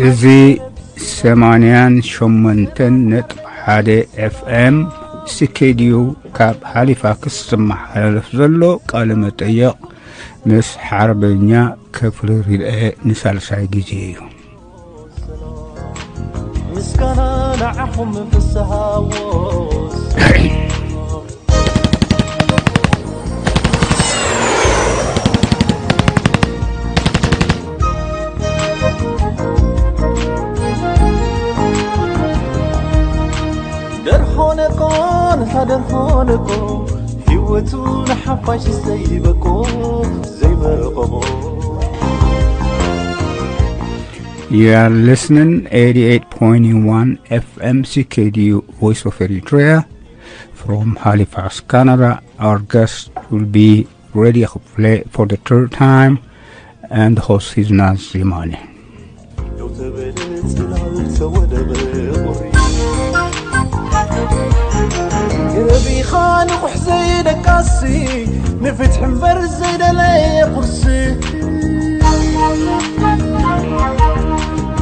እዚ ሰማንያን ሸሞንተን ነጥቢ ሓደ ኤፍኤም ሲኬድዩ ካብ ሃሊፋክስ ዝመሓላለፍ ዘሎ ቃለ መጠየቕ ምስ ሓርበኛ ከፍሪ ሪልኤ ንሳልሳይ ግዜ እዩ። ምስጋና ንዓኹም ፍስሃዎስ። ደርሆነቆ ንታ ደርሆነቆ ህይወቱ ንሓፋሽ ዘይበቆ ዘይበቆ። You are listening eighty-eight point one F M C K D U Voice of Eritrea from Halifax, Canada. Our guest will be Ready Khufle for the third time, and the host is Naz Zimani. ገረቢኻ ንቑሕ ዘይደቃሲ፣ ንፍትሒ እምበር ዘይደለየ ቁርሲ።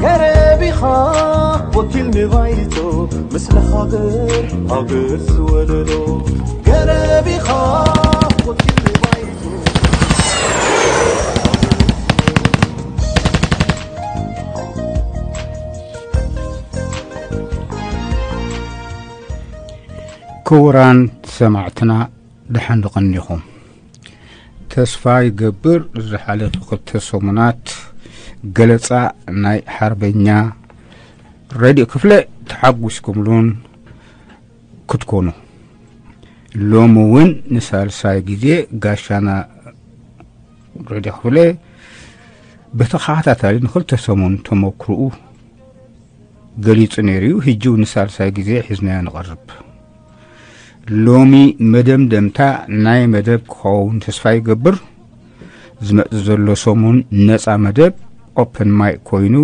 ገረቢኻ ወኪል ንባይቶ፣ ምስለ ሃገር፣ ሃገር ዝወለዶ። ገረቢኻ ወኪል ንባይቶ። ክቡራን ሰማዕትና፣ ደሓን ዶ ቀኒኹም? ተስፋ ይገብር ዝሓለፈ ክልተ ሰሙናት ገለጻ ናይ ሓርበኛ ረድኢ ክፍለ ተሓጒስኩምሉን ክትኮኑ። ሎሚ እውን ንሳልሳይ ግዜ ጋሻና ረድኢ ክፍለ ብተኸታታሊ ንክልተ ሰሙን ተመክርኡ ገሊጹ ነይሩ እዩ። ሕጂ እውን ንሳልሳይ ግዜ ሒዝናዮ ንቐርብ። ሎሚ መደምደምታ ናይ መደብ ክኸውን ተስፋ ይገብር። ዝመጽእ ዘሎ ሰሙን ነጻ መደብ ኦፕን ማይክ ኮይኑ፣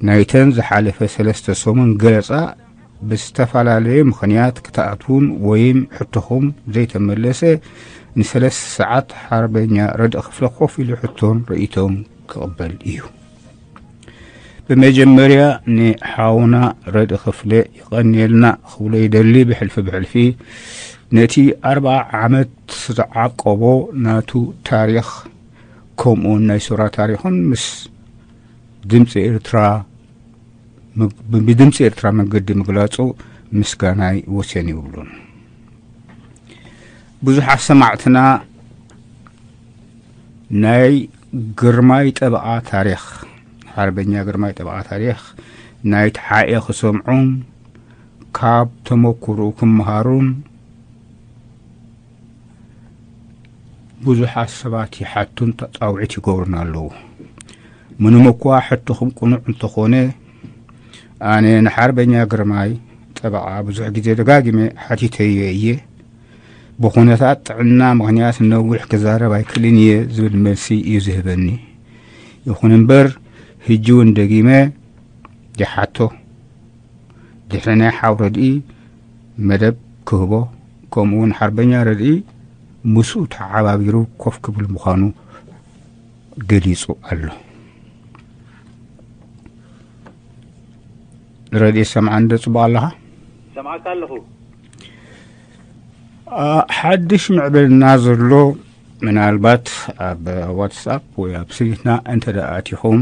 ናይተን ዝሓለፈ ሰለስተ ሰሙን ገለጻ ብዝተፈላለየ ምኽንያት ክትኣትዉን ወይም ሕቶኹም ዘይተመለሰ፣ ንሰለስተ ሰዓት ሓርበኛ ረድኢ ክፍለ ኮፍ ኢሉ ሕቶን ርእይቶን ክቕበል እዩ። ብመጀመርያ ንሓውና ረድኢ ክፍለ ይቐንየልና ክብሎ ይደሊ። ብሕልፊ ብሕልፊ ነቲ ኣርብዓ ዓመት ዝዓቀቦ ናቱ ታሪኽ፣ ከምኡውን ናይ ሱራ ታሪኽን ምስ ድምፂ ኤርትራ፣ ብድምፂ ኤርትራ መገዲ ምግላጹ ምስጋናይ ወሰን ይብሉን። ብዙሓት ሰማዕትና ናይ ግርማይ ጠበቓ ታሪኽ፣ ሓርበኛ ግርማይ ጠበቓ ታሪኽ ናይ ተሓኤ ክሰምዑን ካብ ተመክሮኡ ክመሃሩን ብዙሓት ሰባት ይሓቱን ተጻውዒት ይገብሩን ኣለዉ። ምንም እኳ ሕቶኹም ቅኑዕ እንተኾነ፣ ኣነ ንሓርበኛ ግርማይ ጠበቓ ብዙሕ ግዜ ደጋጊመ ሓቲተዮ እየ። ብኹነታት ጥዕና ምኽንያት ነዊሕ ክዛረብ ኣይክእልን እየ ዝብል መልሲ እዩ ዝህበኒ። ይኹን እምበር፣ ሕጂ እውን ደጊመ ይሓቶ። ድሕሪ ናይ ሓው ረድኢ መደብ ክህቦ፣ ከምኡ እውን ሓርበኛ ረድኢ ምስኡ ተሓባቢሩ ኮፍ ክብል ምዃኑ ገሊጹ ኣሎ። ረድኢ ሰምዓኒ ዶ ጽቡቕ ኣለኻ? ሰምዓካ ኣለኹ። ኣ፣ ሓድሽ ምዕብልና ዘሎ ምናልባት ኣብ ዋትስኣፕ ወይ ኣብ ስኒትና እንተ ደኣ ኣቲኹም፣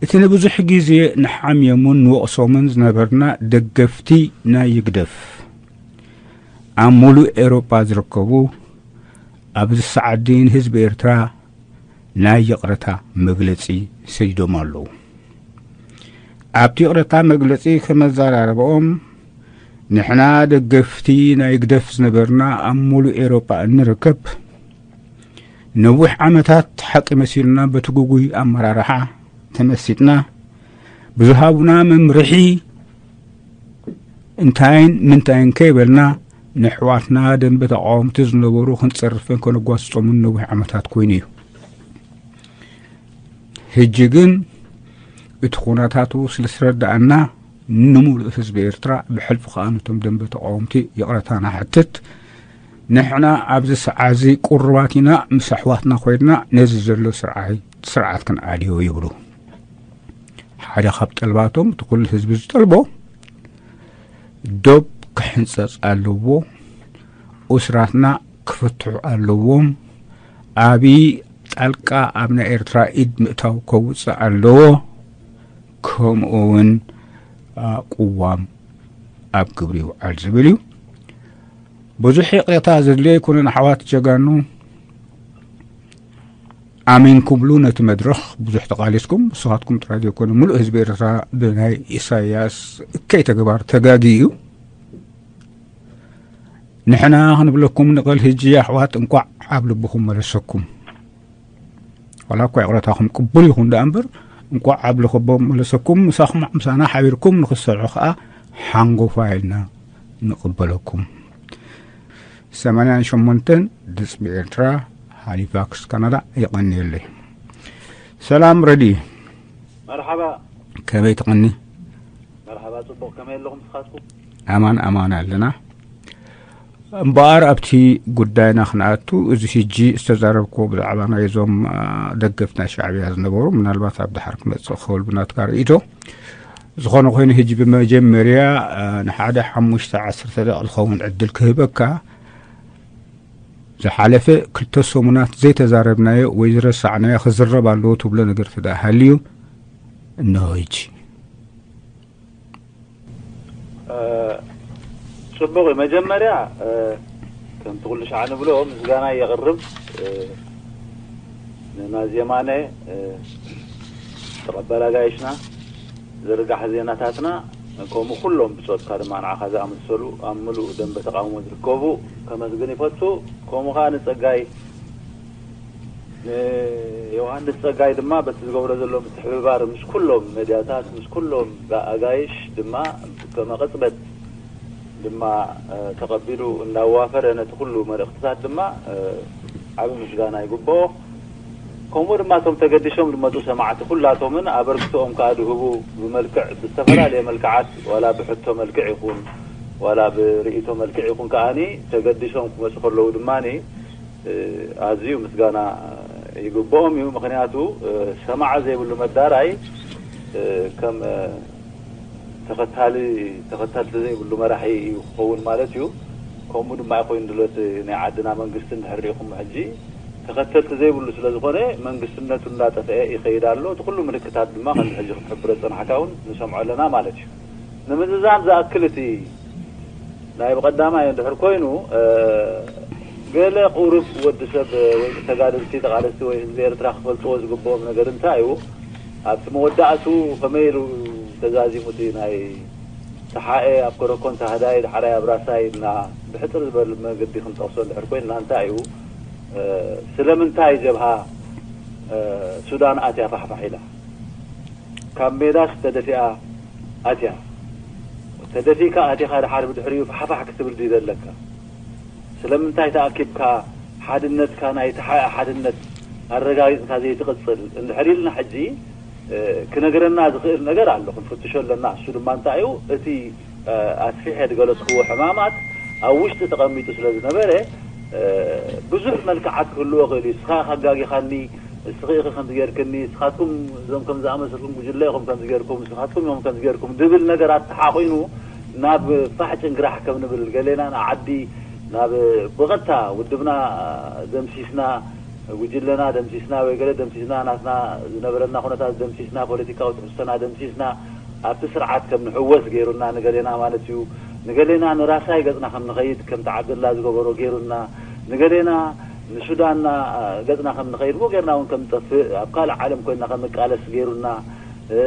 እቲ ንብዙሕ ግዜ ንሓምየሙን ንወቕሶምን ዝነበርና ደገፍቲ ናይ ይግደፍ፣ ኣብ ሙሉእ ኤውሮጳ ዝርከቡ፣ ኣብዚ ሰዓት ንህዝቢ ኤርትራ ናይ ይቕረታ መግለጺ ሰዲዶም ኣለዉ። ኣብቲ ይቕረታ መግለጺ ከም ኣዘራርባኦም፣ ንሕና ደገፍቲ ናይ ግደፍ ዝነበርና ኣብ ሙሉእ ኤውሮጳ እንርከብ፣ ነዊሕ ዓመታት ሓቂ መሲሉና በቲ ግጉይ ኣመራርሓ ተመሲጥና፣ ብዝሃቡና መምርሒ እንታይን ምንታይን ከይበልና፣ ንኣሕዋትና ደንበ ተቓወምቲ ዝነበሩ ክንጸርፍን ከነጓስጾምን ነዊሕ ዓመታት ኮይኑ እዩ። ሕጂ ግን እቲ ኩነታቱ ስለ ዝተረዳኣና፣ ንምሉእ ህዝቢ ኤርትራ፣ ብሕልፊ ከኣ ነቶም ደንበ ተቓወምቲ ይቕረታ ንሓትት። ንሕና ኣብዚ ሰዓዚ ቁሩባት ኢና፣ ምስ ኣሕዋትና ኮይንና ነዚ ዘሎ ስርዓይ-፣ ስርዓት ክንኣልዮ ይብሉ። ሓደ ካብ ጠልባቶም፣ እቲ ኩሉ ህዝቢ ዝጠልቦ፣ ዶብ ክሕንጸጽ ኣለዎ፣ ኡስራትና ክፍትሑ ኣለዎም፣ ኣብይ ጣልቃ ኣብ ናይ ኤርትራ ኢድ ምእታው ከውጽእ ኣለዎ፣ ከምኡ እውን፣ አ፣ ቅዋም ኣብ ግብሪ ይውዓል ዝብል እዩ። ብዙሕ ይቕሬታ ዘድልዮ ኣይኮነን ኣሕዋት ጀጋኑ። ኣሜን ክብሉ ነቲ መድረኽ ብዙሕ ተቓሊስኩም፣ ንስኻትኩም ጥራይ ዘይኮነ፣ ምሉእ ህዝቢ ኤርትራ ብናይ ኢሳያስ እከይ ተግባር ተጋጊ እዩ። ንሕና ክንብለኩም ንቕእል፣ ህጂ ኣሕዋት እንቋዕ ኣብ ልብኹም መለሰኩም። ዋላ እኳ ይቕረታኹም ቅቡል ይኹን ደኣ እምበር፣ እንቋዕ ኣብ ልቦም መለሰኩም። ምሳኹም ምሳና ሓቢርኩም ንኽትሰርሑ ከኣ ሓንጎፋ ኢልና ንቕበለኩም። ሰማንያን ሸሞንተን ድጽቢ ኤርትራ፣ ሃሊፋክስ ካናዳ። የቐንየለይ። ሰላም ረዲ። መርሓባ። ከመይ ትቐኒ? መርሓባ፣ ጽቡቕ። ከመይ ኣለኹም ንስኻትኩም? ኣማን ኣማን ኣለና። እምበኣር ኣብቲ ጉዳይና ክንኣቱ፣ እዚ ሕጂ ዝተዛረብክዎ ብዛዕባ ናይዞም፣ አ፣ ደገፍቲ ናይ ሻዕብያ ዝነበሩ፣ ምናልባት ኣብ ደሓር ክመጽእ ክኸውን ብናትካ ርእይቶ። ዝኾነ ኮይኑ፣ ሕጂ ብመጀመርያ፣ አ፣ ንሓደ ሓሙሽተ ዓሰርተ ደቂቕ ዝኸውን ዕድል ክህበካ። ዝሓለፈ ክልተ ሰሙናት ዘይተዛረብናዮ ወይ ዝረሳዕናዮ ክዝረብ ኣለዎ ትብሎ ነገር ተደኣ ሃልዩ፣ እንሆ ሕጂ። እ፣ ጽቡቕ እዩ። መጀመርያ፣ እ፣ ከምቲ ኩሉ ሻዕ ንብሎ ምስጋና የቕርብ፣ እ፣ ንናዚ የማነ፣ እ፣ ተቐባል ኣጋይሽና፣ ዝርጋሕ ዜናታትና፣ ከምኡ ኩሎም ብጾትካ ድማ ንዓኻ ዝኣመሰሉ ኣብ ምሉእ ደንበ ተቓውሞ ዝርከቡ ከመስግን ይፈቱ። ከምኡ ኸኣ ንጸጋይ ንዮሃንስ ጸጋይ ድማ በቲ ዝገብሮ ዘሎ ምትሕብባር ምስ ኩሎም መድያታት፣ ምስ ኩሎም ኣጋይሽ ድማ ከመ ቅጽበት ድማ፣ እ፣ ተቐቢሉ እንዳዋፈረ ነቲ ኩሉ መልእኽትታት ድማ፣ እ፣ ዓቢ ምስጋና ይግብኦ። ከምኡ ድማ እቶም ተገዲሾም ዝመጹ ሰማዕቲ ኩላቶምን ኣበርክቶኦም ከኣ ዝህቡ ብመልክዕ፣ ብዝተፈላለየ መልክዓት፣ ዋላ ብሕቶ መልክዕ ይኹን፣ ዋላ ብርእይቶ መልክዕ ይኹን ከኣኒ ተገዲሶም ክመጹ ከለዉ ድማኒ፣ እ፣ ኣዝዩ ምስጋና ይግብኦም እዩ። ምኽንያቱ፣ እ፣ ሰማዒ ዘይብሉ መዳራይ፣ እ፣ ከም፣ እ፣ ተኸታሊ፣ ተኸተልቲ ዘይብሉ መራሒ እዩ ክኸውን ማለት እዩ። ከምኡ ድማ እዩ ኮይኑ ዘሎ። እቲ ናይ ዓድና መንግስቲ እንድሕር ርኢኹም፣ ሕጂ ተኸተልቲ ዘይብሉ ስለ ዝኾነ መንግስትነቱ እንዳጠፍአ ይኸይድ ኣሎ። እቲ ኩሉ ምልክታት ድማ ከምዚ ሕጂ ክትሕብሮ ዝጸናሕካ እውን ንሰምዖ ኣለና ማለት እዩ። ንምዝዛም ዝኣክል፣ እቲ ናይ ብቐዳማይ እንድሕር ኮይኑ፣ እ፣ ገለ ቁሩብ ወዲ ሰብ ወይ ተጋደልቲ፣ ተቓለስቲ ወይ ህዝቢ ኤርትራ ክፈልጥዎ ዝግብኦም ነገር እንታይ እዩ? ኣብቲ መወዳእቱ ከመይ ኢሉ ተዛዚሙ እቲ ናይ ተሓኤ ኣብ ኮረኮን ታህዳይ፣ ዳሕራይ ኣብ ራሳይ እና ብሕጽር ዝበል መገዲ ክንጠቕሶ እንድሕር ኮይንና እንታይ እዩ? እ፣ ስለምንታይ ጀብሃ፣ እ፣ ሱዳን ኣትያ ፋሕፋሕ ኢላ? ካብ ሜዳስ ተደፊኣ ኣትያ። ተደፊእካ ኣቲኻ ድሓር ብድሕሪኡ ፋሕፋሕ ክትብል ድዩ ዘለካ? ስለምንታይ ተኣኪብካ ሓድነትካ፣ ናይ ተሓኤ ሓድነት ኣረጋጊጽካ ዘይትቕጽል? እንድሕር ኢልና ሕጂ፣ እ፣ ክነግረና ዝኽእል ነገር ኣሎ፣ ክንፍትሾ ኣለና። እሱ ድማ እንታይ እዩ? እቲ፣ እ፣ ኣስፊሐ ዝገለጽክዎ ሕማማት ኣብ ውሽጢ ተቐሚጡ ስለ ዝነበረ፣ እ፣ ብዙሕ መልክዓት ክህልዎ ክእል እዩ። እስኻ ኢኻ ኣጋጊኻኒ፣ እስኺ ኢኺ ከምዚ ጌርክኒ፣ ንስኻትኩም እዞም ከም ዝኣመሰልኩም ጉጅለ ኢኹም ከምዚ ጌርኩም፣ ንስኻትኩም ኢኹም ከምዚ ጌርኩም ዝብል ነገራት ተሓቒኑ ናብ ፋሕ ጭንግራሕ ከም ንብል፣ ገሌና ንዓዲ ናብ ብቐጥታ ውድብና ደምሲስና፣ ጉጅለና ደምሲስና ወይ ገለ ደምሲስና፣ ናትና ዝነበረና ኩነታት ደምሲስና፣ ፖለቲካዊ ትሕዝቶና ደምሲስና፣ ኣብቲ ስርዓት ከም ንሕወስ ገይሩና ንገሌና ማለት እዩ። ንገሌና ንራሳይ ገጽና ከም ንኸይድ ከምቲ ዓብደላ ዝገበሮ ገይሩና፣ ንገሌና ንሱዳንና፣ አ፣ ገጽና ከም ንኸይድ፣ ብኡ ጌርና እውን ከም ንጠፍእ፣ ኣብ ካልእ ዓለም ኮይንና ከም ንቃለስ ገይሩና፣ እ፣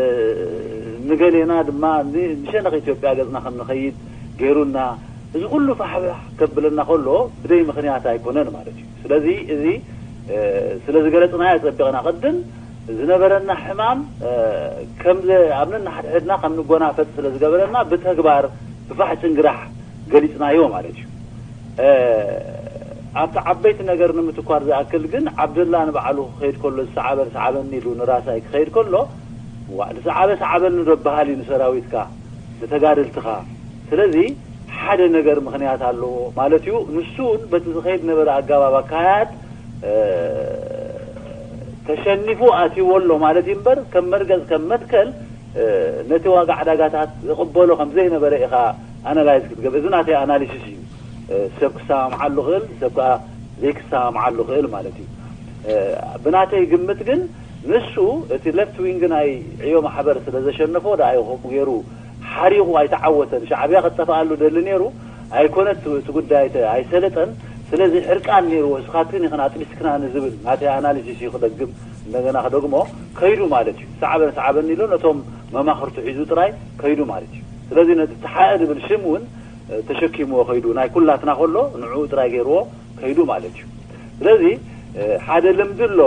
ንገሌና ድማ ን-፣ ንሸነኽ ኢትዮጵያ ገጽና ከም ንኸይድ ገይሩና። እዚ ኩሉ ፋሕፋሕ ከብለና ከሎ ብደይ ምኽንያት ኣይኮነን ማለት እዩ። ስለዚ እዚ፣ እ፣ ስለ ዝገለጽናዮ ጸቢቕና ቅድም ዝነበረና ሕማም፣ እ፣ ከም ዘ-፣ ኣብ ነንሓድሕድና ከም ንጎናፈጥ ስለ ዝገበረና ብተግባር ብፋሕ ጭንግራሕ ገሊጽናዮ ማለት እዩ። እ፣ ኣብቲ ዓበይቲ ነገር ንምትኳር ዝኣክል ግን፣ ዓብደላ ንባዕሉ ክኸይድ ከሎ ዝሰዓበ፣ ሰዓበኒ ኢሉ ንራሳይ ክኸይድ ከሎ፣ ዋእ፣ ዝሰዓበ ሰዓበኒ ዶ በሃል እዩ ንሰራዊትካ፣ ንተጋደልትኻ። ስለዚ ሓደ ነገር ምኽንያት ኣለዎ ማለት እዩ። ንሱ እውን በቲ ዝኸይድ ነበረ ኣገባብ ኣካያት፣ እ፣ ተሸኒፉ ኣትይዎ ኣሎ ማለት እዩ እምበር፣ ከም መርገጽ፣ ከም መትከል ነቲ ዋጋ ዕዳጋታት ዝቕበሎ ከም ዘይነበረ ኢኻ ኣናላይዝ ክትገብር። እዚ ናተይ ኣናሊሲስ እዩ። ሰብ ክሰማምዓሉ ክእል፣ ሰብ ከዓ ዘይክሰማምዓሉ ክእል ማለት እዩ። ብናተይ ግምት ግን ንሱ እቲ ሌፍት ዊንግ ናይ ዕዮ ማሕበር ስለ ዘሸነፎ ደኣ እዩ ከምኡ ገይሩ ሓሪቑ ኣይተዓወተን። ሻዕብያ ክጠፍኣሉ ደሊ ነይሩ ኣይኮነት እቲ ጉዳይ ኣይሰለጠን። ስለዚ ሕርቃን ነይርዎ፣ እስኻትክን ኢኽን ኣጥቢስክና ንዝብል ናተይ ኣናሊሲስ እዩ ክደግም፣ እንደገና ክደግሞ ከይዱ ማለት እዩ። ሰዓበን ሰዓበን ኢሉ ነቶም መማኽርቱ ሒዙ ጥራይ ከይዱ ማለት እዩ። ስለዚ ነቲ ተሓኤ ዝብል ሽም እውን ተሸኪምዎ ከይዱ፣ ናይ ኩላትና ከሎ ንዕኡ ጥራይ ገይርዎ ከይዱ ማለት እዩ። ስለዚ ሓደ ልምዲ ኣሎ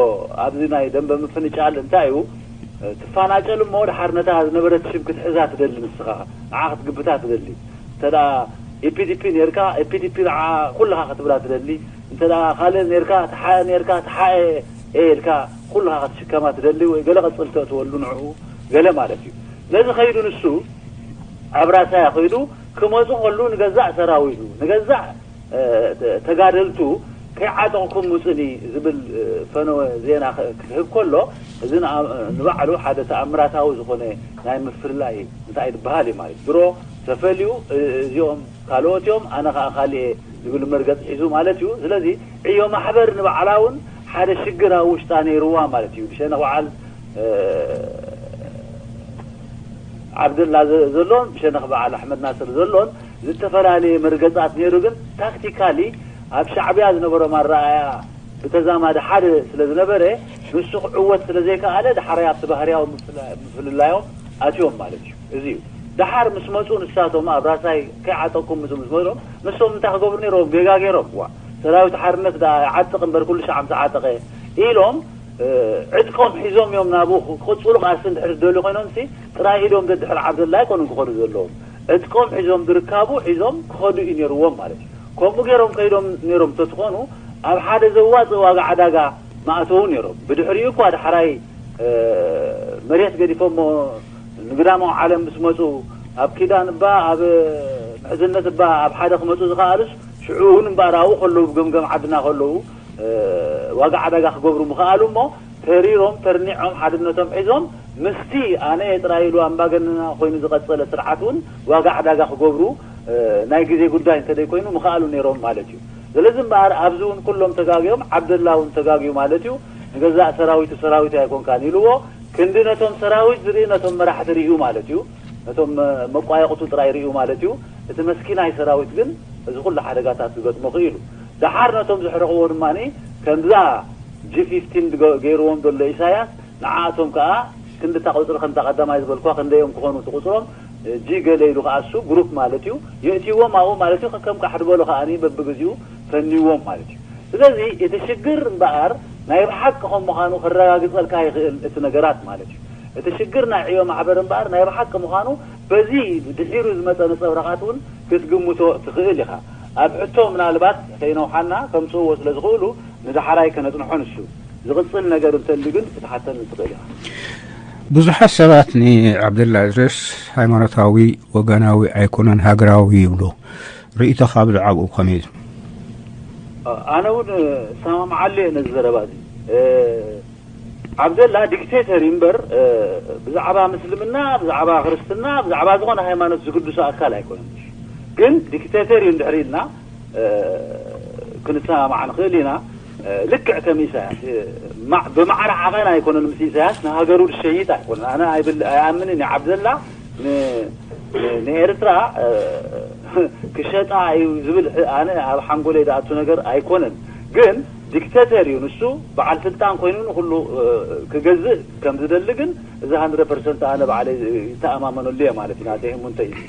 ኣብዚ ናይ ደንበ ምፍንጫል። እንታይ እዩ? ትፋናጨል እሞ ድሓር ነታ ዝነበረት ሽም ክትሕዛ ትደሊ፣ ንስኻ ንዓ ክትግብታ ትደሊ። እንተ ኢፒዲፒ ነርካ፣ ኢፒዲፒ ንዓ ኩልኻ ክትብላ ትደሊ። እንተ ካልእ ነርካ፣ ተሓኤ ነርካ፣ ተሓኤ እየ ኢልካ ኩልኻ ክትሽከማ ትደሊ፣ ወይ ገለ ቅጽል ተእትወሉ ንዕኡ ገለ ማለት እዩ። ስለዚ ከይዱ ንሱ ኣብ ራሳያ ከይዱ ክመፁ ከሉ ንገዛእ ሰራዊቱ ንገዛእ ተጋደልቱ ከይዓጠቕኩም ውፅኒ ዝብል ፈነወ ዜና ክህብ ከሎ፣ እዚ ንባዕሉ ሓደ ተኣምራታዊ ዝኾነ ናይ ምፍልላይ እንታይ ዝበሃል እዩ ማለት። ድሮ ተፈልዩ እዚኦም ካልኦት እዮም፣ ኣነ ከዓ ካሊእ ዝብል መርገፅ ሒዙ ማለት እዩ። ስለዚ ዕዮ ማሕበር ንባዕላ እውን ሓደ ሽግር ኣብ ውሽጣ ነይርዋ ማለት እዩ። ብሸነኽ በዓል ዓብደላ ዘሎን ብሸነኽ በዓል ኣሕመድ ናስር ዘሎን ዝተፈላለየ መርገፃት ነይሩ። ግን ታክቲካሊ ኣብ ሻዕብያ ዝነበሮም ኣረኣያ ብተዛማዲ ሓደ ስለ ዝነበረ፣ ንሱ ክዕወት ስለ ዘይከኣለ፣ ዳሕራይ ኣብቲ ባህርያዊ ምፍልላዮም ኣትዮም ማለት እዩ። እዚ እዩ። ደሓር ምስ መፁ ንሳቶም ኣብ ራሳይ ከይዓጠቅኩም ምስ ምስ መፅኦም፣ ንሶም እንታይ ክገብሩ ነይሮም? ጌጋ ገይሮም። ዋ፣ ሰራዊት ሓርነት ደኣ ይዓጥቕ እምበር ኩሉ ሻዕ ምስ ዓጠቐ ኢሎም ዕጥቆም ሒዞም እዮም ናብኡ ክቕፅሉ። ቃልሲ እንድሕር ዝደልዩ ኮይኖም ሲ ጥራይ ኢዶም ደድሕሪ ዓብደላ ኣይኮኑን ክኸዱ ዘለዎም። ዕጥቆም ሒዞም ዝርካቡ ሒዞም ክኸዱ እዩ ነይርዎም ማለት እዩ። ከምኡ ገይሮም ከይዶም ነይሮም ተትኾኑ ኣብ ሓደ ዘዋፅእ ዋጋ ዕዳጋ ምኣተዉ ነይሮም። ብድሕሪኡ እኳ ዳሕራይ መሬት ገዲፎሞ ንግዳማዊ ዓለም ምስ መፁ ኣብ ኪዳን እባ ኣብ ምሕዝነት እባ ኣብ ሓደ ክመፁ ዝኸኣሉስ ሽዑ እውን እምበኣር ኣብኡ ከለዉ ብገምገም ዓድና ከለዉ ዋጋ ዕዳጋ ክገብሩ ምኸኣሉ እሞ ተሪሮም ተርኒዖም ሓድነቶም ሒዞም ምስቲ ኣነ ጥራይ ኢሉ ኣምባገነና ኮይኑ ዝቐጸለ ስርዓት እውን ዋጋ ዕዳጋ ክገብሩ ናይ ግዜ ጉዳይ እንተደይ ኮይኑ ምኸኣሉ ነይሮም ማለት እዩ። ስለዚ እምበኣር ኣብዚ እውን ኩሎም ተጋግዮም ዓብደላ እውን ተጋግዩ ማለት እዩ። ንገዛእ ሰራዊቱ ሰራዊት ኣይኮንካን ኢልዎ። ክንዲ ነቶም ሰራዊት ዝርኢ ነቶም መራሕቲ ርእዩ ማለት እዩ። ነቶም መቋየቕቱ ጥራይ ርእዩ ማለት እዩ። እቲ መስኪናይ ሰራዊት ግን እዚ ኩሉ ሓደጋታት ዝገጥሞ ክኢሉ። ደሓር ነቶም ዘሕረቕዎ ድማ ከምዛ ጂ ፊፍቲን ገይርዎም ዘሎ ኢሳያስ ንዓኣቶም ከኣ ክንዲ እታ ቁጽሪ ከምታ ቀዳማይ ዝበልኳ ክንደዮም ክኾኑ ትቁጽሮም ጂ ገለ ኢሉ ከኣ እሱ ግሩፕ ማለት እዩ የእትይዎም ኣብኡ ማለት እዩ። ከም ቃሕ ድበሎ ከኣ በብግዜኡ ፈንይዎም ማለት እዩ። ስለዚ እቲ ሽግር እምበኣር ናይ ብሓቂ ከም ምዃኑ ክረጋግጸልካ ይኽእል እቲ ነገራት ማለት እዩ። እቲ ሽግር ናይ ዕዮ ማሕበር እምበኣር ናይ ብሓቂ ምዃኑ በዚ ድሒሩ ዝመጸ ነጸብራቓት እውን ክትግምቶ ትኽእል ኢኻ። ኣብ ሕቶ ምናልባት ከይነውሓና ከምጽእዎ ስለ ዝኽእሉ ንዳሕራይ ከነጽንሖ ንሱ ዝቕጽል ነገር እንተልዩ ግን ክትሓተኒ ትኽእል ኢኻ። ብዙሓት ሰባት ንዓብደላ እድሪስ ሃይማኖታዊ፣ ወገናዊ ኣይኮነን፣ ሃገራዊ ይብሉ። ርእይቶኻ ብዛዕባኡ ከመይ እዩ? ኣነ እውን እሰማምዓሉ እየ ነዚ ዘረባ እዚ። ዓብደላ ዲክቴተር እዩ እምበር ብዛዕባ ምስልምና፣ ብዛዕባ ክርስትና፣ ብዛዕባ ዝኾነ ሃይማኖት ዝግድሶ ኣካል ኣይኮነን። ግን ዲክቴተር እዩ እንድሕር ኢልና ክንሰማማዕ ንኽእል ኢና። ልክዕ ከም ኢሳያስ ብማዕረ ዓቐን ኣይኮነን። ምስ ኢሳያስ ንሃገሩ ዝሸይጥ ኣይኮነን። ኣነ ኣይኣምንን እዩ። ዓብደላ ንኤርትራ ክሸጣ እዩ ዝብል ኣነ ኣብ ሓንጎለይ ዝኣቱ ነገር ኣይኮነን። ግን ዲክተተር እዩ ንሱ። በዓል ስልጣን ኮይኑ ንኩሉ ክገዝእ ከም ዝደሊ ግን እዚ ሃንድረድ ፐርሰንት ኣነ ባዕለይ ይተኣማመነሉ እየ ማለት እዩ። ናተይ ህሙንተይ እዩ።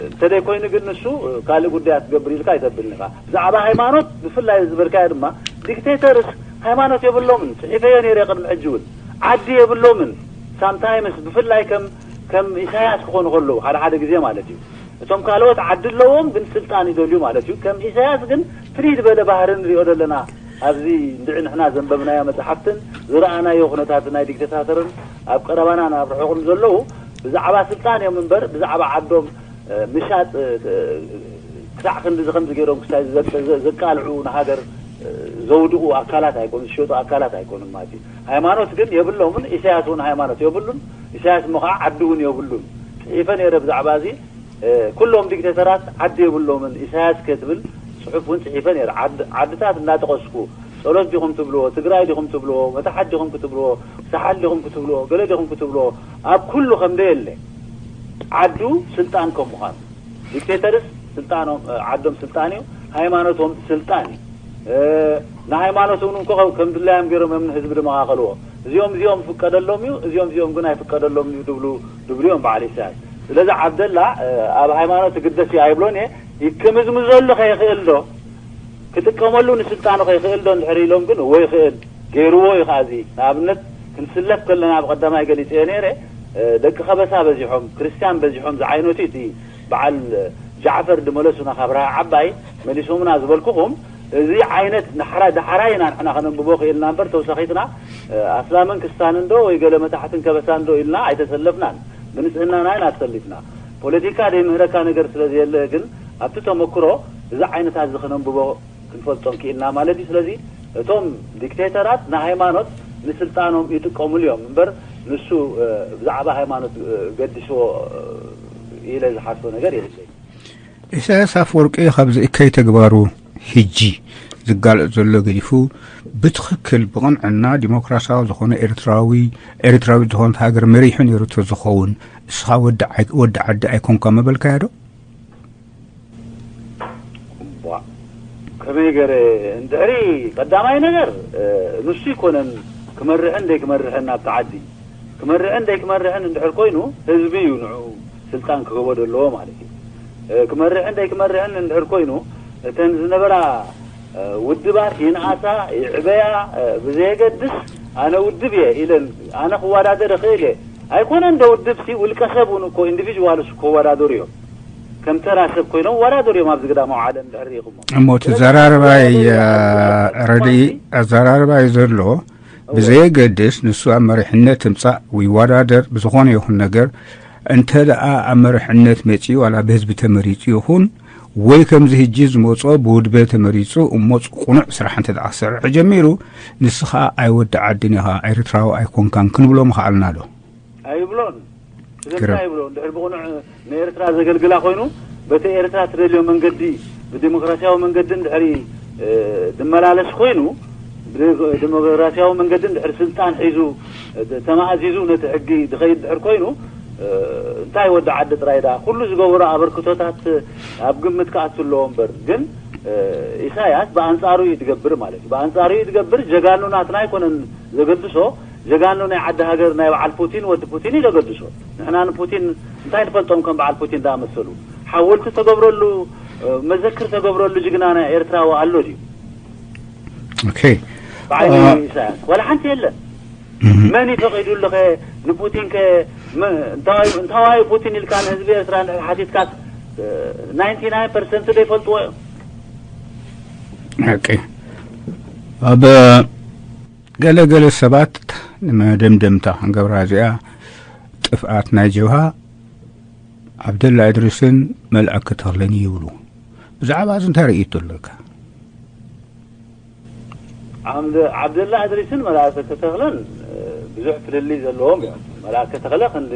እንተደይ ኮይኑ ግን ንሱ ካልእ ጉዳያት ትገብር ኢልካ ኣይተብልኒ ኢኻ። ብዛዕባ ሃይማኖት ብፍላይ ዝበልካዮ ድማ ዲክቴተርስ ሃይማኖት የብሎምን። ጽሒፈዮ ነይረ ቅድሚ ሕጂ እውን። ዓዲ የብሎምን። ሳምታይምስ ብፍላይ ከም ከም ኢሳያስ ክኾኑ ከለዉ ሓደ ሓደ ግዜ ማለት እዩ። እቶም ካልኦት ዓዲ ኣለዎም ግን ስልጣን ይደልዩ ማለት እዩ። ከም ኢሳያስ ግን ፍልይ ዝበለ ባህሪ ንሪኦ ዘለና ኣብዚ እንድዒ ንሕና ዘንበብናዮ መፅሓፍትን ዝረኣናዮ ኩነታት ናይ ዲክተታተርን ኣብ ቀረባናን ኣብ ርሑቕን ዘለዉ ብዛዕባ ስልጣን እዮም እምበር ብዛዕባ ዓዶም ምሻጥ ክሳዕ ክንድዚ ከምዚ ገይሮም ክሳይ ዘቃልዑ ንሃገር ዘውድቑ ኣካላት ኣይኮኑ ዝሸጡ ኣካላት ኣይኮኑን ማለት እዩ። ሃይማኖት ግን የብሎምን። ኢሳያስ እውን ሃይማኖት የብሉን። ኢሳያስ እሞ ከዓ ዓዲ እውን የብሉን። ጽሒፈ ነይረ ብዛዕባ እዚ። ኩሎም ዲክቴተራት ዓዲ የብሎምን። ኢሳያስ ከ ትብል ጽሑፍ እውን ጽሒፈ ነይረ። ዓድታት እናጠቐስኩ፣ ጸሎት ዲኹም ትብልዎ፣ ትግራይ ዲኹም ትብልዎ፣ መታሓት ዲኹም ክትብልዎ፣ ሳሓል ዲኹም ክትብልዎ፣ ገለ ዲኹም ክትብልዎ፣ ኣብ ኩሉ ከም ደየለ ዓዱ ስልጣን ከም ምዃኑ፣ ዲክቴተርስ ስልጣኖም ዓዶም ስልጣን እዩ። ሃይማኖቶም ስልጣን እዩ። ንሃይማኖት እውን እንኮ ከም ድላዮም ገይሮም እዮም ንህዝቢ ድመኻኸልዎ። እዚኦም እዚኦም ፍቀደሎም እዩ፣ እዚኦም እዚኦም ግን ኣይፍቀደሎም እዩ ድብሉ ድብሉ እዮም በዓል ኢሳያስ። ስለዚ ዓብደላ ኣብ ሃይማኖት ግደስ እዩ ኣይብሎን እየ። ይክምዝምዘሉ ከይኽእል ዶ፣ ክጥቀመሉ ንስልጣኑ ከይኽእል ዶ እንድሕር ኢሎም ግን፣ ወይ ይኽእል፣ ገይርዎ እዩ ከኣ። እዚ ንኣብነት ክንስለፍ ከለና ኣብ ቀዳማይ ገሊጸዮ ነይረ። ደቂ ከበሳ በዚሖም፣ ክርስትያን በዚሖም ዝዓይነቱ እዩ። እቲ በዓል ጃዕፈር ድመለሱና ካብ ረሃ ዓባይ መሊሶምና ዝበልኩኹም፣ እዚ ዓይነት ዳሕራይ ኢና ንሕና ከነንብቦ ክኢልና እምበር፣ ተውሳኺትና ኣስላምን ክስታንን ዶ ወይ ገለ መታሕትን ከበሳን ዶ ኢልና ኣይተሰለፍናን። ብንጽህናና ኢና ተሰሊፍና። ፖለቲካ ደይምህረካ ነገር ስለ ዘየለ ግን ኣብቲ ተመክሮ እዚ ዓይነታት እዚ ከነንብቦ ክንፈልጦም ክኢልና ማለት እዩ። ስለዚ እቶም ዲክቴተራት ንሃይማኖት ንስልጣኖም ይጥቀሙሉ እዮም እምበር ንሱ ብዛዕባ ሃይማኖት ገዲስዎ ኢለ ዝሓስቦ ነገር የብለይ። ኢሳያስ ኣፈወርቂ ካብዚ እከይ ተግባሩ ሕጂ ዝጋለጽ ዘሎ ገዲፉ ብትኽክል ብቕንዕና ዲሞክራሲያዊ ዝኾነ ኤርትራዊ ኤርትራዊት ዝኾነት ሃገር መሪሑ ነይሩ ተዝኸውን እስኻ ወዲ ዓዲ ኣይኮንካ ምበልካዮ ዶ? ከመይ ገረ እንድሕሪ ቀዳማይ ነገር ንሱ ይኮነን ክመርሕን ደይክመርሕን ናብቲ ዓዲ ክመርሕን ደይክመርሕን እንድሕር ኮይኑ ህዝቢ እዩ ንዑ ስልጣን ክህቦ ዘለዎ ማለት እዩ። ክመርሕን ደይክመርሕን እንድሕር ኮይኑ እተን ዝነበራ ውድባት ይንኣሳ ይዕበያ ብዘየገድስ ኣነ ውድብ እየ ኢለን ኣነ ክወዳደር እኽእል እየ ኣይኮነን ዶ ውድብ ሲ ውልቀ ሰብ እውን እኮ ኢንዲቪጅዋልስ ክወዳደሩ እዮም። ከም ተራ ሰብ ኮይኖም ይወዳደሩ እዮም ኣብዚ ግዳማዊ ዓለም ድሕር ሪኢኹሞ። እሞ እቲ ኣዘራርባይ ረድኢ ኣዘራርባይ ዘሎ ብዘየገድስ ንሱ ኣብ መሪሕነት ትምጻእ ይወዳደር ብዝኾነ ይኹን ነገር እንተ ደኣ ኣብ መሪሕነት መጺኡ ዋላ ብህዝቢ ተመሪጹ ይኹን ወይ ከምዚ ህጂ ዝመጾ ብውድበ ተመሪጹ እሞ ቅኑዕ ስራሕ እንተ ደኣ ክሰርሕ ጀሚሩ ንስኻ ኣይወዲ ዓድን ኢኻ ኤርትራዊ ኣይኮንካን ክንብሎ ምኸኣልና ዶ? ኣይብሎን። ስለምንታይ ይብሎ? እንድሕር ብቕኑዕ ንኤርትራ ዘገልግላ ኮይኑ በቲ ኤርትራ ትደልዮ መንገዲ ብዲሞክራሲያዊ መንገዲ እንድሕሪ ድመላለስ ኮይኑ ብዲሞክራሲያዊ መንገዲ እንድሕር ስልጣን ሒዙ ተማእዚዙ ነቲ ሕጊ ድኸይድ ድሕር ኮይኑ እንታይ ወዲ ዓዲ ጥራይ ዳ ኩሉ ዝገበሮ ኣበርክቶታት ኣብ ግምት ክኣቱ ኣለዎ እምበር ግን ኢሳያስ ብኣንጻሩ እዩ ድገብር ማለት እዩ። ብኣንጻሩ እዩ ድገብር ጀጋኑ ናትና ኣይኮነን ዘገድሶ ጀጋኑ ናይ ዓዲ ሃገር ናይ በዓል ፑቲን ወዲ ፑቲን እዩ ዘገድሶ። ንሕና ንፑቲን እንታይ ንፈልጦም ከም በዓል ፑቲን ዝኣመሰሉ ሓወልቲ ተገብረሉ መዘክር ተገብረሉ ጅግና ናይ ኤርትራዊ ኣሎ ድዩ? ኦኬ ብዓይኒ ኢሳያስ ዋላ ሓንቲ የለን። መን እዩ ፈቒዱሉ ኸ ንፑቲን ከ እንታዋይ ፑቲን ኢልካ ንህዝቢ ኤርትራ እንድሕር ሓቲትካስ ናይንቲ ናይን ፐርሰንት ዶ ይፈልጥዎ እዮም? ኦኬ ኣብ ገለ ገለ ሰባት ንመደምደምታ ክንገብራ እዚኣ ጥፍኣት ናይ ጀብሃ ዓብደላ እድሪስን መልኣከ ተኽለን ይብሉ። ብዛዕባ እዚ እንታይ ርእይቶ ኣለካ? ዓብደላ እድሪስን መልኣከ ተኽለን ብዙሕ ፍልልይ ዘለዎም እዮም። መልኣከ ተኽለ ክንዲ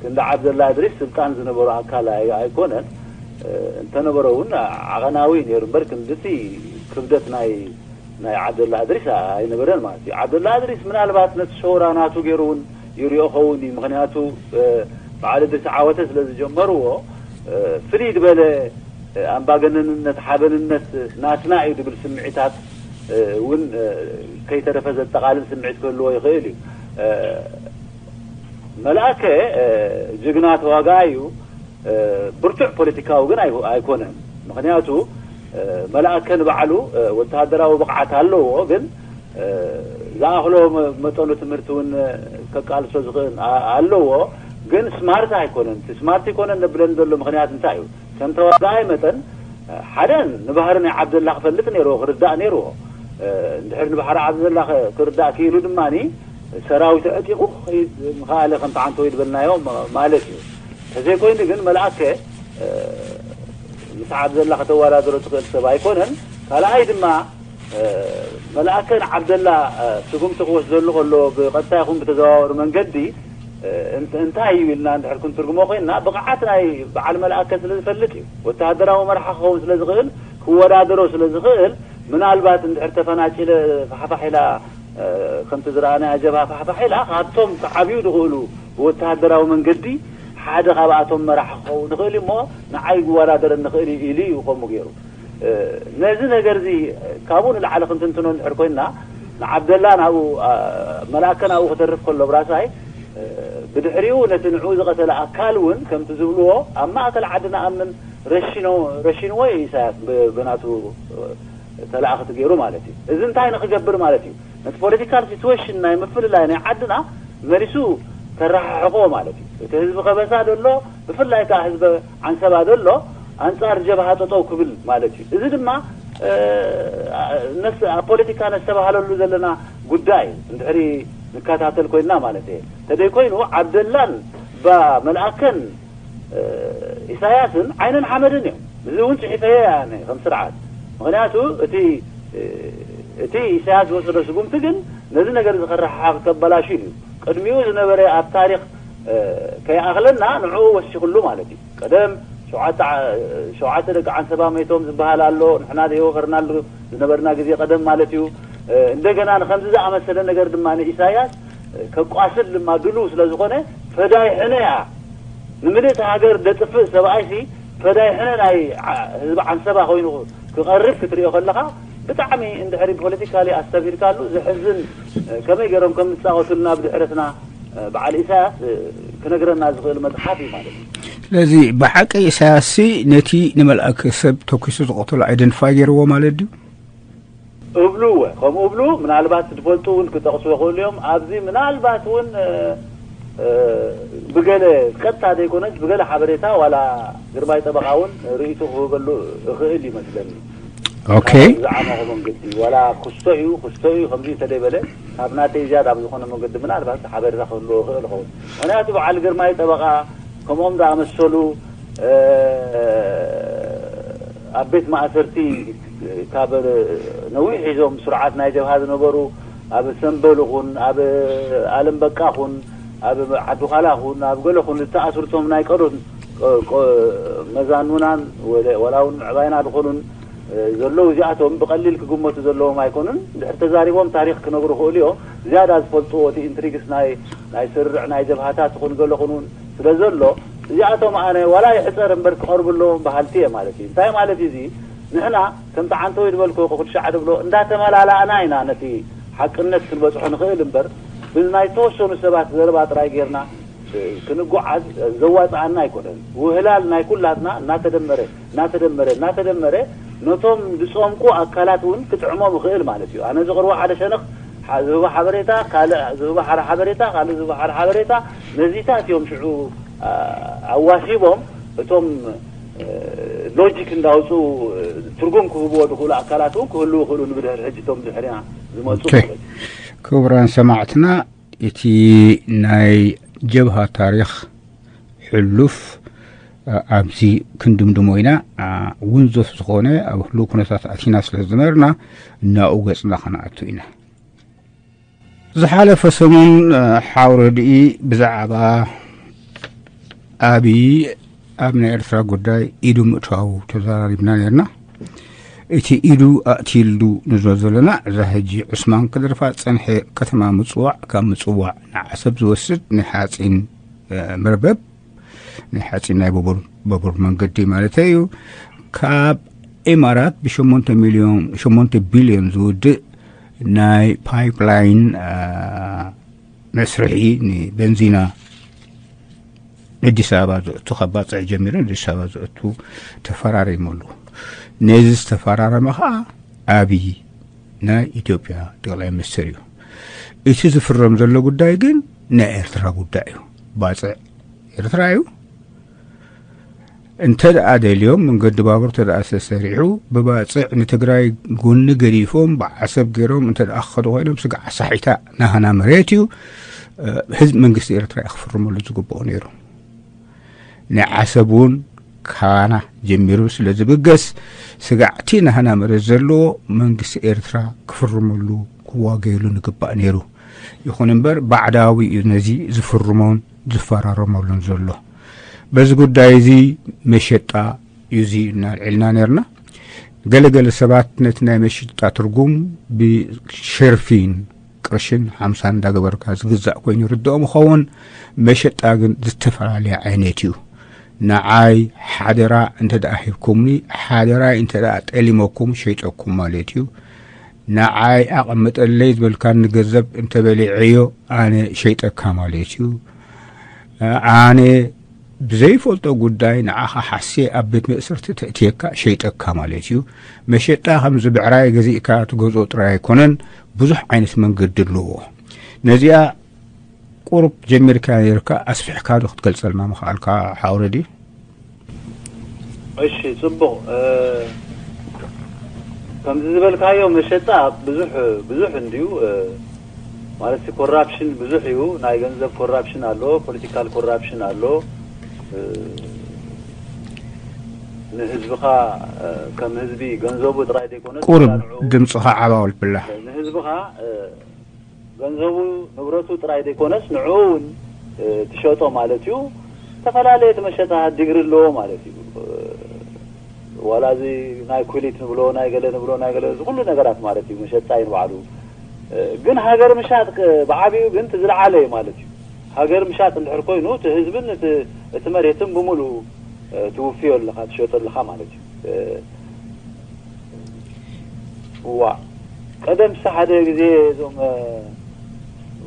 ክንዲ ዓብደላ እድሪስ ስልጣን ዝነበሩ ኣካል ኣይኮነን። እንተነበረ እውን ዓቐናዊ ነይሩ እምበር ክንድቲ ክብደት ናይ ናይ ዓብደላ እድሪስ ኣይነበረን ማለት እዩ። ዓብደላ እድሪስ ምናልባት ነቲ ሸውራ ናቱ ገይሩ እውን ይሪኦ ኸውን እዩ። ምክንያቱ በዓል እድሪስ ዓወተ ስለ ዝጀመርዎ ፍልይ ዝበለ ኣምባገነንነት ሓበንነት ናትና እዩ ድብል ስምዒታት እውን ከይተረፈ ዘጠቓልል ስምዒት ክህልዎ ይኽእል እዩ። መልኣከ ጅግና ተዋጋኣይ እዩ። ብርቱዕ ፖለቲካዊ ግን ኣይኮነን። ምክንያቱ መልኣከ ንባዕሉ ወተሃደራዊ ብቕዓት ኣለዎ፣ ግን ዝኣኽሎ መጠኑ ትምህርቲ እውን ከቃልሶ ዝኽእል ኣለዎ። ግን ስማርት ኣይኮነን። እቲ ስማርት ኣይኮነን ዘብለኒ ዘሎ ምክንያት እንታይ እዩ? ከም ተዋጋኣይ መጠን ሓደ ንባህሪ ናይ ዓብደላ ክፈልጥ ነይርዎ፣ ክርዳእ ነይርዎ። እንድሕር ንባህሪ ዓብደላ ክርዳእ ክኢሉ ድማ ሰራዊት ኣዕጢቑ ክኸይድ ምኸኣለ ከምቲ ዓንተወይ ዝበልናዮ ማለት እዩ። ተዘይኮይኑ ግን መልኣከ ምስ ዓብደላ ከተወዳድሮ ትኽእል ሰብ ኣይኮነን። ካልኣይ ድማ መልኣከ ንዓብደላ ስጉምቲ ክወስደሉ ከሎ ብቐጥታ ይኹን ብተዘዋወሪ መንገዲ እንታይ እዩ ኢልና እንድሕር ክንትርጉሞ ኮይንና፣ ብቕዓት ናይ በዓል መልኣከ ስለ ዝፈልጥ እዩ። ወተሃደራዊ መራሒ ክኸውን ስለ ዝኽእል፣ ክወዳደሮ ስለ ዝኽእል፣ ምናልባት እንድሕር ተፈናጭለ ፋሕፋሕ ኢላ፣ ከምቲ ዝረኣናያ ጀብሃ ፋሕፋሕ ኢላ፣ ካብቶም ክዓብዩ ዝኽእሉ ብወተሃደራዊ መንገዲ ሓደ ካብኣቶም መራሒ ክኸውን ይኽእል እዩ እሞ፣ ንዓይ ክወዳደረኒ ይኽእል እዩ ኢሉ እዩ ከምኡ ገይሩ። ነዚ ነገር እዚ ካብኡ ንላዕሊ ክንትንትኖ እንድሕር ኮይንና፣ ንዓብደላ ናብኡ፣ መልኣከ ናብኡ ክተርፍ ከሎ ብራሳይ፣ ብድሕሪኡ ነቲ ንዕኡ ዝቐተለ ኣካል እውን ከምቲ ዝብልዎ ኣብ ማእከል ዓዲ ንኣምን ረሽኖ-፣ ረሽንዎ እዩ ኢሳያስ ብ-፣ ብናቱ ተላእኽቲ ገይሩ ማለት እዩ። እዚ እንታይ ንክገብር ማለት እዩ? ነቲ ፖለቲካል ሲትዌሽን ናይ ምፍልላይ ናይ ዓድና መሊሱ ከረሓሕቆ ማለት እዩ። እቲ ህዝቢ ከበሳ ደሎ፣ ብፍላይ ከዓ ህዝቢ ዓንሰባ ደሎ፣ ኣንጻር ጀብሃ ጠጠው ክብል ማለት እዩ። እዚ ድማ፣ እ፣ ነስ-፣ ኣብ ፖለቲካ ነስተባህለሉ ዘለና ጉዳይ እዩ። እንድሕሪ ንከታተል ኮይንና ማለት እየ። ተደይኮይኑ ዓብደላን ባ መልኣከን፣ እ፣ ኢሳያስን ዓይንን ሓመድን እዮም። እዚ እውን ጽሒፈዮ እየ ኣነ ከም ስርዓት። ምኽንያቱ እቲ፣ እ፣ እቲ ኢሳያስ ዝወሰዶ ስጉምቲ ግን ነዚ ነገር እዚ ከረሓሓቕ ከበላሹ እዩ። ቅድሚኡ ዝነበረ ኣብ ታሪኽ፣ እ፣ ከይኣኽለና ንዕኡ ወሲኽሉ ማለት እዩ። ቀደም ሸውዓተ ዓ-፣ ሸውዓተ ደቂ ዓንሰባ መይቶም ዝበሃል ኣሎ። ንሕና ዘይወፈርናሉ ዝነበርና ግዜ ቀደም ማለት እዩ። እ፣ እንደገና ንኸምዚ ዝኣመሰለ ነገር ድማ ንኢሳያስ፣ እ፣ ከቋስል ድማ ድልው ስለ ዝኾነ ፈዳይ ሕነ እያ። ንምልእቲ ሃገር ደጥፍእ ሰብኣይሲ ፈዳይ ሕነ ናይ ዓ-፣ ህዝቢ ዓንሰባ ኮይኑ ክቐርብ ክትሪኦ ከለኻ ብጣዕሚ እንድሕሪ ፖለቲካሊ ኣስተብሂልካሉ ዘሕዝን፣ እ፣ ከመይ ገይሮም ከም ዝጻወቱልና ብድሕረትና፣ እ፣ በዓል ኢሳያስ፣ እ፣ ክነግረና ዝኽእል መጽሓፍ እዩ ማለት እዩ። ስለዚ ብሓቂ ኢሳያስሲ ነቲ ንመልኣክ ሰብ ተኪሱ ዝቐተሎ ኣይደንቲፋይ ገይርዎ ማለት ድዩ? እብሉ እወ፣ ከምኡ እብሉ። ምናልባት ዝፈልጡ እውን ክጠቕሱ ይኽእሉ እዮም። ኣብዚ ምናልባት እውን፣ እ፣ እ፣ ብገለ ቀጥታ ዘይኮነች ብገለ ሓበሬታ ዋላ ግርማይ ጠበቓ እውን ርእይቶ ክህበሉ እኽእል ይመስለኒ። ኦኬ። ብዛዕባ መንገዲ ዋላ ክስቶ እዩ፣ ክስቶ እዩ ከምዚ እንተደይበለ፣ ካብ ናተይ ዝያዳ ኣብ ዝኾነ መንገዲ ምናልባት ሓበሬታ ክህልዎ ይኽእል ይኸውን። ምኽንያቱ በዓል ግርማይ ጠበቓ ከምኦም ዝኣመሰሉ፣ እ፣ ኣብ ቤት ማእሰርቲ ካብ ነዊሕ ሒዞም ስርዓት ናይ ጀብሃ ዝነበሩ ኣብ ሰምበል ኹን፣ ኣብ ኣለም በቃ ኹን፣ ኣብ ዓዲ ዃላ ኹን፣ ኣብ ገለ ኹን ዝተኣስሩ እቶም ናይ ቀደም፣ ቆ-፣ ቆ-፣ መዛኑናን ወለ-፣ ወላ እውን ምዕባይና ዝኾኑን፣ እ፣ ዘለዉ እዚኣቶም ብቐሊል ክግመቱ ዘለዎም ኣይኮኑን። እንድሕር ተዛሪቦም ታሪኽ ክነግሩ ይኽእሉ እዮም። ዝያዳ ዝፈልጥዎ እቲ ኢንትሪግስ ናይ፣ ናይ ስርርዕ ናይ ጀብሃታት ይኹን ገለ ኹን እውን ስለ ዘሎ፣ እዚኣቶም ኣነ ዋላ ይሕጸር እምበር ክቐርቡ ኣለዎም በሃልቲ እየ ማለት እዩ። እንታይ ማለት እዩ እዚ? ንሕና ከምቲ ዓንተወይ ዝበልክዎ ክልተ ሻዕ ድብሎ እንዳተመላላእና ኢና ነቲ ሓቅነት ክንበጽሖ ንኽእል እምበር፣ ብናይ ተወሰኑ ሰባት ዘረባ ጥራይ ጌርና ክንጓዓዝ ዘዋጽኣና ኣይኮነን። ውህላል ናይ ኩላትና እናተደመረ፣ እናተደመረ፣ እናተደመረ ነቶም ዝጸምቁ ኣካላት እውን ክጥዕሞም ይኽእል ማለት እዩ። ኣነ ዝቕርቦ ሓደ ሸነኽ ሓ-፣ ዝህቦ ሓበሬታ፣ ካልእ ዝህቦ ሓደ ሓበሬታ፣ ካልእ ዝህቦ ሓደ ሓበሬታ፣ ነዚታት እዮም ሽዑ፣ ኣ-፣ ኣዋሲቦም እቶም፣ እ፣ ሎጂክ እንዳውፅኡ፣ እ፣ ትርጉም ክህብዎ ዝኽእሉ ኣካላት እውን ክህልዉ ይኽእሉ፣ ንብድሕሪ ሕጂ እቶም ድሕሪና ዝመፁ ኦኬ። ማለት እዩ። ክቡራን ሰማዕትና፣ እቲ ናይ ጀብሃ ታሪኽ ሕሉፍ፣ ኣ-፣ ኣብዚ ክንድምድሞ ኢና። ኣ፣ ውንዞፍ ዝኾነ ኣብ ህሉው ኩነታት ኣቲና ስለ ዝነበርና፣ ናብኡ ገጽና ከነኣቱ ኢና። ዝሓለፈ ሰሙን፣ እ፣ ሓው ረድኢ ብዛዕባ ኣብዪ ኣብ ናይ ኤርትራ ጉዳይ ኢዱ ምእታዉ ተዘራሪብና ነርና። እቲ ኢዱ ኣእትይሉ ንዞ ዘለና እዛ ሕጂ ዑስማን ክደርፋ ጸንሐ ከተማ ምጽዋዕ፣ ካብ ምጽዋዕ ንዓሰብ ዝወስድ ናይ ሓጺን፣ እ፣ መርበብ፣ ናይ ሓጺን ናይ ባቡር፣ ባቡር መንገዲ ማለተይ እዩ። ካብ ኢማራት ብ8 ሚልዮን፣ ሸሞንተ ቢልዮን ዝውድእ ናይ ፓይፕላይን፣ እ፣ መስርሒ ንበንዚና ኣዲስ ኣበባ ዘእቱ፣ ካብ ባጽዕ ጀሚሩ ኣዲስ ኣበባ ዘእቱ ተፈራሪሙ ኣሎ። ነዚ ዝተፈራረመ ኸኣ ኣብይ ናይ ኢትዮጵያ ጠቕላይ ሚኒስትር እዩ። እቲ ዝፍረም ዘሎ ጉዳይ ግን ናይ ኤርትራ ጉዳይ እዩ። ባጽዕ ኤርትራ እዩ። እንተ ደኣ ደልዮም መንገዲ ባቡር እንተ ደኣ ተሰሪሑ ብባጽዕ ንትግራይ ጎኒ ገዲፎም ብዓሰብ ገይሮም እንተ ደኣ ክኸዱ ኮይኖም ስግዓ ሳሒታ ናህና መሬት እዩ። እ፣ ህዝቢ መንግስቲ ኤርትራ እዩ ክፍርመሉ ዝግብኦ ነይሩ። ናይ ዓሰብ እውን ካባና ጀሚሩ ስለ ዝብገስ ስጋዕቲ ናህና መሬት ዘለዎ መንግስቲ ኤርትራ ክፍርመሉ ክዋገየሉ ንግባእ ነይሩ። ይኹን እምበር ባዕዳዊ እዩ ነዚ ዝፍርሞን ዝፈራረመሉን ዘሎ። በዚ ጉዳይ እዚ መሸጣ እዩ እዚ እናልዕልና ነርና። ገለገለ ሰባት ነቲ ናይ መሸጣ ትርጉም ብሸርፊን ቅርሽን ሓምሳ እንዳገበርካ ዝግዛእ ኮይኑ ይርድኦም ይኸውን። መሸጣ ግን ዝተፈላለየ ዓይነት እዩ። ንዓይ ሓደራ እንተ ደኣ ሂብኩምኒ፣ ሓደራይ እንተ ደኣ ጠሊመኩም ሸይጠኩም ማለት እዩ። ንዓይ ኣቐምጠለይ ዝበልካኒ ገንዘብ እንተ በሊዐዮ ኣነ ሸይጠካ ማለት እዩ። ኣነ ብዘይፈልጦ ጉዳይ ንዓኻ ሓስየ ኣብ ቤት መእሰርቲ ተእትየካ ሸይጠካ ማለት እዩ። መሸጣ ከምዚ ብዕራይ ገዚእካ ትገዝኦ ጥራይ ኣይኮነን፣ ብዙሕ ዓይነት መንገዲ ኣለዎ። ነዚኣ ቁሩብ ጀሚርካ ነይርካ ኣስፊሕካ ዶ ክትገልጸልና ምኽኣልካ ሓውረዲ? እሺ፣ ጽቡቕ። ከምዚ ዝበልካዮ መሸጣ ብዙሕ ብዙሕ እንድዩ። ማለት ኮራፕሽን ብዙሕ እዩ። ናይ ገንዘብ ኮራፕሽን ኣሎ፣ ፖለቲካል ኮራፕሽን ኣሎ። ንህዝብኻ ከም ህዝቢ ገንዘቡ ጥራይ ዘይኮነስ ቁሩብ ድምፅኻ ዓባውል ብላ። ንህዝብኻ ገንዘቡ ንብረቱ ጥራይ ዘይኮነስ ንዕኡ እውን ትሸጦ ማለት እዩ። ዝተፈላለየ እቲ መሸጣ ዲግሪ ኣለዎ ማለት እዩ። ዋላ እዚ ናይ ኩሊት ንብሎ ናይ ገለ ንብሎ ናይ ገለ እዚ ኩሉ ነገራት ማለት እዩ መሸጣ እዩ ንባዕሉ። ግን ሃገር ምሻጥ ብዓቢኡ ግን እቲ ዝለዓለ እዩ ማለት እዩ። ሃገር ምሻጥ እንድሕር ኮይኑ እቲ ህዝብን እቲ መሬትን ብምሉኡ ትውፍዮ ኣለኻ ትሸጦ ኣለኻ ማለት እዩ። እዋ ቀደምሲ ሓደ ግዜ እዞም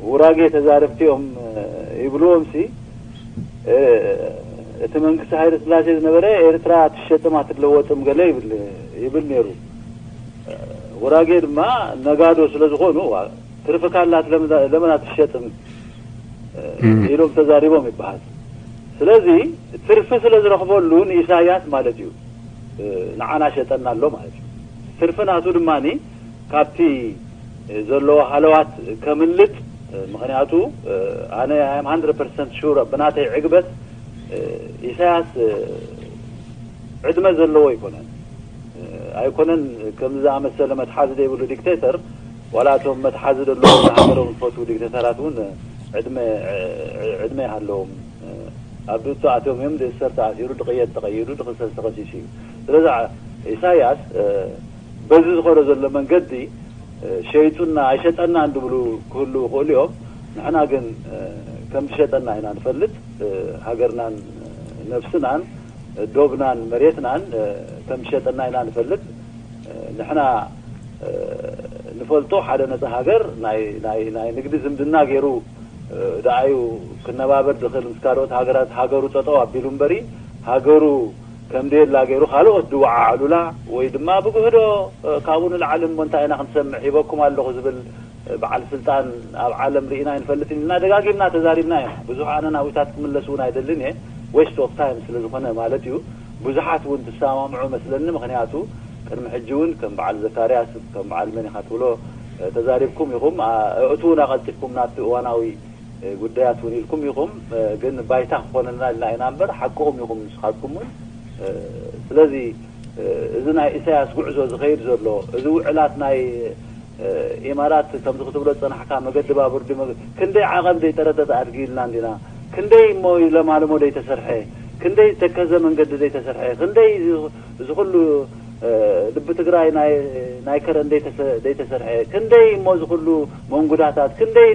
ውራጌ ተዛረብቲ እዮም ይብልዎም ሲ እቲ መንግስቲ ሃይለ ስላሴ ዝነበረ ኤርትራ ትሸጥም ኣትለወጥም ገለ ይብል ይብል ነይሩ። ውራጌ ድማ ነጋዶ ስለ ዝኾኑ ትርፊ ካላት ለምን ኣትሸጥም ኢሎም ተዛሪቦም ይበሃል። ስለዚ ትርፊ ስለ ዝረኽበሉ ንኢሳያስ ማለት እዩ ንዓና ሸጠና ኣሎ ማለት እዩ። ትርፊ ናቱ ድማ ካብቲ ዘለዎ ሃለዋት ከምልጥ ምክንያቱ ኣነ ኣም ሃንድረድ ፐርሰንት ሹር ብናተይ ዕግበት ኢሳያስ ዕድመ ዘለዎ ኣይኮነን ኣይኮነን ከምዚ ዝኣመሰለ መትሓዚ ዘይብሉ ዲክቴተር ዋላ እቶም መትሓዚ ዘለዎም ንሃገሮም ዝፈትዉ ዲክቴተራት እውን ዕድመ ዕድመ ይሃለዎም ኣብ ድእቶ ኣትዮም እዮም ድእሰር ተኣሲሩ ድቕየድ ተቐይዱ ድኽሰስ ተኸሲሱ እዩ ስለዚ ኢሳያስ በዚ ዝኾነ ዘሎ መንገዲ ሸይጡና ኣይሸጠና እንድብሉ ክህሉ ይኽእሉ እዮም ንሕና ግን ከም ዝሸጠና ኢና ንፈልጥ ሃገርናን ነብስናን ዶብናን መሬትናን ከም ዝሸጠና ኢና ንፈልጥ ንሕና ንፈልጦ ሓደ ነፃ ሃገር ናይ ንግዲ ዝምድና ገይሩ ደኣዩ ክነባበር ዝኽእል ምስ ካልኦት ሃገራት ሃገሩ ጠጠው ኣቢሉ እምበሪ ሃገሩ ከም ደየላ ገይሩ ካልኦት ዝወዓዕሉላ ወይ ድማ ብግህዶ ካብኡ ንላዕሊ እሞ እንታይ ኢና ክንሰምዕ ሂበኩም ኣለኹ ዝብል በዓል ስልጣን ኣብ ዓለም ርኢና ኣይንፈልጥን ኢልና ደጋጊምና ተዛሪብና ኢና ብዙሕ ኣነ ናብታት ክምለስ እውን ኣይደልን እየ waste of time ስለ ዝኾነ ማለት እዩ ብዙሓት እውን ትሰማምዑ መስለኒ ምክንያቱ ቅድሚ ሕጂ እውን ከም በዓል ዘካርያስ ከም በዓል መን ኢኻ ትብሎ ተዛሪብኩም ኢኹም እእትውና ቀልጢፍኩም ናብቲ እዋናዊ ጉዳያት እውን ኢልኩም ኢኹም ግን ባይታ ክኾነና ኢልና ኢና እምበር ሓቅኹም ኢኹም ንስኻትኩም እውን ስለዚ እዚ ናይ ኢሳያስ ጉዕዞ ዝኸይድ ዘሎ እዚ ውዕላት ናይ ኢማራት ከምዚ ክትብሎ ዝፀናሕካ መገዲ ባቡር ድዩ ክንደይ ዓቐብ ዘይጠረጠጠ ኣድጊ ኢልና እንዲና ክንደይ እሞ ለማልሞ ዘይተሰርሐ ክንደይ ተከዘ መንገዲ ዘይተሰርሐ ክንደይ እዚ ኩሉ ልቢ ትግራይ ናይ ከረን ዘይተሰርሐ ክንደይ እሞ እዚ ኩሉ መንጉዳታት ክንደይ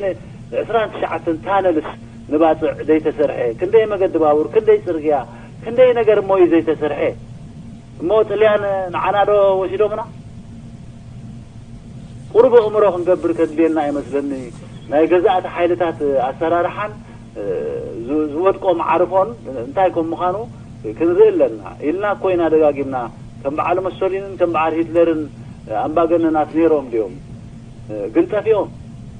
ዕስራን ትሽዓተን ታነልስ ንባፅዕ ዘይተሰርሐ ክንደይ መገዲ ባቡር ክንደይ ፅርግያ ክንደይ ነገር እሞ እዩ ዘይተሰርሐ እሞ ጥልያን ንዓና ዶ ወሲዶምና ቁሩብ ኣእምሮ ክንገብር ከድልየና ይመስለኒ ናይ ገዛእቲ ሓይልታት ኣሰራርሓን ዝወድቆም ዓርፎን እንታይ ከም ምዃኑ ክንርኢ ኣለና ኢልና እኮ ኢና ደጋጊምና ከም በዓል መሶሊንን ከም በዓል ሂትለርን ኣምባገነናት ነይሮም ድዮም ግን ጠፊኦም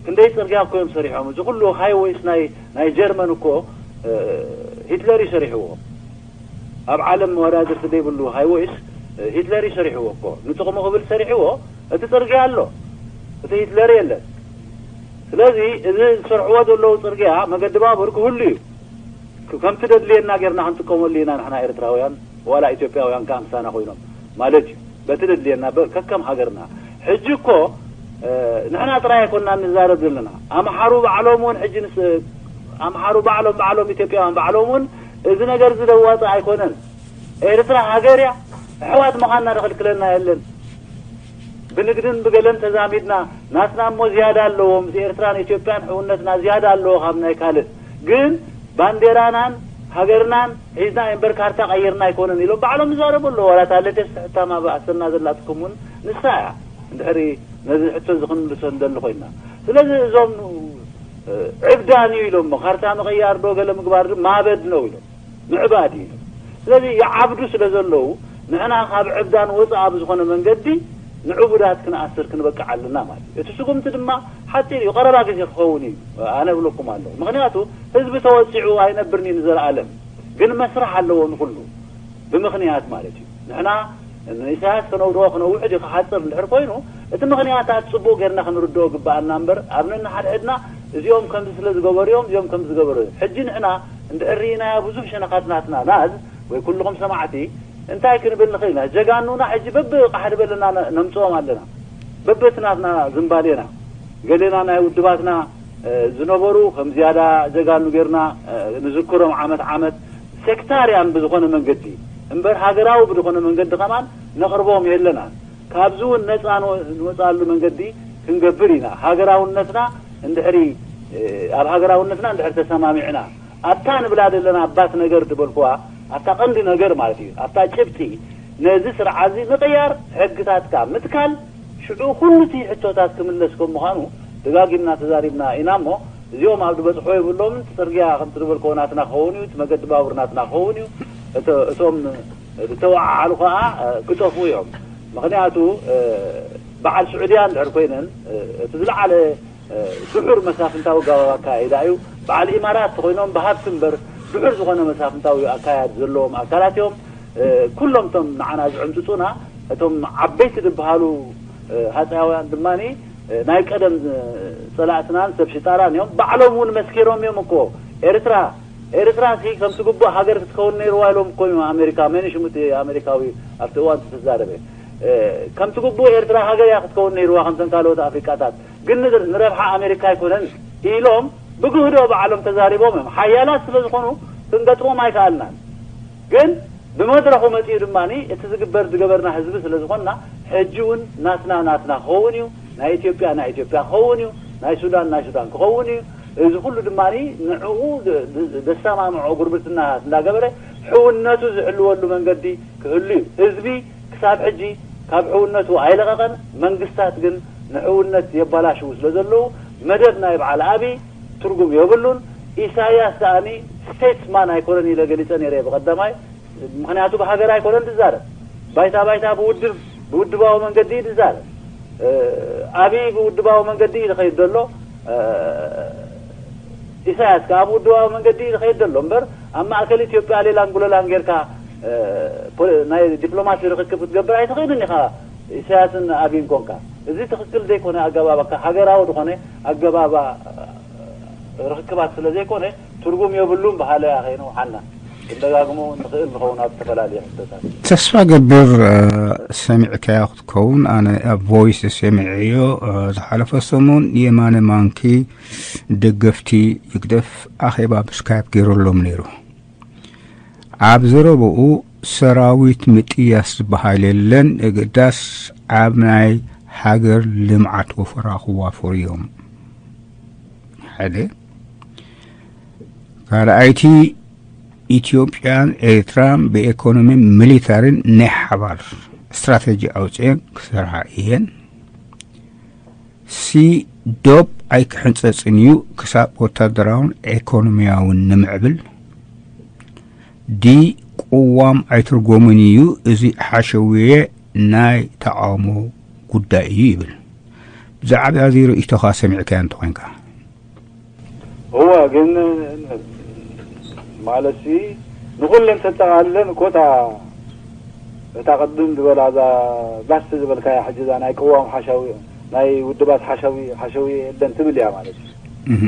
ክንደይ ፅርግያ እኮ እዮም ሰሪሖም እዚ ኩሉ ሃይወይስ ናይ ጀርመን እኮ ሂትለር እዩ ሰሪሕዎ ኣብ ዓለም መወዳድርቲ ዘይብሉ ሃይወይስ ሂትለር እዩ ሰሪሕዎ እኮ ንጥቕሙ ክብል ሰሪሕዎ እቲ ፅርግያ ኣሎ እቲ ሂትለር የለን ስለዚ እዚ ዝሰርሕዎ ዘለዉ ፅርግያ መገዲ ባቡር ክህሉ እዩ ከምቲ ደድልየና ጌርና ክንጥቀመሉ ኢና ንሕና ኤርትራውያን ዋላ ኢትዮጵያውያን ከዓ ምሳና ኮይኖም ማለት እዩ በቲ ደድልየና ከከም ሃገርና ሕጂ እኮ ንሕና ጥራይ ኣይኮንና ንዛረብ ዘለና። ኣምሓሩ ባዕሎም እውን ሕጂ ምስ ኣምሓሩ ባዕሎም ባዕሎም ኢትዮጵያውያን ባዕሎም እውን እዚ ነገር እዚ ዘዋፅእ ኣይኮነን። ኤርትራ ሃገር እያ። ኣሕዋት ምዃንና ዝኽልክለና የለን። ብንግድን ብገለን ተዛሚድና ናትና እሞ ዝያዳ ኣለዎ። ምስ ኤርትራን ኢትዮጵያን ሕውነትና ዝያዳ ኣለዎ ካብ ናይ ካልእ። ግን ባንዴራናን ሃገርናን ሒዝና እምበር ካርታ ቀይርና ኣይኮነን ኢሎም ባዕሎም ይዛረቡ ኣለዉ። ዋላ እታ ሌተስት ሕታም ኣብ ኣሰና ዘላትኩም እውን ንሳ እያ። እንድሕሪ ነዚ ሕቶ እዚ ክንምልሶ ንደሊ ኮይና። ስለዚ እዞም ዕብዳን እዩ ኢሎሞ። ካርታ ምቕያር ዶ ገለ ምግባር ዶ ማበድ ነው ኢሎም። ምዕባድ እዩ ኢሎም። ስለዚ ይዓብዱ ስለ ዘለዉ ንሕና ካብ ዕብዳን ወፃእ ኣብ ዝኾነ መንገዲ ንዕቡዳት ክንኣስር ክንበቅዕ ኣለና ማለት እዩ። እቲ ስጉምቲ ድማ ሓፂር እዩ፣ ቀረባ ግዜ ክኸውን እዩ። ኣነ እብለኩም ኣለኹ። ምኽንያቱ ህዝቢ ተወፂዑ ኣይነብርን እዩ ንዘለኣለም። ግን መስራሕ ኣለዎ ንኹሉ። ብምኽንያት ማለት እዩ። ንሕና ንኢሳያስ ከነውድቖ ክነውሕድ እዩ ክሓጽር እንድሕር ኮይኑ፣ እቲ ምኽንያታት ጽቡቕ ጌርና ክንርድኦ ግብኣና እምበር፣ ኣብ ነንሓድሕድና እዚኦም ከምዚ ስለ ዝገበሩ እዮም፣ እዚኦም ከምዚ ዝገበሩ እዮም። ሕጂ ንሕና እንድሕር ርኢናዮ ብዙሕ ሸነኻት ናትና ናዝ ወይ ኩልኹም ሰማዕቲ እንታይ ክንብል ንኽእል ኢና? ጀጋኑና ሕጂ በብቓሕዲ በለና ነ-፣ ነምጽኦም ኣለና። በበቲ ናትና ዝምባሌና። ገሌና ናይ ውድባትና፣ እ፣ ዝነበሩ ከም ዝያዳ ጀጋኑ ጌርና፣ እ፣ ንዝክሮም ዓመት ዓመት። ሴክታርያን ብዝኾነ መንገዲ እምበር ሃገራዊ ብዝኾነ መንገዲ ከማን ነቕርቦም የለናን። ካብዚ እውን ነፃ ንወ-፣ ንወፅኣሉ መንገዲ ክንገብር ኢና። ሃገራውነትና እንድሕሪ፣ እ፣ ኣብ ሃገራውነትና እንድሕሪ ተሰማሚዕና፣ ኣብታ ንብላ ዘለና ኣባት ነገር ዝበልኩዋ፣ ኣብታ ቀንዲ ነገር ማለት እዩ፣ ኣብታ ጭብጢ፣ ነዚ ስርዓት እዚ ምቕያር፣ ሕግታትካ ምትካል፣ ሽዑ ኩሉ እቲ ሕቶታት ክምለስ ከም ምዃኑ ደጋጊምና ተዛሪብና ኢና እሞ፣ እዚኦም ኣብ ዝበጽሖ የብሎምን፣ እቲ ጽርግያ ከምቲ ዝበልክዎ ናትና ክኸውን እዩ፣ እቲ መገዲ ባቡር ናትና ክኸውን እዩ፣ እቶ-፣ እቶም ዝተወዓዓሉ ከኣ፣ እ፣ ክጠፍኡ እዮም። ምኽንያቱ፣ እ፣ በዓል ስዑድያ እንድሕር ኮይነን፣ እ፣ እቲ ዝለዓለ፣ እ፣ ድሑር መሳፍንታዊ ኣገባብ ኣካያይዳ እዩ። በዓል ኢማራት እንተኾይኖም ብሃብቲ እምበር ድሑር ዝኾነ መሳፍንታዊ ኣካያድ ዘለዎም ኣካላት እዮም። እ፣ ኩሎም እቶም ንዓና ዝዕምጽጹና፣ እቶም ዓበይቲ ዝበሃሉ፣ እ፣ ሃጸያውያን ድማኒ፣ እ፣ ናይ ቀደም፣ እ፣ ጸላእትናን ሰብ ሽጣራን እዮም። ባዕሎም እውን መስኪሮም እዮም እኮ። ኤርትራ፣ ኤርትራ ሲ ከምቲ ግቡእ ሃገር ክትከውን ነይርዋ ኢሎም እኮ እዮም ኣሜሪካ፣ መን ሽሙ እቲ ኣሜሪካዊ ኣብቲ እዋን ዝተዛረበ? እ፣ ከምቲ ግቡእ ኤርትራ ሃገር እያ ክትከውን ነይርዋ ከምተን ካልኦት ኣፍሪቃታት። ግን ንር-፣ ንረብሓ ኣሜሪካ ኣይኮነን ኢሎም ብግህዶ ባዕሎም ተዛሪቦም እዮም። ሓያላት ስለ ዝኾኑ ክንገጥሞም ኣይከኣልናን። ግን ብመድረኹ መጺኡ ድማ እቲ ዝግበር ዝገበርና ህዝቢ ስለ ዝኾንና፣ ሕጂ እውን ናትና ናትና ክኸውን እዩ፣ ናይ ኢትዮጵያ ናይ ኢትዮጵያ ክኸውን እዩ፣ ናይ ሱዳን ናይ ሱዳን ክኸውን እዩ። እዚ ኩሉ ድማ ንዕኡ ድ-፣ ድ-፣ ዘሰማምዖ ጉርብትና እንዳገበረ ሕውነቱ ዝሕልወሉ መንገዲ ክህሉ እዩ። ህዝቢ ክሳብ ሕጂ ካብ ሕውነቱ ኣይለቐቐን። መንግስታት ግን ንሕውነት የባላሽዉ ስለ ዘለዉ መደብ ናይ በዓል ኣብይ ትርጉም የብሉን። ኢሳያስ ከኣኒ ስቴትስማን ኣይኮነን ኢለ ገሊጸ ነይረ ብቐዳማይ። ምኽንያቱ ብሃገር ኣይኮነን ዝዛረብ። ባይታ ባይታ ብውድብ፣ ብውድባዊ መንገዲ እዩ ዝዛረብ። እ፣ ኣብይ ብውድባዊ መንገዲ እዩ ዝኸይድ ዘሎ። እ፣ ኢሳያስ ከኣ ብውድባዊ መንገዲ እዩ ዝኸይድ ዘሎ። እምበር ኣብ ማእከል ኢትዮጵያ ሌላን ጉለላን ጌርካ፣ እ፣ ፖ-፣ ናይ ዲፕሎማሲ ርኽክብ ክትገብር ኣይትኽእልን ኢኻ፣ ኢሳያስን ኣብይን ኮንካ። እዚ ትኽክል ዘይኮነ ኣገባብ፣ ኣካ-፣ ሃገራዊ ዝኾነ ኣገባብ ርኽክባት ስለ ዘይኮነ ትርጉም የብሉን በሃሊ እያ ከይንውሓና። ክንደጋግሞ ንኽእል ንኸውን ኣብ ዝተፈላለዩ ሕቶታት። ተስፋ ገብር፣ እ፣ ሰሚዕካዮ ክትከውን። ኣነ ኣብ ቮይስ ሰሚዐዮ፣ እ፣ ዝሓለፈ ሰሙን የማነ ማንኪ ደገፍቲ ህግደፍ ኣኼባ ብስካይፕ ገይሩሎም ነይሩ። ኣብ ዘረብኡ ሰራዊት ምጥያስ ዝበሃል የለን፣ እግዳስ ኣብ ናይ ሃገር ልምዓት ወፈራ ክዋፈሩ እዮም። ሓደ። ካልኣይቲ፣ ኢትዮጵያን ኤርትራን ብኤኮኖሚን ሚሊታሪን ናይ ሓባር ስትራተጂ ኣውፅኤን ክሰርሓ እየን። ሲ፣ ዶብ ኣይክሕንጸጽን እዩ ክሳብ ወታደራውን ኤኮኖሚያውን ንምዕብል። ዲ፣ ቅዋም ኣይትርጎምን እዩ፣ እዚ ሓሸውየ ናይ ተቓውሞ ጉዳይ እዩ ይብል። ብዛዕባ እዚ ርእይቶኻ ሰሚዕካዮ እንተኾይንካ? እወ፣ ግን ማለትሲ ንኹለን ተጠቓልለን እኮ እታ፣ እታ ቅድም ዝበላ እዛ ላስት ዝበልካያ ሕጂ እዛ ናይ ቅዋም ሓሻዊ፣ ናይ ውድባት ሓሻዊ፣ ሓሸዊ የለን ትብል እያ ማለት እዩ። እህ።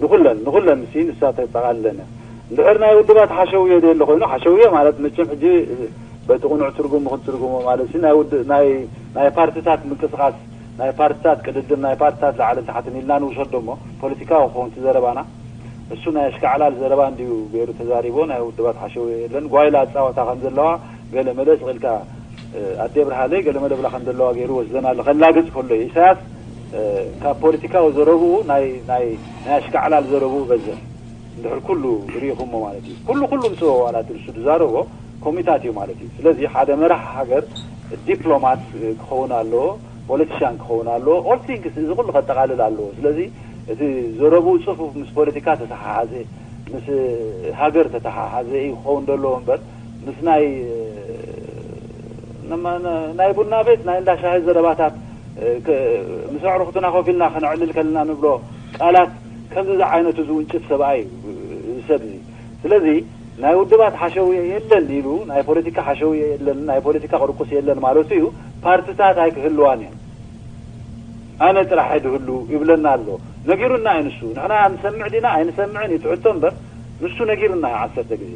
ንኹለን፣ ንኹለን ሲ ንሳ ተጠቓልለን እያ። እንድሕር ናይ ውድባት ሓሸውየ ደየለ ኮይኑ፣ ሓሸውየ ማለት መቸም ሕጂ በቲ ቅኑዕ ትርጉም ክትትርጉሞ ማለት ሲ ናይ ውድ-፣ ናይ፣ ናይ ፓርቲታት ምንቅስቓስ ናይ ፓርትታት ቅድድም፣ ናይ ፓርትታት ላዕልን ታሕትን ኢልና ንውሰዶ እሞ፣ ፖለቲካዊ ክኸውን እቲ ዘረባና፣ እሱ ናይ ኣሽካዕላል ዘረባ እንድዩ ገይሩ ተዛሪቦ። ናይ ውድባት ሓሸውየ የለን፣ ጓይላ ጻወታ ከም ዘለዋ ገለ መለ ስቕ ኢልካ፣ ኣዴ ብርሃለይ ገለ መለ ብላ ከም ዘለዋ ገይሩ ወስደና ኣሎ። ከላግጽ ከሎ ኢሳያስ ካብ ፖለቲካዊ ዘረብኡ ናይ ናይ ናይ ኣሽካዕላል ዘረብኡ በዝሕ። እንድሕር ኩሉ ርኢኹሞ ማለት እዩ። ኩሉ ኩሉ ምስ ዋላት ንሱ ዝዛረቦ ኮሚታት እዩ ማለት እዩ። ስለዚ ሓደ መራሕ ሃገር ዲፕሎማት ክኸውን ኣለዎ፣ ፖለቲሻን ክኸውን ኣለዎ፣ ኦል ቲንግስ እዚ ኩሉ ከጠቓልል ኣለዎ። ስለዚ እቲ ዘረብኡ ጽፉፍ ምስ ፖለቲካ ተተሓሓዘ፣ ምስ ሃገር ተተሓሓዘ እዩ ክኸውን ዘለዎ እምበር ምስ ናይ ናይ ቡና ቤት ናይ እንዳ ሻሂ ዘረባታት ምስ ኣዕሩኽትና ኮፍ ኢልና ከነዕልል ከለና ንብሎ ቃላት ከምዚ ዝዓይነቱ ዝውንጭፍ ሰብኣይ እዩ እዚ ሰብ እዚ። ስለዚ ናይ ውድባት ሓሸውየ የለን ኢሉ ናይ ፖለቲካ ሓሸውየ የለን ናይ ፖለቲካ ቅርቁስ የለን ማለቱ እዩ። ፓርትታት ኣይክህልዋን እየን። ኣነ ጥራሕ ድህሉ ይብለና ኣሎ። ነጊሩና እዩ ንሱ። ንሕና ንሰምዕ ዲና ኣይንሰምዕን እዩ ትሕቶ እምበር ንሱ ነጊሩና እዩ ዓሰርተ ግዜ።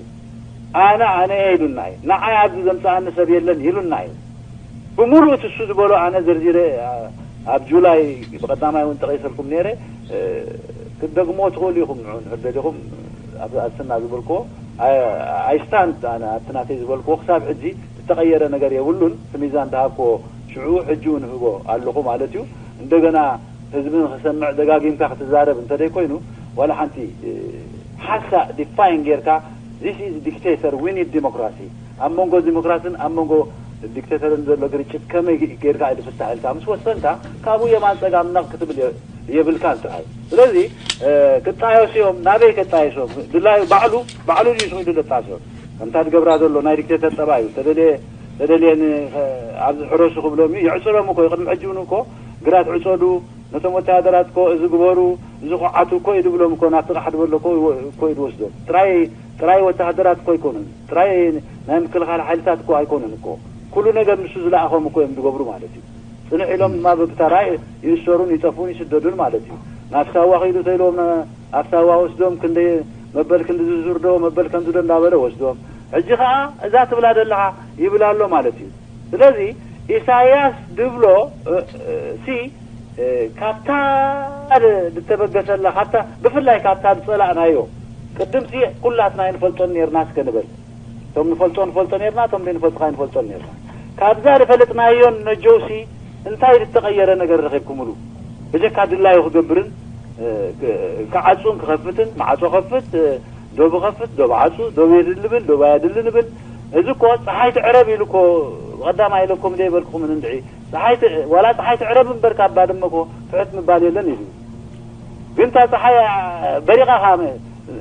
ኣነ ኣነ እየ ኢሉና እዩ። ንዓይ ኣብዚ ዘምጽኣኒ ሰብ የለን ኢሉና እዩ። ብምሉእ እቲ እሱ ዝበሎ ኣነ ዘርዚረ ኣብ ጁላይ ብቐዳማይ እውን ጠቒሰልኩም ነይረ። ክትደግሞ ትኽእሉ ኢኹም ንዑ እንድሕር ደሊኹም ኣብ ኣስና ዝበልክዎ ኣይስታንድ ኣነ ኣብቲ ናተይ ዝበልክዎ ክሳብ ሕጂ ዝተቐየረ ነገር የብሉን። እቲ ሚዛን ዝሃብክዎ ሽዑ ሕጂ እውን ህቦ ኣለኹ ማለት እዩ። እንደገና ህዝቢ ንክሰምዕ ደጋጊምካ ክትዛረብ እንተደይ ኮይኑ ዋላ ሓንቲ ሓንሳእ ዲፋይን ጌርካ this is dictator we need democracy ኣብ መንጎ ዲሞክራሲን ኣብ መንጎ ዲክተተርን ዘሎ ግርጭት ከመይ ጌርካ እዩ ዝፍታሕ ኢልካ ምስ ወሰንካ ካብኡ የማን ጸጋም ነቕ ክትብል የብልካን ጥራይ። ስለዚ ክጣየሱ እዮም። ናበይ ከጣየሶም ድላዩ ባዕሉ ባዕሉ እዩ ስኢሉ ዘጣስዮም። ከምታ ትገብራ ዘሎ ናይ ዲክተተር ጠባይ እዩ። ተደልየ ተደልየ ኣብዚ ሕረሱ ክብሎም እዩ የዕጽሎም እኮ እዩ። ቅድሚ ሕጂ እውን እኮ ግራት ዕጸዱ ነቶም ወተሃደራት እኮ እዚ ግበሩ እዚ ኩዓቱ እኮ እዩ ድብሎም እኮ ናብቲ ቃሕ ድበሎ እኮ እዩ ድወስዶም። ጥራይ ጥራይ ወተሃደራት እኮ ኣይኮኑን። ጥራይ ናይ ምክልኻል ሓይልታት እኮ ኣይኮኑን እኮ። ኩሉ ነገር ንሱ ዝለኣኾም እኮ እዮም ዝገብሩ ማለት እዩ። ጽንሕ ኢሎም ድማ ብብተራ ይእሰሩን ይጠፍኡን ይስደዱን ማለት እዩ። ናብ ሳዋ ኺዱ ተኢልዎም ኣብ ሳዋ ወስዶም ክንደይ መበል ክንዲ ዝዙር ዶ መበል ከምዚ ዶ እንዳበለ ወስዶም። ሕጂ ኸዓ እዛ ትብላ ዘለኻ ይብል ኣሎ ማለት እዩ። ስለዚ ኢሳያስ ድብሎ ሲ ካብታ ዝተበገሰላ ካብታ ብፍላይ ካብታ ዝጸላእናዮ ቅድምሲ ኩላትና ኣይንፈልጦን ነርና እስከ ንበል። እቶም ንፈልጦ ንፈልጦ ነርና፣ እቶም ዘይንፈልጦ ኣይንፈልጦን ነርና። ካብዛ ዝፈለጥናዮን ነጆሲ እንታይ ዝተቐየረ ነገር ረኺብኩምሉ? ብጀካ ድላዩ ክገብርን ክዓጹን ክኸፍትን ማዕጾ ከፍት ዶብ ከፍት ዶብ ዓጹ ዶብ የድሊ ብል ዶብ ኣየድልን ብል። እዚ እኮ ጸሓይ ትዕረብ ኢሉ እኮ ብቐዳማይ ኢለኩም ዘይበልኩምን እንድዒ ጸሓይ ዋላ ጸሓይ ትዕረብ እምበር ካብ ባድመ እኮ ትሕት ምባል የለን ኢሉ። ግን እታ ጸሓይ በሪቓ ከኣ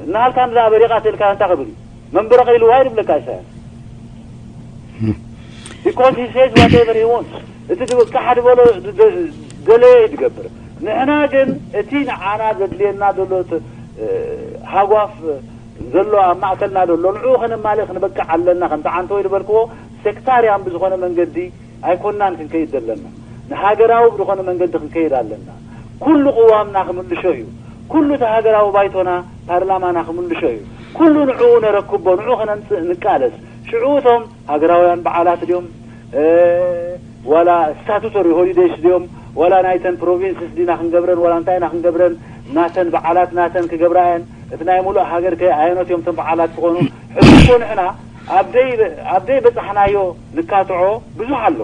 እናሃልካ ንዛ በሪቓ ተልካ እንታይ ክብል እዩ? መንብረቕ ኢልዋ እዩ ዝብለካ ኢሳያስ። Because he says whatever he wants። እቲ ዝብቃሕ ዝበሎ ደለዮ እዩ ዝገብር። ንሕና ግን እቲ ንዓና ዘድልየና ዘሎ ሃጓፍ ዘሎ ኣብ ማእከልና ዘሎ ንዕኡ ከነማልእ ክንበቅዕ ኣለና። ከምቲ ዓንተወይ ዝበልክዎ ሴክታርያን ብዝኾነ መንገዲ ኣይኮናን ክንከይድ ዘለና። ንሃገራዊ ብዝኾነ መንገዲ ክንከይድ ኣለና። ኩሉ ቅዋምና ክምልሾ እዩ። ኩሉ እቲ ሃገራዊ ባይቶና ፓርላማና ክምልሾ እዩ። ኩሉ ንዕኡ ነረክቦ፣ ንዕኡ ከነምጽእ ንቃለስ። ሽዑ እቶም ሃገራውያን በዓላት ድዮም ዋላ ስታቱቶሪ ሆሊደይስ ድዮም ዋላ ናይተን ፕሮቪንስስ ዲና ክንገብረን ዋላ እንታይ ኢና ክንገብረን ናተን በዓላት ናተን ክገብራ እየን። እቲ ናይ ሙሉእ ሃገር ከ ኣየኖት እዮም እቶም በዓላት ዝኾኑ? ሕጂ እኮ ንሕና ኣብ ደይ በጻሕናዮ ንካትዖ ብዙሕ ኣሎ።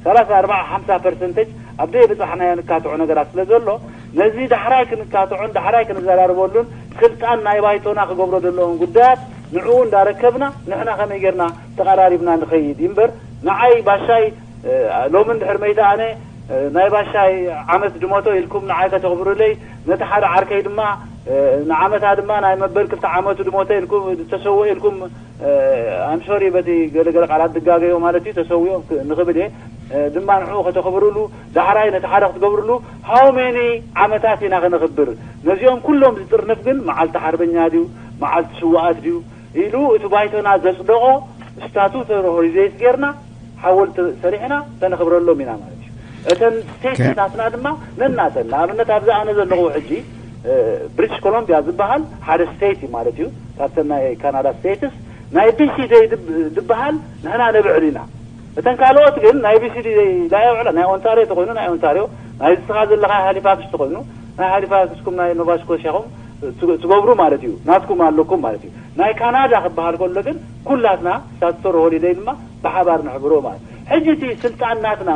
ሰላሳ ኣርባዓ ሓምሳ ፐርሰንተጅ ኣብ ደይ በጻሕናዮ ንካትዖ ነገራት ስለ ዘሎ ነዚ ዳሕራይ ክንካትዖን ዳሕራይ ክንዘራርበሉን ስልጣን ናይ ባይቶና ክገብሮ ዘለዎም ጉዳያት ንዕኡ እንዳረከብና ንሕና ከመይ ጌርና ተቐራሪብና ንኸይድ እምበር ንዓይ ባሻይ ሎሚ እንድሕር መይተ ኣነ ናይ ባሻይ ዓመት ድሞቶ ኢልኩም ንዓይ ከተኽብሩለይ ነቲ ሓደ ዓርከይ ድማ ንዓመታ ድማ ናይ መበል ክልተ ዓመቱ ድሞተ ኢልኩም ዝተሰወ ኢልኩም ኣምሶሪ በቲ ገለገለ ቃላት ድጋገዮ ማለት እዩ ተሰዊኦም ንኽብል እየ ድማ ንዕኡ ከተኽብሩሉ ዳሕራይ ነቲ ሓደ ክትገብሩሉ how many ዓመታት ኢና ከነኽብር ነዚኦም ኩሎም ዝጥርንፍ ግን መዓልቲ ሓርበኛ ድዩ መዓልቲ ስዋኣት ድዩ ኢሉ እቲ ባይቶና ዘጽደቖ ስታቱተሪ ሆሊዴይስ ጌርና ሓወልቲ ሰሪሕና ከነኽብረሎም ኢና ማለት እዩ። እተን ስቴትስ ናትና ድማ ነናተን ንኣብነት ኣብዚ ኣነ ዘለኹ ሕጂ ብሪትሽ ኮሎምቢያ ዝበሃል ሓደ ስቴት እዩ ማለት እዩ። ካብተን ናይ ካናዳ ስቴትስ ናይ ቢሲ ደይ ዝበሃል ንሕና ነብዕል ኢና። እተን ካልኦት ግን ናይ ቢሲዲ ዳየውዕላ ናይ ኦንታርዮ ተኾይኑ ናይ ኦንታርዮ፣ ናይ ዝስኻ ዘለኻ ሃሊፋክስ ተኾይኑ ናይ ሃሊፋክስኩም፣ ናይ ኖቫ ስኮሽያኹም ትገ- ትገብሩ ማለት እዩ። ናትኩም ኣለኩም ማለት እዩ። ናይ ካናዳ ክበሃል ከሎ ግን ኩላትና ስታቱቶሪ ሆሊደይ ድማ ብሓባር ንሕብሮ ማለት። ሕጂ እቲ ስልጣን ናትና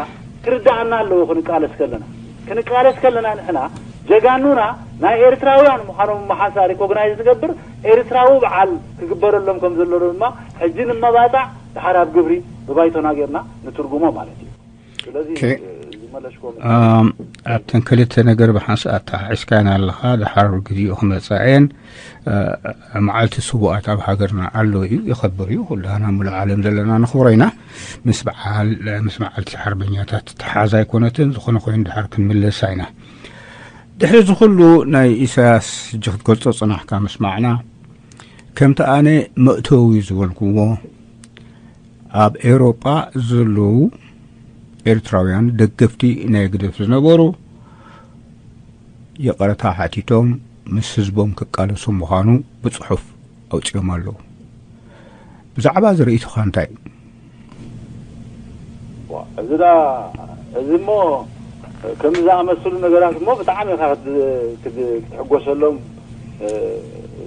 ክርዳኣና ኣለዎ። ክንቃለስ ከለና ክንቃለስ ከለና ንሕና ጀጋኑና ናይ ኤርትራውያን ምዃኖም መሓሳ ሪኮግናይዝ ዝገብር ኤርትራዊ በዓል ክግበረሎም ከም ዘለዎ ድማ ሕጂ ንመባፃዕ ድሓር ኣብ ግብሪ ብባይቶና ጌርና ንትርጉሞ ማለት እዩ። ስለዚ ዝመለስኮ ኣብተን ክልተ ነገር ብሓንሳእ ኣተሓሒዝካን ኣለኻ። ድሓር ግዜኡ ክመፃ እየን። መዓልቲ ስቡኣት ኣብ ሃገርና ኣሎ እዩ፣ ይኸብር እዩ። ኩላና ሙሉእ ዓለም ዘለና ንኽብሮ ኢና። ምስ በዓል ምስ መዓልቲ ሓርበኛታት ተሓዝ ኣይኮነትን። ዝኾነ ኮይኑ ድሓር ክንምለሳ ኢና። ድሕሪ እዚ ኩሉ ናይ ኢሳያስ ሕጂ ክትገልጾ ጽናሕካ ምስማዕና፣ ከምቲ ኣነ መእተዊ ዝበልኩዎ፣ ኣብ ኤውሮጳ ዘለዉ ኤርትራውያን ደገፍቲ ናይ ግደፍ ዝነበሩ ይቕረታ ሓቲቶም ምስ ህዝቦም ክቃለሱ ምዃኑ ብጽሑፍ ኣውጺኦም ኣለዉ። ብዛዕባ እዚ ርእይቶኻ እንታይ እዩ? እዚ ዳ እዚ እሞ ከምዚ ዝኣመሰሉ ነገራት እሞ ብጣዕሚ ኢኻ ክትሕጎሰሎም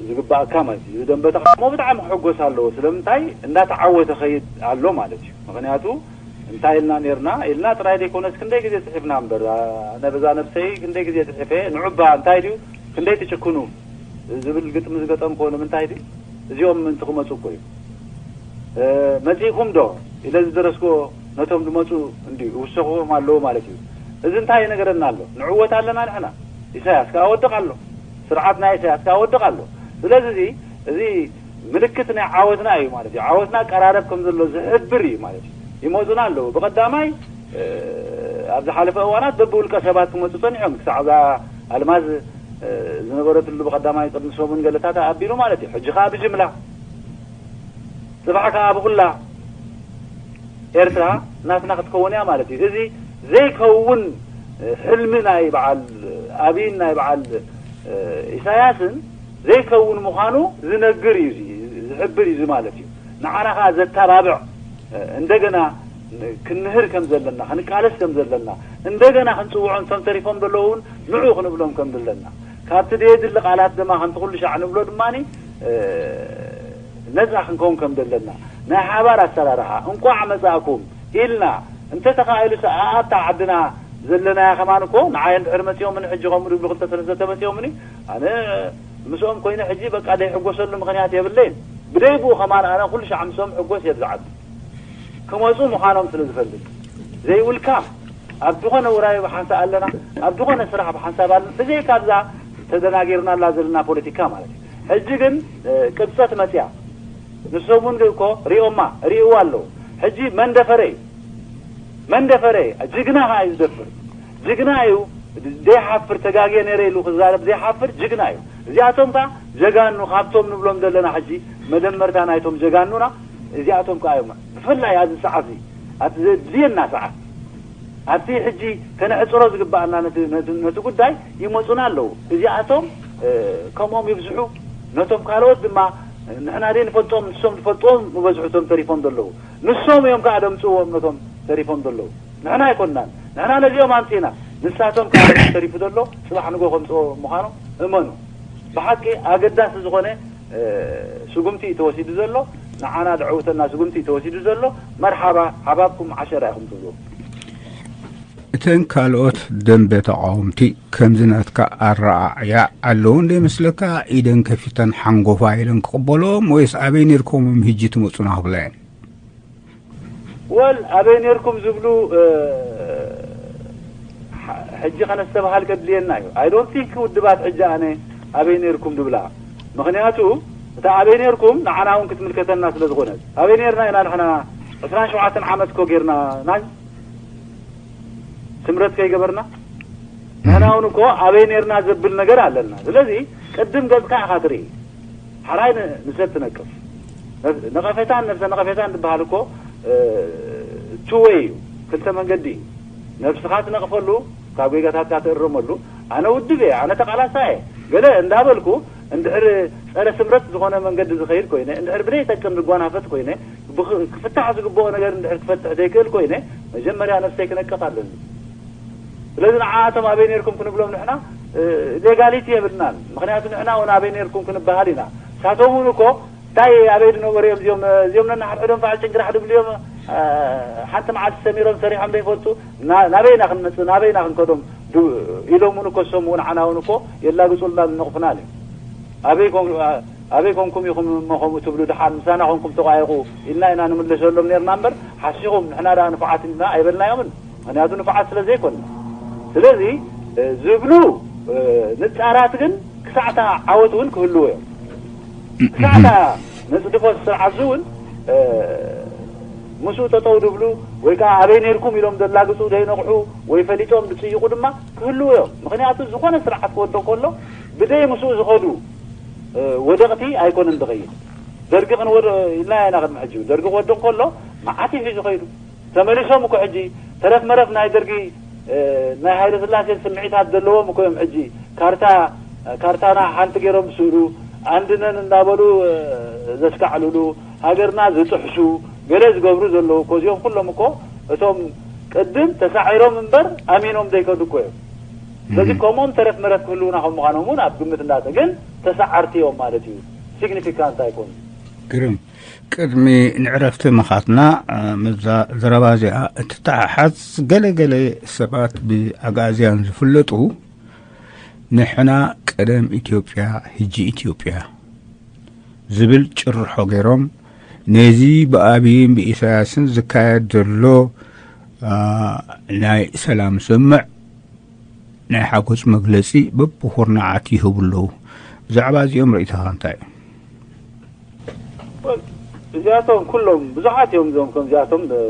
ዝግባእካ ማለት እዩ። እዚ ደንበ ተቃውሞ ብጣዕሚ ክሕጎስ ኣለዎ። ስለምንታይ እንዳተዓወተ ኸይድ ኣሎ ማለት እዩ። ምክንያቱ እንታይ ኢልና ኔርና ኢልና ጥራይ ዘይኮነስ ክንደይ ግዜ ጽሒፍና እምበር፣ ኣነ በዛ ነብሰይ ክንደይ ግዜ ጽሒፈ ንዑባ እንታይ ድዩ ክንደይ ትጭክኑ ዝብል ግጥሚ ዝገጠምኮ ንምንታይ ድዩ እዚኦም ምእንቲ ክመፁ እኮ እዩ። መፂእኩም ዶ ኢለ ዝደረስኮ ነቶም ዝመፁ እንዲ ይውሰኽዎም ኣለዎ ማለት እዩ። እዚ እንታይ ይነገረና ኣሎ? ንዕወት ኣለና ንሕና። ኢሳያስ ከዓ ወድቕ ኣሎ። ስርዓት ናይ ኢሳያስ ከዓ ወድቕ ኣሎ። ስለዚ እዚ እዚ ምልክት ናይ ዓወትና እዩ ማለት እዩ። ዓወትና ቀራረብ ከም ዘሎ ዝሕብር እዩ ማለት እዩ። ይመፁና ኣለዉ። ብቐዳማይ ኣብ ዝሓለፈ እዋናት በብውልቀ ሰባት ክመፁ ፀኒሖም። ክሳዕ እዛ ኣልማዝ ዝነበረትሉ ብቐዳማይ ቅድሚ ሰሙን ገለታት ኣቢሉ ማለት እዩ። ሕጂ ከዓ ብጅምላ፣ ፅባሕ ከዓ ብኩላ ኤርትራ ናትና ክትከውን እያ ማለት እዩ። እዚ ዘይከውን ሕልሚ ናይ በዓል ኣብይን ናይ በዓል ኢሳያስን ዘይከውን ምዃኑ ዝነግር እዩ፣ ዝሕብር እዩ ማለት እዩ። ንዓና ከዓ ዘተባብዕ እንደገና ክንህር ከም ዘለና፣ ክንቃለስ ከም ዘለና፣ እንደገና ክንፅውዖም፣ እቶም ተሪፎም ዘለዉ እውን ንዑ ክንብሎም ከም ዘለና፣ ካብቲ ደየድሊ ቃላት ድማ ከምቲ ኩሉ ሻዕ ንብሎ ድማ ነፃ ክንከውን ከም ዘለና፣ ናይ ሓባር ኣሰራርሓ እንቋዕ መፃእኩም ኢልና እንተተኻኢሉ ኣኣብታ ዓድና ዘለናያ ከማን እኮ ንዓይ እንድሕር መፂኦምኒ ሕጂ ከምኡ ድብሉ ክልተ ሰለስተ ተመፂኦምኒ ኣነ ምስኦም ኮይነ ሕጂ በቃ ዘይሕጎሰሉ ምኽንያት የብለይን። ብደይብኡ ከማን ኣነ ኩሉ ሻዕ ምስኦም ሕጎስ እየ ብዛዓቢ ክመፁ ምዃኖም ስለ ዝፈልጥ። ዘይውልካ ኣብ ዝኾነ ውራይ ብሓንሳብ ኣለና፣ ኣብ ዝኾነ ስራሕ ብሓንሳብ ኣለና። ብዘይካ ብዛ ተደናጊርናላ ዘለና ፖለቲካ ማለት እዩ። ሕጂ ግን ቅብፀት መፅያ። ንሶም እውን እኮ ሪኦማ ሪእዋ ኣለዉ። ሕጂ መን ደፈረ እዩ? መን ደፈረ? ጅግና ከዓ እዩ ዝደፍር። ጅግና እዩ። ዘይሓፍር፣ ተጋግየ ነይረ ኢሉ ክዛረብ ዘይሓፍር ጅግና እዩ። እዚኣቶም ከዓ ጀጋኑ ካብቶም ንብሎም ዘለና ሕጂ መደመርታ ናይቶም ጀጋኑና እዚኣቶም ከዓ እዮም። ብፍላይ ኣብዚ ሰዓት እዚ ኣብቲ ዘድልየና ሰዓት ኣብቲ ሕጂ ከነዕፅሮ ዝግባኣና ነቲ ጉዳይ ይመፁና ኣለዉ። እዚኣቶም ከምኦም ይብዝሑ። ነቶም ካልኦት ድማ ንሕና ደይ ንፈልጦም ንሶም ዝፈልጥዎም ምበዝሑ እቶም ተሪፎም ዘለዉ። ንሶም እዮም ከዓ ደምፅዎም ነቶም ተሪፎም ዘለዉ። ንሕና ኣይኮንናን። ንሕና ነዚኦም ኣምፂእና። ንሳቶም ከዓ ተሪፉ ዘሎ ፅባሕ ንጎ ከምፅዎ ምዃኖም እመኑ። ብሓቂ ኣገዳሲ ዝኾነ ስጉምቲ እዩ ተወሲዱ ዘሎ። ንዓና ደዕውተና ስጉምቲ እዩ ተወሲዱ ዘሎ። መርሓባ፣ ሓባብኩም ዓሸራ ኢኹም ትብሉ። እተን ካልኦት ደንበ ተቓወምቲ ከምዚ ናትካ ኣረኣእያ ኣለውን ዶ ይመስለካ? ኢደን ከፊተን ሓንጎፋ ኢለን ክቕበሎም ወይስ ኣበይ ነርኮምም ህጂ ትመፁና ክብላ እየን? ወል ኣበይ ነርኩም ዝብሉ ሕጂ ከነስተብሃል ከድልየና እዩ። I don't think ውድባት ሕጂ ኣነ ኣበይ ነርኩም ዝብላ። ምክንያቱ እታ ኣበይ ነርኩም ንዓና እውን ክትምልከተና ስለ ዝኾነት። ኣበይ ነርና ኢና ንሕና ዕስራን ሸውዓተን ዓመት እኮ ጌርና ናይ ስምረት ከይገበርና ንሕና እውን እኮ ኣበይ ነርና ዘብል ነገር ኣለና። ስለዚ ቅድም ገጽካ ኢኻ ትርኢ። ሓራይ ንሰብ ትነቅፍ። ነቐፌታን ነብሰ ነቐፌታን ዝበሃል እኮ two way እዩ፣ ክልተ መንገዲ እዩ። ነብስኻ ትነቕፈሉ፣ ካብ ጌጋታትካ ትእረመሉ። ኣነ ውድብ እየ፣ ኣነ ተቓላሳይ እየ ገለ እንዳበልኩ እንድሕር ጸረ ስምረት ዝኾነ መንገዲ ዝኸይድ ኮይነ፣ እንድሕር ብደይ ጠቅም ዝጓናፈት ኮይነ፣ ብኽ-፣ ክፍታሕ ዝግብኦ ነገር እንድሕር ክፈትሕ ዘይክእል ኮይነ፣ መጀመርያ ነፍሰይ ክነቅፍ ኣለኒ። ስለዚ ንዓኣቶም ኣበይ ነርኩም ክንብሎም ንሕና፣ እ፣ ሌጋሊቲ የብልናን። ምኽንያቱ ንሕና እውን ኣበይ ነርኩም ክንበሃል ኢና። ሳቶም እውን እኮ እንታይ ኣበይ ዝነበሩ እዮም እዚኦም፣ እዚኦም ነንሓድሕዶም በዓል ጭንግራሕ ድብሉ እዮም። እ፣ ሓንቲ መዓልቲ ሰሚሮም ሰሪሖም ዘይፈልጡ፣ ና-፣ ናበይና ክንመጽእ፣ ናበይና ክንከዶም ዱ-፣ ኢሎም እውን እኮ፣ እሶም እውን ዓና እውን እኮ የላግጹልና፣ ንነቕፉናን እዮም። ኣበይ ኮን-፣ ኣበይ ኮንኩም ኢኹም እሞ ከምኡ ትብሉ? ደሓን ምሳና ኮንኩም ተቋየቑ ኢልና ኢና ንምለሰሎም ነርና እምበር፣ ሓሲኹም ንሕና ደኣ ንፉዓት ኢና ኣይበልናዮምን። ምኽንያቱ ንፉዓት ስለ ዘይኮንና። ስለዚ፣ እ፣ ዝብሉ፣ እ፣ ንጻራት ግን ክሳዕታ ዓወት እውን ክህልዎ እዮም። ክሳዕታ ነጽድፎ ስርዓት እውን፣ እ፣ ምስኡ ጠጠው ድብሉ ወይ ከዓ ኣበይ ነርኩም ኢሎም ዘላግጹ ዘይነቕሑ ወይ ፈሊጦም ዝጽይቑ ድማ ክህልዉ እዮም። ምኽንያቱ ዝኾነ ስርዓት ክወድቕ ከሎ ብደይ ምስኡ ዝኸዱ፣ እ፣ ወደቕቲ ኣይኮነን ዝኸይድ። ደርጊ ክንወድ-፣ ኢልና ኢና ቅድሚ ሕጂ። ደርጊ ክወድቕ ከሎ መዓት እዩ ሒዙ ኸይዱ። ተመሊሶም እኮ ሕጂ ተረፍ መረፍ ናይ ደርጊ፣ እ፣ ናይ ሃይለ ስላሴ ስምዒታት ዘለዎም እኮ እዮም። ሕጂ ካርታ፣ ካርታና ሓንቲ ገይሮም ዝስእሉ፣ ኣንድነን እንዳበሉ፣ እ፣ ዘስካዕልሉ፣ ሃገርና ዝጥሕሱ፣ ገለ ዝገብሩ ዘለዉ እኮ፣ እዚኦም ኩሎም እኮ እቶም ቅድም ተሳዒሮም እምበር ኣሚኖም ዘይከዱ እኮ እዮም። ስለዚ ከምኦም ተረፍ መረፍ ክህልውና ከም ምዃኖም እውን ኣብ ግምት እንዳተ-፣ ግን ተሳዓርቲ እዮም ማለት እዩ። ሲግኒፊካንት ኣይኮኑ። ግርም። ቅድሚ ንዕረፍቲ ምኻትና፣ እ፣ ምስዛ ዘረባ እዚኣ እትተሓሓዝ፣ ገለ ገለ ሰባት ብኣግኣዝያን ዝፍለጡ፣ "ንሕና ቀደም ኢትዮጵያ፣ ሕጂ ኢትዮጵያ" ዝብል ጭርሖ ገይሮም፣ ነዚ ብኣብይን ብኢሳያስን ዝካየድ ዘሎ፣ እ፣ ናይ ሰላም ስምምዕ ናይ ሓጎስ መግለጺ በብኹርናዓት ይህቡ ኣለዉ። ብዛዕባ እዚኦም ርእይቶኻ እንታይ እዩ? እዚኣቶም ኩሎም ብዙሓት እዮም። እዞም ከምዚኣቶም፣ እ፣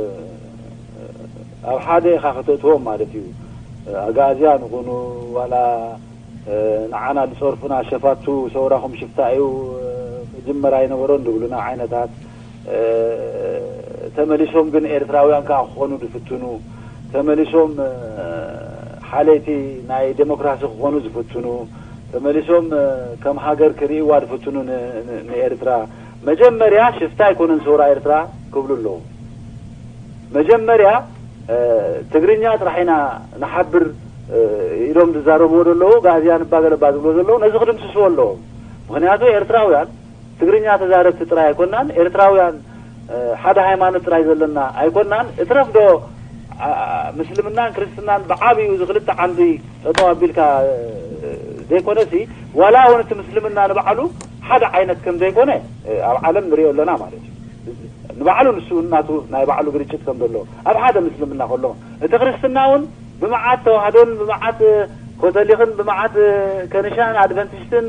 ኣብ ሓደ ኢኻ ከተእትዎም ማለት እዩ። ኣግኣዝያን ይኹኑ ዋላ፣ እ፣ ንዓና ዝጸርፉና ሸፋቱ ሰውራኹም ሽፍታ እዩ፣ እ፣ መጀመርያ ኣይነበሮን ዝብሉና ዓይነታት፣ እ፣ ተመሊሶም ግን ኤርትራውያን ከኣ ክኾኑ ዝፍትኑ፣ ተመሊሶም፣ እ፣ ሓለይቲ ናይ ዴሞክራሲ ክኾኑ ዝፍትኑ፣ ተመሊሶም፣ እ፣ ከም ሃገር ክርእይዋ ዝፍትኑ ን-፣ ን-፣ ንኤርትራ፣ መጀመርያ ሽፍታ ኣይኮነን ሰውራ ኤርትራ ክብሉ ኣለዉ። መጀመርያ፣ እ፣ ትግርኛ ጥራሕ ኢና ንሓብር፣ እ፣ ኢሎም ዝዛረብዎ ዘለዉ፣ ኣግኣዝያን እባ ገለባ ዝብሎ ዘለዉ፣ ነዚ ክድምስስዎ ኣለዎም። ምኽንያቱ ኤርትራውያን ትግርኛ ተዛረብቲ ጥራይ ኣይኮናን። ኤርትራውያን፣ እ፣ ሓደ ሃይማኖት ጥራይ ዘለና ኣይኮናን። እትረፍ ዶ፣ ኣ-፣ ምስልምናን ክርስትናን ብዓብዩ እዚ ክልተ ዓንዲ ጠጠው ኣቢልካ፣ እ፣ ዘይኮነሲ፣ ዋላ እውን እቲ ምስልምና ንባዕሉ ሓደ ዓይነት ከም ዘይኮነ፣ እ፣ ኣብ ዓለም ንሪኦ ኣለና ማለት እዩ። ንባዕሉ ንሱ ናቱ ናይ ባዕሉ ግርጭት ከም ዘሎ ኣብ ሓደ ምስልምና ከሎ፣ እቲ ክርስትና እውን ብመዓት ተዋህዶን ብመዓት ኮቶሊኽን ብመዓት ከንሻን ኣድቨንቲስትን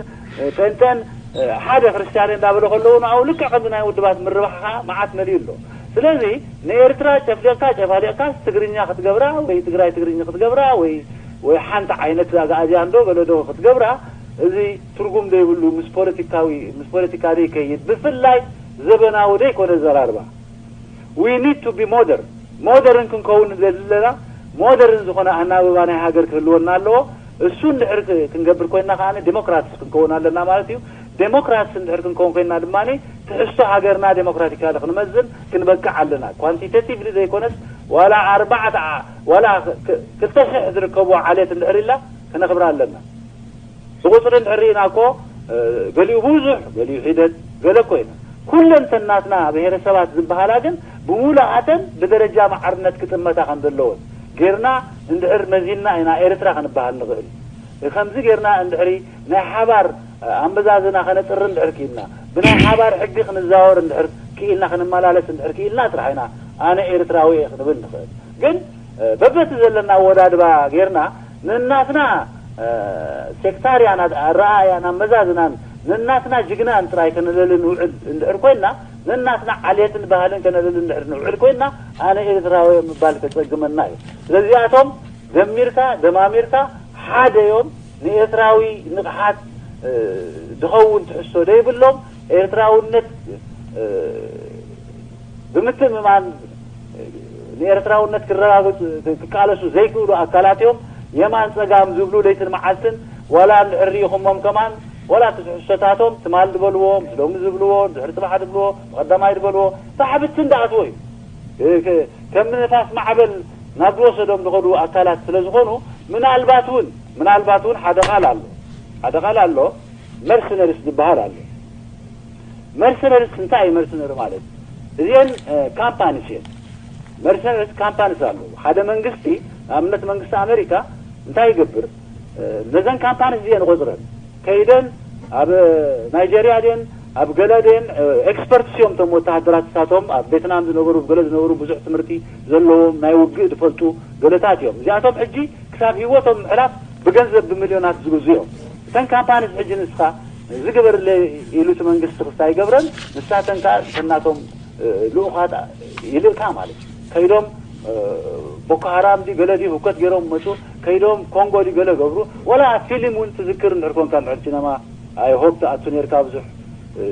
ጴንጤን ሓደ ክርስትያን እንዳበለ ከለዉ ንኣው ልክዕ ከምዚ ናይ ውድባት ምርባሕ ከዓ መዓት መሊኡ ኣሎ። ስለዚ ንኤርትራ ጨፍሊቕካ ጨፋሊቕካ ትግርኛ ክትገብራ ወይ ትግራይ ትግርኛ ክትገብራ ወይ ወይ ሓንቲ ዓይነት ኣግኣዝያን ዶ ገለ ዶ ክትገብራ፣ እዚ ትርጉም ዘይብሉ ምስ ፖለቲካዊ ምስ ፖለቲካ ዘይከይድ ብፍላይ ዘበናዊ ዘይኮነ ዘራርባ። We need to be modern. ሞደርን ክንከውን ንደሊ ኣለና። ሞደርን ዝኾነ ኣናብባ ናይ ሃገር ክህልወና ኣለዎ። እሱ እንድሕር ክ-፣ ክንገብር ኮይንና ከኣ ዴሞክራትስ ክንከውን ኣለና ማለት እዩ። ዴሞክራትስ እንድሕር ክንከውን ኮይንና ድማ ትሕዝቶ ሃገርና ዴሞክራቲካሊ ክንመዝን ክንበቅዕ ኣለና። ኳንቲቴቲቭሊ ዘይኮነስ ዋላ ኣርባዕተ ዓ-፣ ዋላ ክ-፣ ክ-፣ ክልተ ሽሕ ዝርከብዎ ዓሌት እንድሕር ኢልና ክነኽብራ ኣለና። ብቁፅሪ እንድሕር ርኢና እኮ፣ እ፣ ገሊኡ ብዙሕ፣ ገሊኡ ሒደት፣ ገለ እኮ ኢና። ኩለን ተን ናትና ብሄረሰባት ዝበሃላ ግን ብምሉኣተን ብደረጃ ማዕርነት ክጥመታ ከም ዘለወን ጌርና እንድሕር መዚንና ኢና ኤርትራ ክንበሃል ንኽእል። ከምዚ ጌርና እንድሕሪ ናይ ሓባር፣ እ፣ ኣመዛዝና ከነጥሪ እንድሕር ክኢልና፣ ብናይ ሓባር ሕጊ ክንዛወር እንድሕር ክኢልና፣ ክንመላለስ እንድሕር ክኢልና ጥራሕ ኢና ኣነ ኤርትራዊ እየ ክንብል ንኽእል። ግን፣ እ፣ በበቲ ዘለና ኣወዳድባ ጌርና ንናትና፣ እ፣ ሴክታርያን ኣድ-፣ ኣረኣእያን ኣመዛዝናን ንናትና ጅግናን ጥራይ ከነለሊ ንውዕል እንድሕር ኮይንና፣ ንናትና ዓሌትን ባህልን ከነለሊ እንድሕር ንውዕል ኮይንና፣ ኣነ ኤርትራዊ እየ ምባል ከጸግመና እዩ። ስለዚኣቶም ደሚርካ፣ ደማሚርካ፣ ሓደ እዮም። ንኤርትራዊ ንቕሓት፣ እ፣ ዝኸውን ትሕዝቶ ዘይብሎም፣ ኤርትራውነት፣ እ፣ ብምትእምማን ንኤርትራውነት ክረጋግጽ ክቃለሱ ዘይክእሉ ኣካላት እዮም። የማን ጸጋም ዝብሉ ለይትን መዓልትን ዋላ እንድሕር ርኢኹሞም ከማን ወላ እቲ ትሕዝቶታቶም ትማል ዝበልዎ፣ ምስ ሎሚ ዝብልዎ፣ ድሕሪ ጽባሕ ዝብልዎ፣ ብቐዳማይ ዝበልዎ፣ ብሓብትን ዝኣትዎ እዩ። እ፣ ከ-፣ ከም ንፋስ ማዕበል ናብ ዝወሰዶም ዝኸዱ ኣካላት ስለ ዝኾኑ፣ ምናልባት እውን፣ ምናልባት እውን ሓደ ቃል ኣሎ። ሓደ ቃል ኣሎ፣ መርሰነሪስ ዝበሃል ኣሎ። መርሰነሪስ እንታይ እዩ? መርሰነሪ ማለት እዚአን፣ እ፣ ካምፓኒስ እየን። መርሰነሪስ ካምፓኒስ ኣለዉ። ሓደ መንግስቲ፣ ንኣብነት መንግስቲ ኣሜሪካ እንታይ ይገብር? እ፣ ነዘን ካምፓኒስ እዚአን ይቆጽረን። ከይደን ኣብ ናይጀርያ ድየን፣ ኣብ ገለ ድየን፣ እ፣ ኤክስፐርትስ እዮም። እቶም ወተሃደራት እሳቶም ኣብ ቬትናም ዝነበሩ፣ ኣብ ገለ ዝነበሩ፣ ብዙሕ ትምህርቲ ዘለዎም፣ ናይ ውግእ ዝፈልጡ ገለታት እዮም። እዚኣቶም ሕጂ ክሳብ ህይወቶም ምሕላፍ ብገንዘብ ብሚልዮናት ዝግዙ እዮም። እተን ካምፓኒስ ሕጂ ንስኻ እዚ ግበርለይ ኢሉ እቲ መንግስቲ ክስታ ይገብረን፣ ንሳተን ከኣ እተን ናቶም፣ እ፣ ልኡኻት ይልእካ ማለት እዩ። ከይዶም፣ እ፣ ቦኮ ሃራም ድዩ ገለ ድዩ ህውከት ገይሮም መጹ፣ ከይዶም ኮንጎ ድዩ ገለ ገብሩ፣ ወላ ፊልም እውን ትዝክር እንድሕር ኮንካ፣ እንድሕር ሲነማ፣ ኣይ ሆፕ ትኣቱ ነርካ ብዙሕ፣ እ፣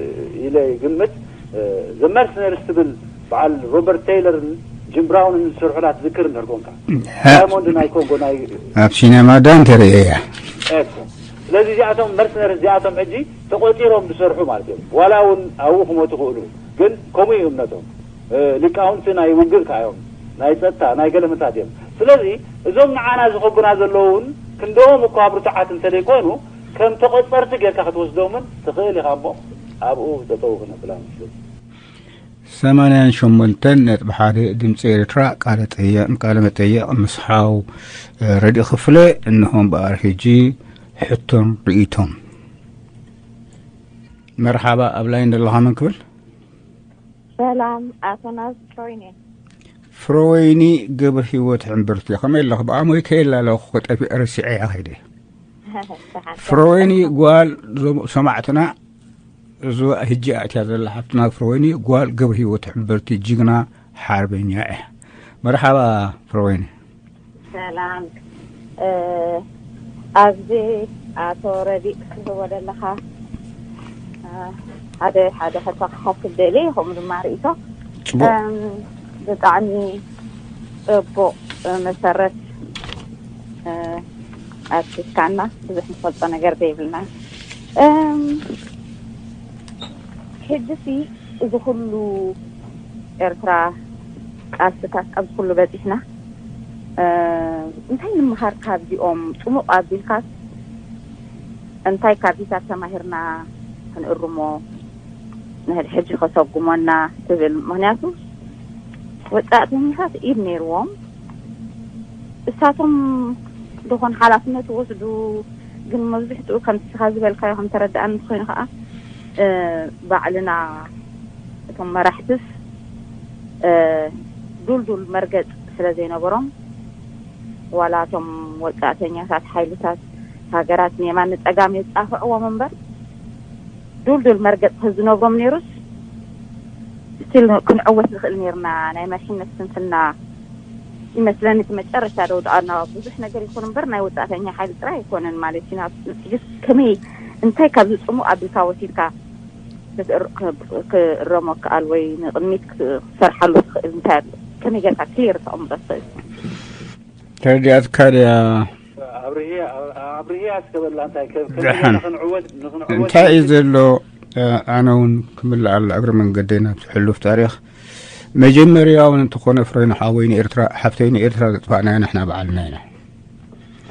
ኢለ ይግምት። እ፣ ዘ መርሰነሪስ ትብል በዓል ሮበርት ቴይለርን ጂም ብራውንን ዝሰርሑላ ትዝክር እንድሕር ኮንካ፣ ሃ- ዳይሞንድ ናይ ኮንጎ ናይ ኣብ ሲነማ ዳን ተርእየያ። ኤኮ። ስለዚ እዚኣቶም መርሰነሪስ እዚኣቶም ሕጂ ተቆጺሮም ዝሰርሑ ማለት እዮም። ዋላ እውን ኣብኡ ክሞቱ ይኽእሉ፣ ግን ከምኡ እዩ እምነቶም። እ፣ ሊቃውንቲ ናይ ውግእ ከኣ እዮም፣ ናይ ጸጥታ፣ ናይ ገለ ምታት እዮም። ስለዚ እዞም ንዓና ዝኸቡና ዘለዉ እውን ክንድኦም እኳ ብርቱዓት እንተዘይኮኑ፣ ከም ተቆጸርቲ ጌርካ ክትወስዶምን ትኽእል ኢኻ እሞ፣ ኣብኡ ጠጠው ክነብላ ንስል። ሰማንያን ሸሞንተን ነጥቢ ሓደ ድምፂ ኤርትራ፣ ቃለ ጠየቕ፣ ቃለ መጠየቕ ምስ ሓው፣ እ፣ ረድኢ ክፍለ። እንሆም በኣር ሕጂ ሕቶን ርእይቶን። መርሓባ፣ ኣብ ላይን ዘለኻ መን ክብል? ሰላም፣ ኣቶ ናዝ ፍሮይኒ። ፍሮወይኒ ገብረ ህይወት ሕምብርቲ፣ ከመይ ኣለኹ? ብኣሞይ ከየላ ኣለኹ፣ ጠፊ-፣ ረሲዐ እያ ከይደ። ደሓን፣ ፍሮወይኒ ደሓን። ጓል ዞም-፣ ሰማዕትና፣ እዙ ህጂ ኣትያ ዘላ ሓፍትና ፍሮወይኒ ጓል ገብረ ህይወት ሕምብርቲ፣ ጅግና ሓርበኛ እያ። መርሓባ ፍሮወይኒ። ሰላም። እ፣ ኣብዚ ኣቶ ረዲእ ክትህቦ ዘለኻ፣ እ፣ ሓደ፣ ሓደ ሕቶ ክሓትት ደልየ፣ ከምኡ ድማ ርእይቶ። ጽቡቕ። እም፣ ብጣዕሚ ጽቡቕ፣ እ፣ መሰረት፣ እ፣ ኣትሒዝካና፣ ብዙሕ ንፈልጦ ነገር ዘይብልና። እም፣ ሕጂሲ እዚ ኩሉ ኤርትራ ቃልስታት ኣብዚ ኩሉ በጺሕና፣ እ፣ እንታይ ንምሃር ካብዚኦም? ጽሙቕ ኣቢልካስ እንታይ ካብዚታት ተማሂርና ክንእርሞ ንሕድሕድ ከሰጉመና ትብል? ምኽንያቱ ወጻእተኛታት ኢድ ነይርዎም፣ እሳቶም ዝኾን ሓላፍነት ይወስዱ፣ ግን መብዝሕትኡ ከምቲ ንስኻ ዝበልካዮ ከም ተረድኣኒ እንተኾይኑ ከኣ፣ እ፣ ባዕልና እቶም መራሕትስ፣ እ፣ ዱልዱል መርገጽ ስለ ዘይነበሮም፣ ዋላ እቶም ወጻእተኛታት ሓይልታት ሃገራት ንየማን ንጸጋም የጻፍዕዎም እምበር፣ ዱልዱል መርገጽ ተዝነብሮም ነይሩስ፣ ስቲል ክንዕወት ንኽእል ነይርና። ናይ መሪሕነት ስንፍና ይመስለኒ እቲ መጨረሻ ደውድኣና። ብዙሕ ነገር ይኹን እምበር፣ ናይ ወጻእተኛ ሓይሊ ጥራይ ኣይኮነን ማለት እዩ። ናብ፣ just ከመይ፣ እንታይ ካብዚ ጽሙቕ ኣቢልካ ወሲድካ ክትእር-፣ ክ-፣ ክእረሞ ክኣል ወይ ንቕድሚት ክትሰርሓሉ ትኽእል እንታይ ኣሎ? ከመይ ጌርካ ክሊር ተቐምጦ ትኽእል? ተረዲኣትካ ድያ? ኣብርሂ-፣ ኣብርሂ ኣስከበላ እንታይ ከ-፣ ከመይ ደሓን። ጌርና ክንዕወት፣ ንኽንዕወት እንታይ እዩ ንኽእል? ዘሎ? እ፣ ኣነ እውን ክምልኣሉ እግሪ መንገደይ ናብቲ ሕሉፍ ታሪኽ። መጀመርያ እውን እንተኾነ ፍሬን ሓወይ ንኤርትራ፣ ሓፍተይ ንኤርትራ ዘጥፋእናዮ ንሕና ባዕልና ኢና።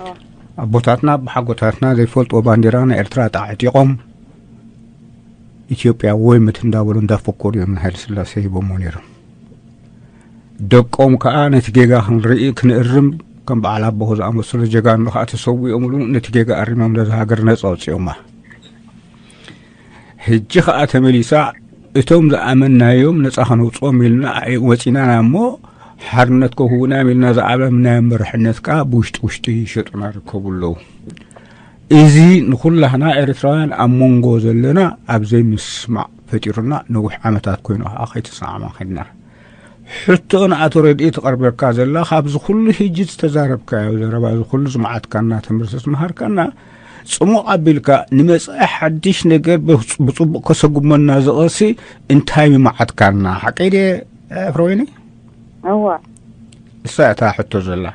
ኦ። ኣቦታትና ብሓጎታትና ዘይፈልጥዎ ባንዲራ ናይ ኤርትራ ጣዕጢቖም ኢትዮጵያ ወይ ምት እንዳበሉ እንዳፈኮሩ እዮም ንሃይለ ስላሴ ሂቦሞ ነይሮም። ደቆም ከኣ ነቲ ጌጋ ክንርኢ፣ ክንእርም፣ ከም በዓል ኣቦኹ ዝኣመሰሉ ጀጋኑ ከኣ ተሰዊኦምሉ ነቲ ጌጋ ኣሪሞም ነዛ ሃገር ነጻ ኣውጺኦማ። ሕጂ ከኣ ተመሊሳ እቶም ዝኣመንናዮም ነጻ ከነውጽኦም ኢልና ወጺናና እሞ፣ ሓርነት ክህቡና እዮም ኢልና ዝኣመንናዮም መርሕነት ከኣ ብውሽጢ ውሽጢ ይሸጡና ይርከቡ ኣለዉ። እዚ ንኹላህና ኤርትራውያን ኣብ መንጎ ዘለና ኣብ ዘይምስማዕ ፈጢሩና ነዊሕ ዓመታት ኮይኑ ከኣ ከይተሰማዕማዕና ከድና። ሕቶ ንኣቶ ረድኢ ትቐርበካ ዘላ፣ ካብዚ ኩሉ ሕጂ ዝተዛረብካዮ ዘረባ፣ እዚ ኩሉ ዝመዓትካና ትምህርቲ ዝመሃርካና፣ ጽሙቕ ኣቢልካ ንመጻኢ ሓድሽ ነገር ብጽ-፣ ብጽቡቕ ከሰጉመና ዝቐሲ እንታይ ምመዓትካና? ሓቀይ ድየ፣ ፍረወይኒ? እዋ። እሳ እታ ሕቶ ዘላ።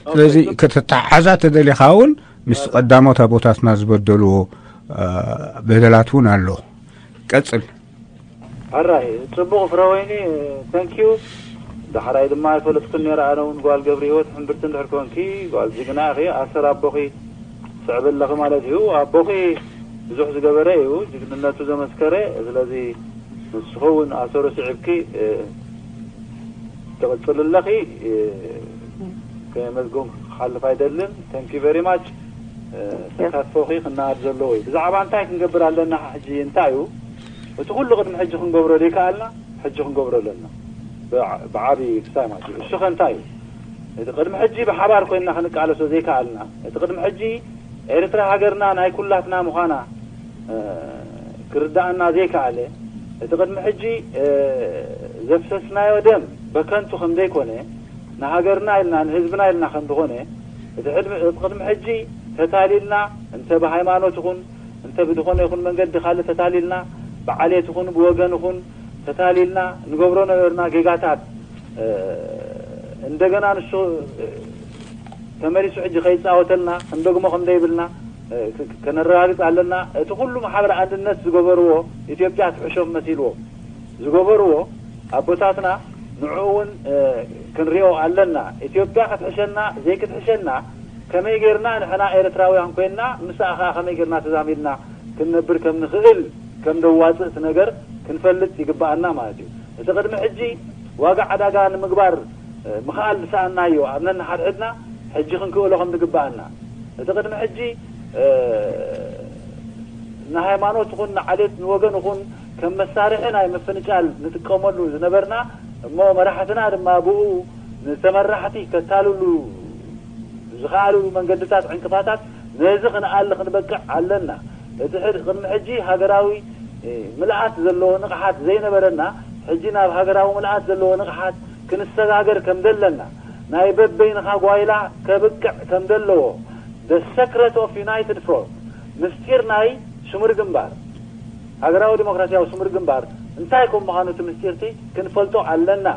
ኦኬ። ስለዚ ከተተሓሓዛ ተደሊኻ እውን ምስ ኦኬ። ቀዳሞት ኣቦታትና ዝበደልዎ በደላት እውን ኣሎ። ቀጽል። ሕራይ ጽቡቕ ፍረወይኒ፣ ተንኪዩ። ዳሕራይ ድማ ኣይፈለጥኩን ነይረ። ኣነ እውን ጓል ገብረ ህይወት ሕምብርቲ እንድሕር ኮንኪ፣ ጓል ጅግና ኢኺ። ኣሰር ኣቦኺ ስዕቢ ኣለኺ ማለት እዩ። ኣቦኺ ብዙሕ ዝገበረ እዩ፣ ጅግንነቱ ዘመስከረ። ስለዚ ንስኺ እውን ኣሰሩ ስዒብኪ ትቕጽል ኣለኺ። ከየመስገንኩ ክሓልፍ ኣይደልን። Thank you very much። ተሳትፎኺ ክነኣድ ዘለዎ እዩ። ብዛዕባ እንታይ ክንገብር ኣለና ሕጂ እንታይ እዩ እቲ ኩሉ ቅድሚ ሕጂ ክንገብሮ ዘይከኣልና ሕጂ ክንገብሮ ኣለና። ብዓብዪ ክሳይ ማለት እዩ። እሱ ከ እንታይ እዩ? እቲ ቅድሚ ሕጂ ብሓባር ኮይንና ክንቃለሶ ዘይከኣልና፣ እቲ ቅድሚ ሕጂ ኤርትራ ሃገርና ናይ ኩላትና ምዃና ክርዳኣና ዘይከኣለ፣ እቲ ቅድሚ ሕጂ ዘፍሰስናዮ ደም በከንቱ ከም ዘይኮነ፣ ንሃገርና ኢልና ንህዝብና ኢልና ከም ዝኾነ፣ እቲ ቅድሚ ሕጂ ተታሊልና፣ እንተ ብሃይማኖት ይኹን እንተ ብዝኾነ ይኹን መንገዲ ካልእ ተታሊልና፣ ብዓሌት ይኹን ብወገን ይኹን ተታሊልና ንገብሮ ነበርና ጌጋታት፣ እንደገና ንሱ ተመሊሱ ሕጂ ከይጻወተልና ክንደግሞ ከም ዘይብልና ከነረጋግጽ ኣለና። እቲ ኩሉ ማሕበር ኣንድነት ዝገበርዎ ኢትዮጵያ ትሕሾም መሲልዎም ዝገበርዎ ኣቦታትና ንዕኡ እውን ክንሪኦ ኣለና። ኢትዮጵያ ክትሕሸና ዘይክትሕሸና ከመይ ጌርና ንሕና ኤርትራውያን ኮይንና ምስኣ ከኣ ከመይ ጌርና ተዛሚድና ክንነብር ከም ንኽእል ከም ደዋጽእ እቲ ነገር ክንፈልጥ ይግብኣና ማለት እዩ። እቲ ቅድሚ ሕጂ ዋጋ ዕዳጋ ንምግባር ምኽኣል ዝሰኣንናዮ ኣብ ነንሓድሕድና ሕጂ ክንክእሎ ከም ዝግብኣና፣ እቲ ቅድሚ ሕጂ ንሃይማኖት ይኹን ንዓሌት ንወገን ይኹን ከም መሳርሒ ናይ ምፍንጫል ንጥቀመሉ ዝነበርና እሞ መራሕትና ድማ ብኡ ንተመራሕቲ ከታልሉ ዝኸኣልሉ መንገድታት ዕንቅፋታት ነዚ ክንኣሊ ክንበቅዕ ኣለና። እቲ ቅድሚ ሕጂ ሃገራዊ ምልኣት ዘለዎ ንቕሓት ዘይነበረና ሕጂ ናብ ሃገራዊ ምልኣት ዘለዎ ንቕሓት ክንሰጋገር ከም ዘለና ናይ በበይንኻ ጓይላ ከብቅዕ ከም ዘለዎ the secret of united front ምስጢር ናይ ስሙር ግንባር ሃገራዊ ዲሞክራሲያዊ ስሙር ግንባር እንታይ ከም ምዃኑ እቲ ምስጢርቲ ክንፈልጦ ኣለና።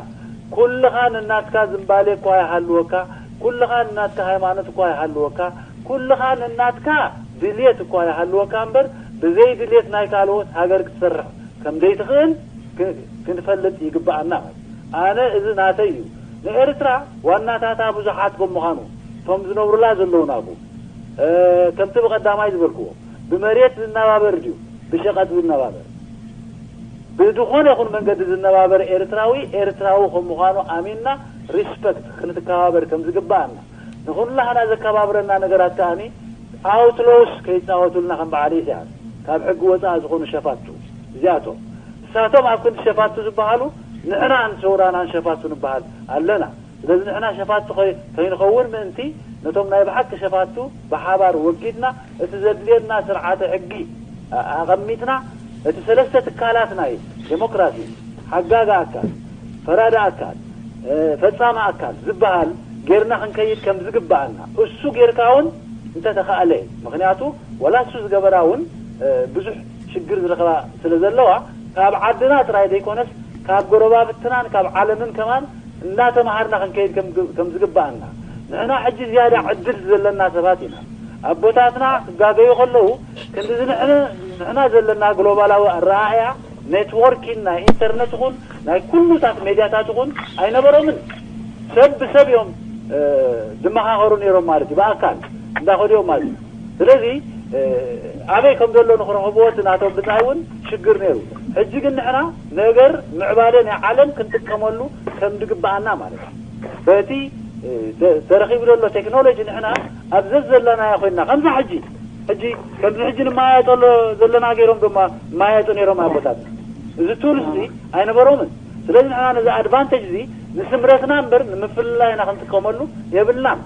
ኩልኻ ንናትካ ዝንባሌ እኳ ይሃልወካ፣ ኩልኻ ንናትካ ሃይማኖት እኳ ይሃልወካ፣ ኩልኻ ንናትካ ድልየት እኳ ይሃልወካ እምበር ብዘይ ድልየት ናይ ካልኦት ሃገር ክትሰርሕ ከም ዘይትኽእል ክንፈልጥ ይግብኣና። ኣነ እዚ ናተይ እዩ። ንኤርትራ ዋናታታ ብዙሓት ከም ምዃኑ እቶም ዝነብሩላ ዘለዉ ናብኡ ከምቲ ብቐዳማይ ዝበልክዎ ብመሬት ዝነባበር ድዩ ብሸቐጥ ዝነባበር? ብዝኾነ ይኹን መንገዲ ዝነባበር ኤርትራዊ ኤርትራዊ ከም ምዃኑ ኣሚንና ሪስፐክት ክንትከባበር ከም ዝግብኣና ንኹላህና ዘከባብረና ነገራት ከኣኒ ኣውትሎውስ ከይጻወቱልና ከም በዓል ኢሳያስ ካብ ሕጊ ወጻኢ ዝኾኑ ሸፋቱ እዚኣቶም እሳቶም ኣብ ክንዲ ሸፋቱ ዝበሃሉ ንሕና ንሰውራና ንሸፋቱ ንበሃል ኣለና። ስለዚ ንሕና ሸፋቱ ከይንኸውን ምእንቲ ነቶም ናይ ብሓቂ ሸፋቱ ብሓባር ወጊድና እቲ ዘድልየና ስርዓተ ሕጊ ኣቐሚጥና እቲ ሰለስተ ትካላት ናይ ዴሞክራሲ ሓጋጋ ኣካል፣ ፈራዲ ኣካል፣ ፈጻሚ ኣካል ዝበሃል ጌርና ክንከይድ ከም ዝግብኣና እሱ ጌርካ እውን እንተተኻእለ ምክንያቱ ወላ እሱ ዝገበራ እውን ብዙሕ ሽግር ዝረኸባ ስለ ዘለዋ ካብ ዓድና ጥራይ ዘይኮነስ ካብ ጎረባብትናን ካብ ዓለምን ከማን እናተምሃርና ክንከይድ ከም ዝግብኣና ንሕና ሕጂ ዝያዳ ዕድል ዘለና ሰባት ኢና። ኣቦታትና ክጋገዩ ከለዉ ክንዲዚ ንሕና ዘለና ግሎባላዊ ኣረኣእያ ኔትዎርኪን ናይ ኢንተርነት ይኹን ናይ ኩሉታት ሜድያታት ይኹን ኣይነበሮምን። ሰብ ብሰብ እዮም ዝመኻኸሩ ነይሮም ማለት እዩ። ብኣካል እንዳኸዱ እዮም ማለት እዩ። ስለዚ ኣበይ ከም ዘሎ ንክረኽብዎ እቲ ናቶም ብጻይ እውን ሽግር ነይሩ። ሕጂ ግን ንሕና ነገር ምዕባለ ናይ ዓለም ክንጥቀመሉ ከም ዝግብኣና ማለት እዩ። በቲ ተረኺቡ ዘሎ ቴክኖሎጂ ንሕና ኣብ ዘዘለናዮ ኮይንና ከምዛ ሕጂ ሕጂ ከምዚ ሕጂ ንመያየጠሎ ዘለና ገይሮም ድማ መያየጡ ነይሮም ኣቦታትና። እዚ ቱልስ እዚ ኣይነበሮምን። ስለዚ ንሕና ነዚ ኣድቫንቴጅ እዚ ንስምረትና እምበር ንምፍልላይና ክንጥቀመሉ የብልናን።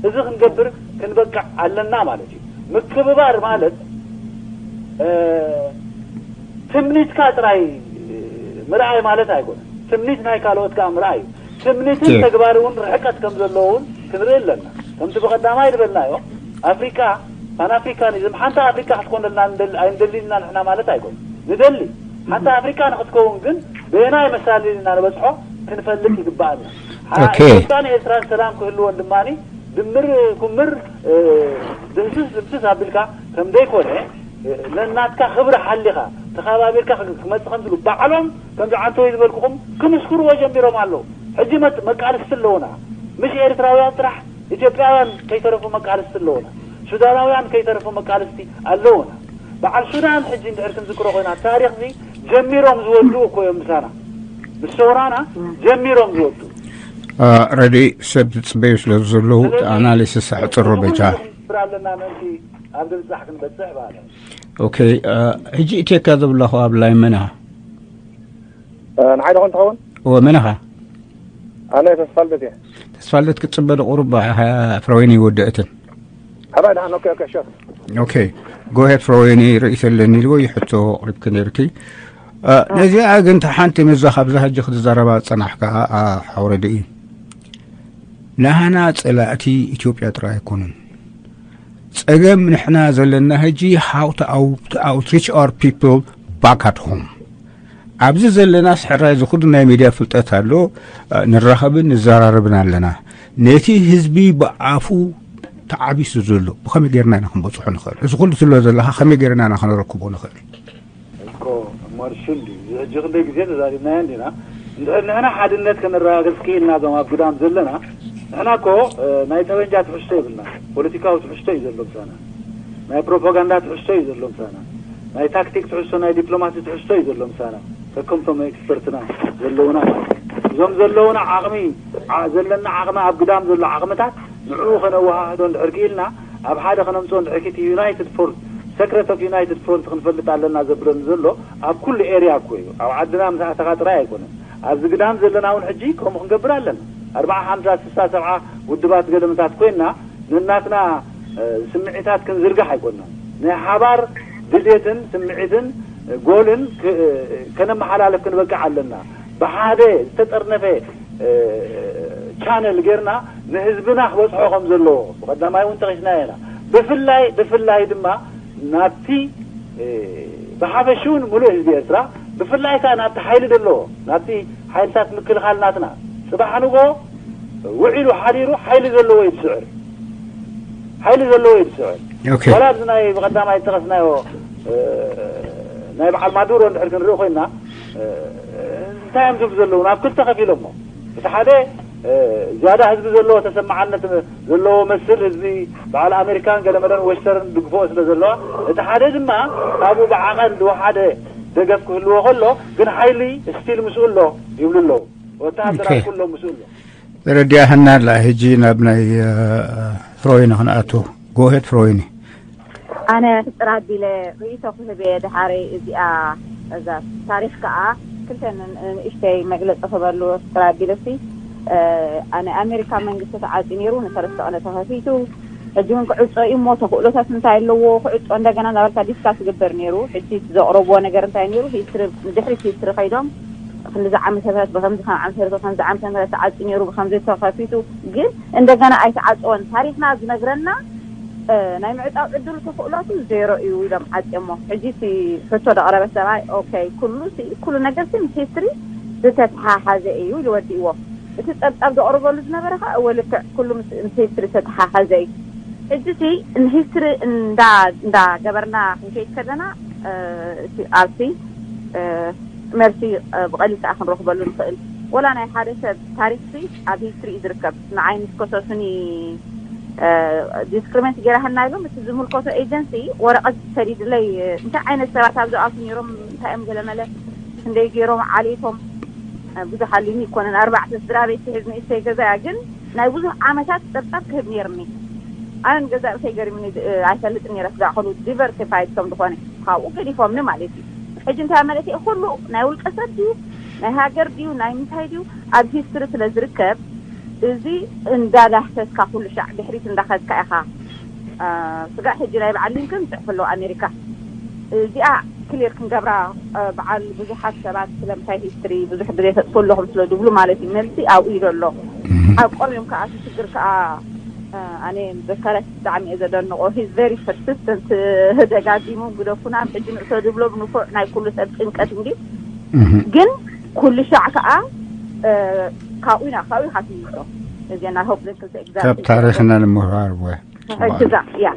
እዚ ክንገብር ክንበቅዕ ኣለና ማለት እዩ። ምክብባር ማለት ትምኒትካ ጥራይ ምርኣይ ማለት ኣይኮነን። ትምኒት ናይ ካልኦት ከዓ ምርኣይ እዩ። ትምኒትን ተግባር እውን ርሕቀት ከም ዘለዎ እውን ክንርኢ ኣለና። ከምቲ ብቐዳማይ ዝበልናዮ ኣፍሪቃ ፓን ኣፍሪካኒዝም ሓንቲ ኣፍሪቃ ክትኮነልና ኣይንደሊ ኢልና ንሕና ማለት ኣይኮነ ንደሊ ሓንቲ ኣፍሪቃ ንክትከውን ግን በየናይ መሳሊ ኢና ንበፅሖ ክንፈልጥ ይግባኣና። ኢትዮጵያን ኤርትራን ሰላም ክህልወን ድማ ድምር ኩምር ድምስስ ድምስስ ኣቢልካ ከም ዘይኮነ ነናትካ ክብሪ ሓሊኻ ተኸባቢርካ ክመጽእ ከም ዝሉ ባዕሎም ከምዚ ዓንተወይ ዝበልኩኹም ክምስክርዎ ጀሚሮም ኣለዉ። ሕጂ መቃልስቲ ኣለዉና፣ ምሽ ኤርትራውያን ጥራሕ፣ ኢትዮጵያውያን ከይተረፉ መቃልስቲ ኣለዉና፣ ሱዳናውያን ከይተረፉ መቃልስቲ ኣለዉና። በዓል ሱዳን ሕጂ እንድሕር ክንዝክሮ ኮይና ታሪኽዚ ጀሚሮም ዝወድኡ እኮ እዮም ምሳና፣ ምስ ሰውራና ጀሚሮም ዝወድኡ። ረዲ ሰብ ዝፅበዩ ስለ ዘለዉ ኣናሊሲስ ኣሕፅሮ በጃ። ብር ኣለና ምእንቲ ኣብ ድምፃሕ ክንበፅሕ ባለ። ኦኬ። ሕጂ ኢትዮጵያ ዘብላኹ ኣብ ላይ መና? ንዓይ ዶ ትኸውን? እወ፣ መን ኢኻ? ኣነ ተስፋልደት እየ። ተስፋልደት ክትጽበ ዶ ቁሩብ ፍረወይኒ ይወደእትን። ኣባይ ደሓን። ኦኬ፣ ኦኬ፣ ሹር። ኦኬ፣ ጎሄድ ፍረወይኒ ርእይቶ ኣለኒ ኢልዎ ይሕቶ ኣቕሪብኪ ነርኪ። ነዚኣ ግን ሓንቲ ምዛ ካብዛ ሕጂ ክትዛረባ ዝጸናሕካ ሓውረዲ እዩ። ናህና ጸላእቲ ኢትዮጵያ ጥራይ ኣይኮኑን። ጸገም ንሕና ዘለና ሕጂ how to out- to outreach our people back at home። ኣብዚ ዘለናስ ሕራይ ዝኹሉ ናይ ሚድያ ፍልጠት ኣሎ፣ ንራኸብን ንዘራረብን ኣለና። ነቲ ህዝቢ ብኣፉ ተዓቢሱ ዘሎ ብኸመይ ጌርና ኢና ክንበጽሖ ንኽእል? እዚ ኩሉ ትብሎ ዘለኻ ከመይ ጌርና ኢና ከነረክቦ ንኽእል? እኮ እሞ እሱ እንዲ እዚ ሕጂ ክንደይ ግዜ ተዛሪብናዮ እንዲና። እንድሕር ንሕና ሓድነት ከነረጋግጽ ክኢልና እዞም ኣብ ግዳም ዘለና ንሕና እኮ ናይ ጠበንጃ ትሕዝቶ የብልና። ፖለቲካዊ ትሕዝቶ እዩ ዘሎ ምሳና። ናይ ፕሮፓጋንዳ ትሕዝቶ እዩ ዘሎ ምሳና። ናይ ታክቲክ ትሕዝቶ፣ ናይ ዲፕሎማሲ ትሕዝቶ እዩ ዘሎ ምሳና። ከከምቶም ኤክስፐርትና ዘለውና ማለት እዩ። እዞም ዘለውና ዓቕሚ፣ ዓ- ዘለና ዓቕሚ፣ ኣብ ግዳም ዘሎ ዓቕምታት ንዕኡ ከነወሃህዶ እንድሕር ክኢልና፣ ኣብ ሓደ ከነምፅኦ እንድሕር ክኢቲ ዩናይትድ ፍሮንት፣ ሰክረት ኦፍ ዩናይትድ ፍሮንት ክንፈልጥ ኣለና ዘብለኒ ዘሎ ኣብ ኩሉ ኤርያ እኮ እዩ። ኣብ ዓድና ምስ ኣተኻ ጥራይ ኣይኮነን። ኣብዚ ግዳም ዘለና እውን ሕጂ ከምኡ ክንገብር ኣለና። ኣርባዓ፣ ሓምሳ፣ ስሳ፣ ሰብዓ ውድባት ገለመታት ኮይንና ነናትና ስምዒታት ክንዝርጋሕ ኣይኮንና። ናይ ሓባር ድሌትን ስምዒትን ጎልን ከነመሓላልፍ ክንበቅዕ ኣለና። ብሓደ ዝተጠርነፈ ቻነል ጌርና ንህዝብና ክበፅሖ ከም ዘለዎ ብቐዳማይ እውን ጠቒስና ኢና። ብፍላይ ብፍላይ ድማ ናብቲ ብሓፈሽውን ሙሉእ ህዝቢ ኤርትራ፣ ብፍላይ ከዓ ናብቲ ሓይሊ ዘለዎ፣ ናብቲ ሓይልታት ምክልኻል ናትና፣ ፅባሕ ንጎ ውዒሉ ሓዲሩ ሓይሊ ዘለዎ ይስዕር፣ ሓይሊ ዘለዎ ይስዕር። ኦኬ። ዋላ ኣብዚ ናይ ብቐዳማይ ዝጠቐስናዮ ናይ በዓል ማዱሮ እንድሕር ክንርኢ ኮይና፣ እንታይ እዮም ዝብሉ ዘለዉ? ናብ ክልተ ከፊሎሞ። እቲ ሓደ ዝያዳ ህዝቢ ዘለዎ፣ ተሰማዓነት ዘለዎ መስል ህዝቢ በዓል ኣሜሪካን ገለመለን ዌስተርን ድግፍኦ ስለ ዘለዋ፣ እቲ ሓደ ድማ ካብኡ ብዓቐን ዝወሓደ ደገፍ ክህልዎ ከሎ ግን ሓይሊ ስቲል ምስኡ ኣሎ ይብሉ ኣለዉ። ወተሃደራት ኩሎም ምስኡ ኣሎ። ተረዲኣህና ኣላ። ሕጂ ናብ ናይ ፍሮይኒ ክንኣቱ። ጎሄድ ፍሮይኒ። ኣነ ሕፅር ኣቢለ ርእይቶ ክህብ እየ። ድሓረይ እዚኣ እዛ ታሪኽ ከዓ ክልተ ንእሽተይ መግለፂ ክበሉ ሕፅር ኣቢለ ሲ ኣነ ኣሜሪካ መንግስቲ ተዓፂ ነይሩ፣ ንሰለስተ ቀነ ተኸፊቱ። ሕጂ እውን ክዕፆ እዩ እሞ ተኽእሎታት እንታይ ኣለዎ ክዕፆ እንደገና እናበልካ ዲስካስ ይግበር ነይሩ። ሕጂ ዘቕረብዎ ነገር እንታይ ነይሩ? ሂስትሪ፣ ድሕሪት ሂስትሪ ከይዶም ክንዲ ዓመተ ምህረት ብከምዚ ከም ዓመተ ምህረት ብከምዚ ዓመተ ምህረት ተዓፂ ነይሩ ብከምዚ ተኸፊቱ ግን እንደገና ኣይተዓፀወን። ታሪክና ዝነግረና ናይ ምዕፃው ዕድሉ ተኽእሎቱ ዜሮ እዩ ኢሎም ዓፅዮሞ። ሕጂ እቲ ሕቶ ዘቕረበ ሰብኣይ ኦኬ ኩሉ ኩሉ ነገር ምስ ሂስትሪ ዝተተሓሓዘ እዩ ኢሉ ወዲእዎ። እቲ ጸብጻብ ዘቕርበሉ ዝነበረ ከኣ እወ ልክዕ ኩሉ ምስ ምስ ሂስትሪ ዝተተሓሓዘ እዩ። ሕጂ እቲ ንሂስትሪ እንዳ እንዳ ገበርና ክንከይድ ከለና እቲ ኣብቲ መልሲ ብቐሊል ከኣ ክንረኽበሉ ንኽእል። ወላ ናይ ሓደ ሰብ ታሪኽሲ ኣብ ሂስትሪ እዩ ዝርከብ። ንዓይ ምስ ከሰሱኒ ዲስክሪሚኔት ገይራህና ኢሎም እቲ ዝምልከቶ ኤጀንሲ ወረቐት ሰዲድለይ እንታይ ዓይነት ሰባት ኣብ ዝኣቱ ነይሮም እንታይ እዮም ገለመለ ክንደይ ገይሮም ዓሌቶም ብዙሕ ኣሊኒ ይኮነን ኣርባዕተ ስድራ ቤት ትሕዝ ንእሽተይ ገዛ እያ ግን ናይ ብዙሕ ዓመታት ጸብጻብ ክህብ ነይርኒ ኣነ ንገዛእ ርእሰይ ገሪምኒ ኣይፈልጥን ነይረ ስጋዕ ከሉ ዲቨርሲፋይድ ከም ዝኾነ ካብኡ ገዲፎምኒ ማለት እዩ ሕጂ እንታይ ማለት እዩ ኩሉ ናይ ውልቀ ሰብ ድዩ ናይ ሃገር ድዩ ናይ ምንታይ ድዩ ኣብ ሂስትሪ ስለ ዝርከብ እዚ እንዳዳህሰስካ ኩሉ ሻዕ ድሕሪት እንዳኸድካ ኢኻ ስጋዕ ሕጂ ናይ በዓል ሊንከን ይፅሕፍ ኣለዉ ኣሜሪካ እዚኣ ክሊር ክንገብራ በዓል ብዙሓት ሰባት ስለምንታይ ሂስትሪ ብዙሕ ግዜ ተፅፉ ኣለኹም ስለ ዝብሉ ማለት እዩ መልሲ ኣብኡ እዩ ዘሎ ዓቆብ እዮም ከዓ እቲ ሽግር ከዓ ኣነ ዘካላት ብጣዕሚ እየ ዘደንቆ he's very persistent ደጋጊሞም ግደፉና ሕጂ ንእሰዱ ብሎ ብንፉዕ ናይ ኩሉ ሰብ ጭንቀት እንዲ ግን ኩሉ ሻዕ ከዓ ካብኡ ኢና ካብኡ ኢኻ ትምልሶ እዚና hope that ክልተ ካብ ታሪኽና ንምሃር ወ ሕጂ እዛ እያ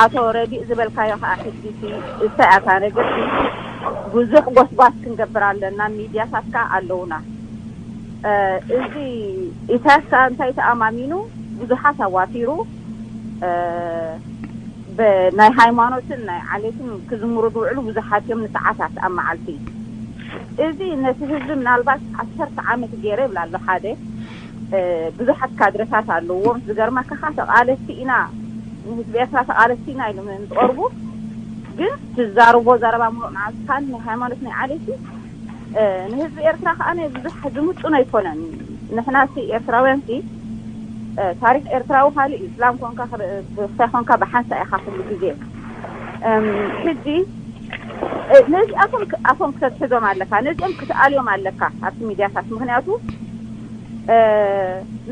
ኣቶ ረዲእ ዝበልካዮ ከዓ ሕጂ እቲ እንታይ ኣታ ነገር ብዙሕ ጎስጓስ ክንገብር ኣለና። ሚድያታት ከዓ ኣለውና። እዚ ኢሳያስ ከዓ እንታይ ተኣማሚኑ ብዙሓት ኣዋፊሩ፣ ብናይ ሃይማኖትን ናይ ዓሌትን ክዝምሩ ዝውዕሉ ብዙሓት እዮም፣ ንሰዓታት ኣብ መዓልቲ። እዚ ነቲ ህዝቢ ምናልባት ዓሰርተ ዓመት ገይረ ይብል ኣሎ ሓደ። ብዙሓት ካድረታት ኣለዎም። ዝገርመካ ከዓ ተቓለስቲ ኢና፣ ንህዝቢ ኤርትራ ተቓለስቲ ኢና ኢሎም እዮም ዝቐርቡ። ግን ትዛረቦ ዘረባ ሙሉእ መዓልትካን ናይ ሃይማኖት ናይ ዓሌት ንህዝቢ ኤርትራ ከዓ ናይ ብዙሕ ዝምጥን ኣይኮነን። ንሕና ሲ ኤርትራውያን ሲ ታሪክ ኤርትራዊ ካልእ እዩ። እስላም ኮንካ ክርስቲያን ኮንካ ብሓንሳ ኢኻ ኩሉ ግዜ። ሕጂ ነዚኣቶም ኣፎም ክተትሕዞም ኣለካ፣ ነዚኦም ክትኣልዮም ኣለካ ኣብቲ ሚድያታት። ምክንያቱ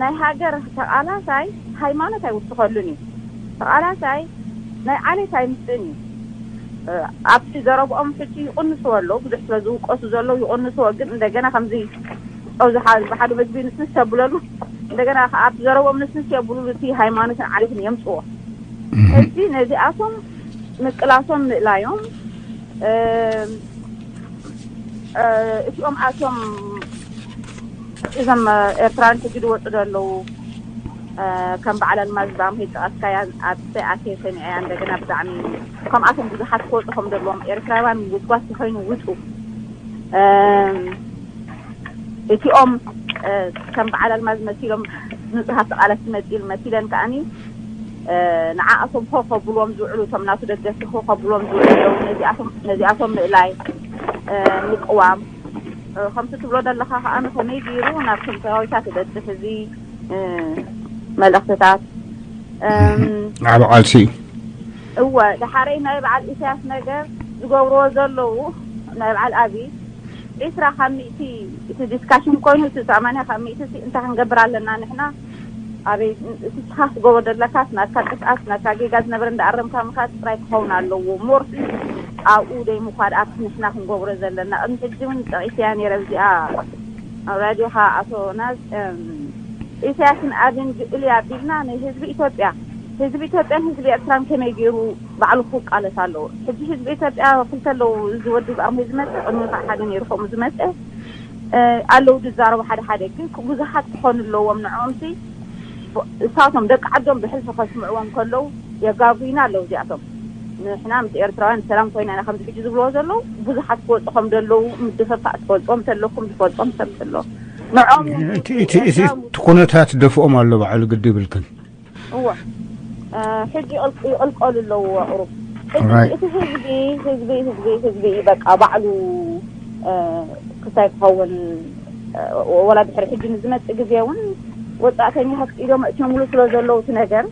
ናይ ሃገር ተቓላሳይ ሃይማኖት ኣይውስኸሉን እዩ። ተቓላሳይ ናይ ዓሌት ኣይምፅእን እዩ። ኣብቲ ዘረብኦም ሕጂ ይቕንስዎ ኣለዉ፣ ብዙሕ ስለ ዝውቀሱ ዘለዉ ይቕንስዎ። ግን እንደገና ከምዚ ጨው ዝሓ- ዝሓሉ ምግቢ ንስንስ የብለሉ፣ እንደገና ከዓ ኣብቲ ዘረብኦም ንስንስ የብሉሉ፣ እቲ ሃይማኖትን ዓሌትን የምፅዎ። ሕጂ ነዚኣቶም ምቅላሶም ምእላዮም፣ እቲኦም ኣቶም እዞም ኤርትራን ሕጂ ዝወፁ ዘለዉ ከም በዓል ኣልማዝ ባምሂ ጠቐስካያ ኣብ ኣቴ ሰሚዐያ። እንደገና ብጣዕሚ ከምኣቶም ብዙሓት ክወፁ ከም ዘለዎም ኤርትራውያን ውስዋስ ተኮይኑ ውፁ። እቲኦም ከም በዓል ኣልማዝ መሲሎም ንፁሃት ተቓለስቲ መፂል መሲለን ከዓኒ ንዓኣቶም ሆ ከብልዎም ዝውዕሉ እቶም ናቱ ደገፍቲ ሆ ከብልዎም ዝውዕሉ ኣለዉ። ነዚኣቶም ምእላይ ምቅዋም ከምቲ ትብሎ ዘለካ ከዓ ንከመይ ገይሩ ናብ ትምክራዊታት ይበፅሕ እዚ መልእክትታት። ዓብ ቃልሲ እዩ። እወ፣ ድሓረይ ናይ በዓል ኢሳያስ ነገር ዝገብርዎ ዘለዉ ናይ በዓል ኣብይ ዒስራ ካብ ሚእቲ እቲ ዲስካሽን ኮይኑ እቲ ሰማንያ ካብ ሚእቲ እንታይ ክንገብር ኣለና ንሕና ኣበይ እቲ ስኻ ትገብሮ ዘለካስ ናትካ ጥፍኣት ናትካ ጌጋ ዝነበረ እንዳኣረምካ ምካድ ጥራይ ክኸውን ኣለዎ። ሞርሲ ኣብኡ ደይ ምኳድ ኣብቲ ንሕና ክንገብሮ ዘለና ቅድሚ ሕጂ እውን ጠቂሰያ ነይረ እዚኣ ኣብ ራድዮካ ኣቶ ናዝ። ኢሳያስን ኣብን ግእል ኣቢልና ንህዝቢ ኢትዮጵያ ህዝቢ ኢትዮጵያን ህዝቢ ኤርትራን ከመይ ገይሩ ባዕሉ ክቃለስ ኣለዎ። ሕጂ ህዝቢ ኢትዮጵያ ክልተ ኣለዉ። እዚ ወዲ ብኣርሞ ዝመፀ ቅድሚ ሓደ ነይሩ ከምኡ ዝመፀ ኣለዉ ዝዛረቡ ሓደ ሓደ ግን ብዙሓት ክኾኑ ኣለዎም። ንዕኦም ሲ እሳቶም ደቂ ዓዶም ብሕልፊ ከስምዕዎም ከለዉ የጋጉይና ኣለዉ እዚኣቶም። ንሕና ምስ ኤርትራውያን ሰላም ኮይና ኢና ከምዚ ሕጂ ዝብልዎ ዘለዉ ብዙሓት ክወፁ ከም ዘለዉ ምድፍፋእ ትፈልጦም ተለኩም ዝፈልጦም ሰብ ኣሎ። ንዕኦም እቲ ኩነታት ደፍኦም ኣሎ ባዕሉ ግዲ ይብልክን። እወ ሕጂ ይቕልቀሉ ኣለዉ ኣቕሩብ። ሕጂ እቲ ህዝቢ ህዝቢ ህዝቢ ህዝቢ እዩ በቃ ባዕሉ ክሳይ ክኸውን ወላ ድሕሪ ሕጂ ንዝመፅእ ግዜ እውን ወፃእተኛታት ኢዶም ኣእትዮምሉ ስለ ዘለዉ እቲ ነገር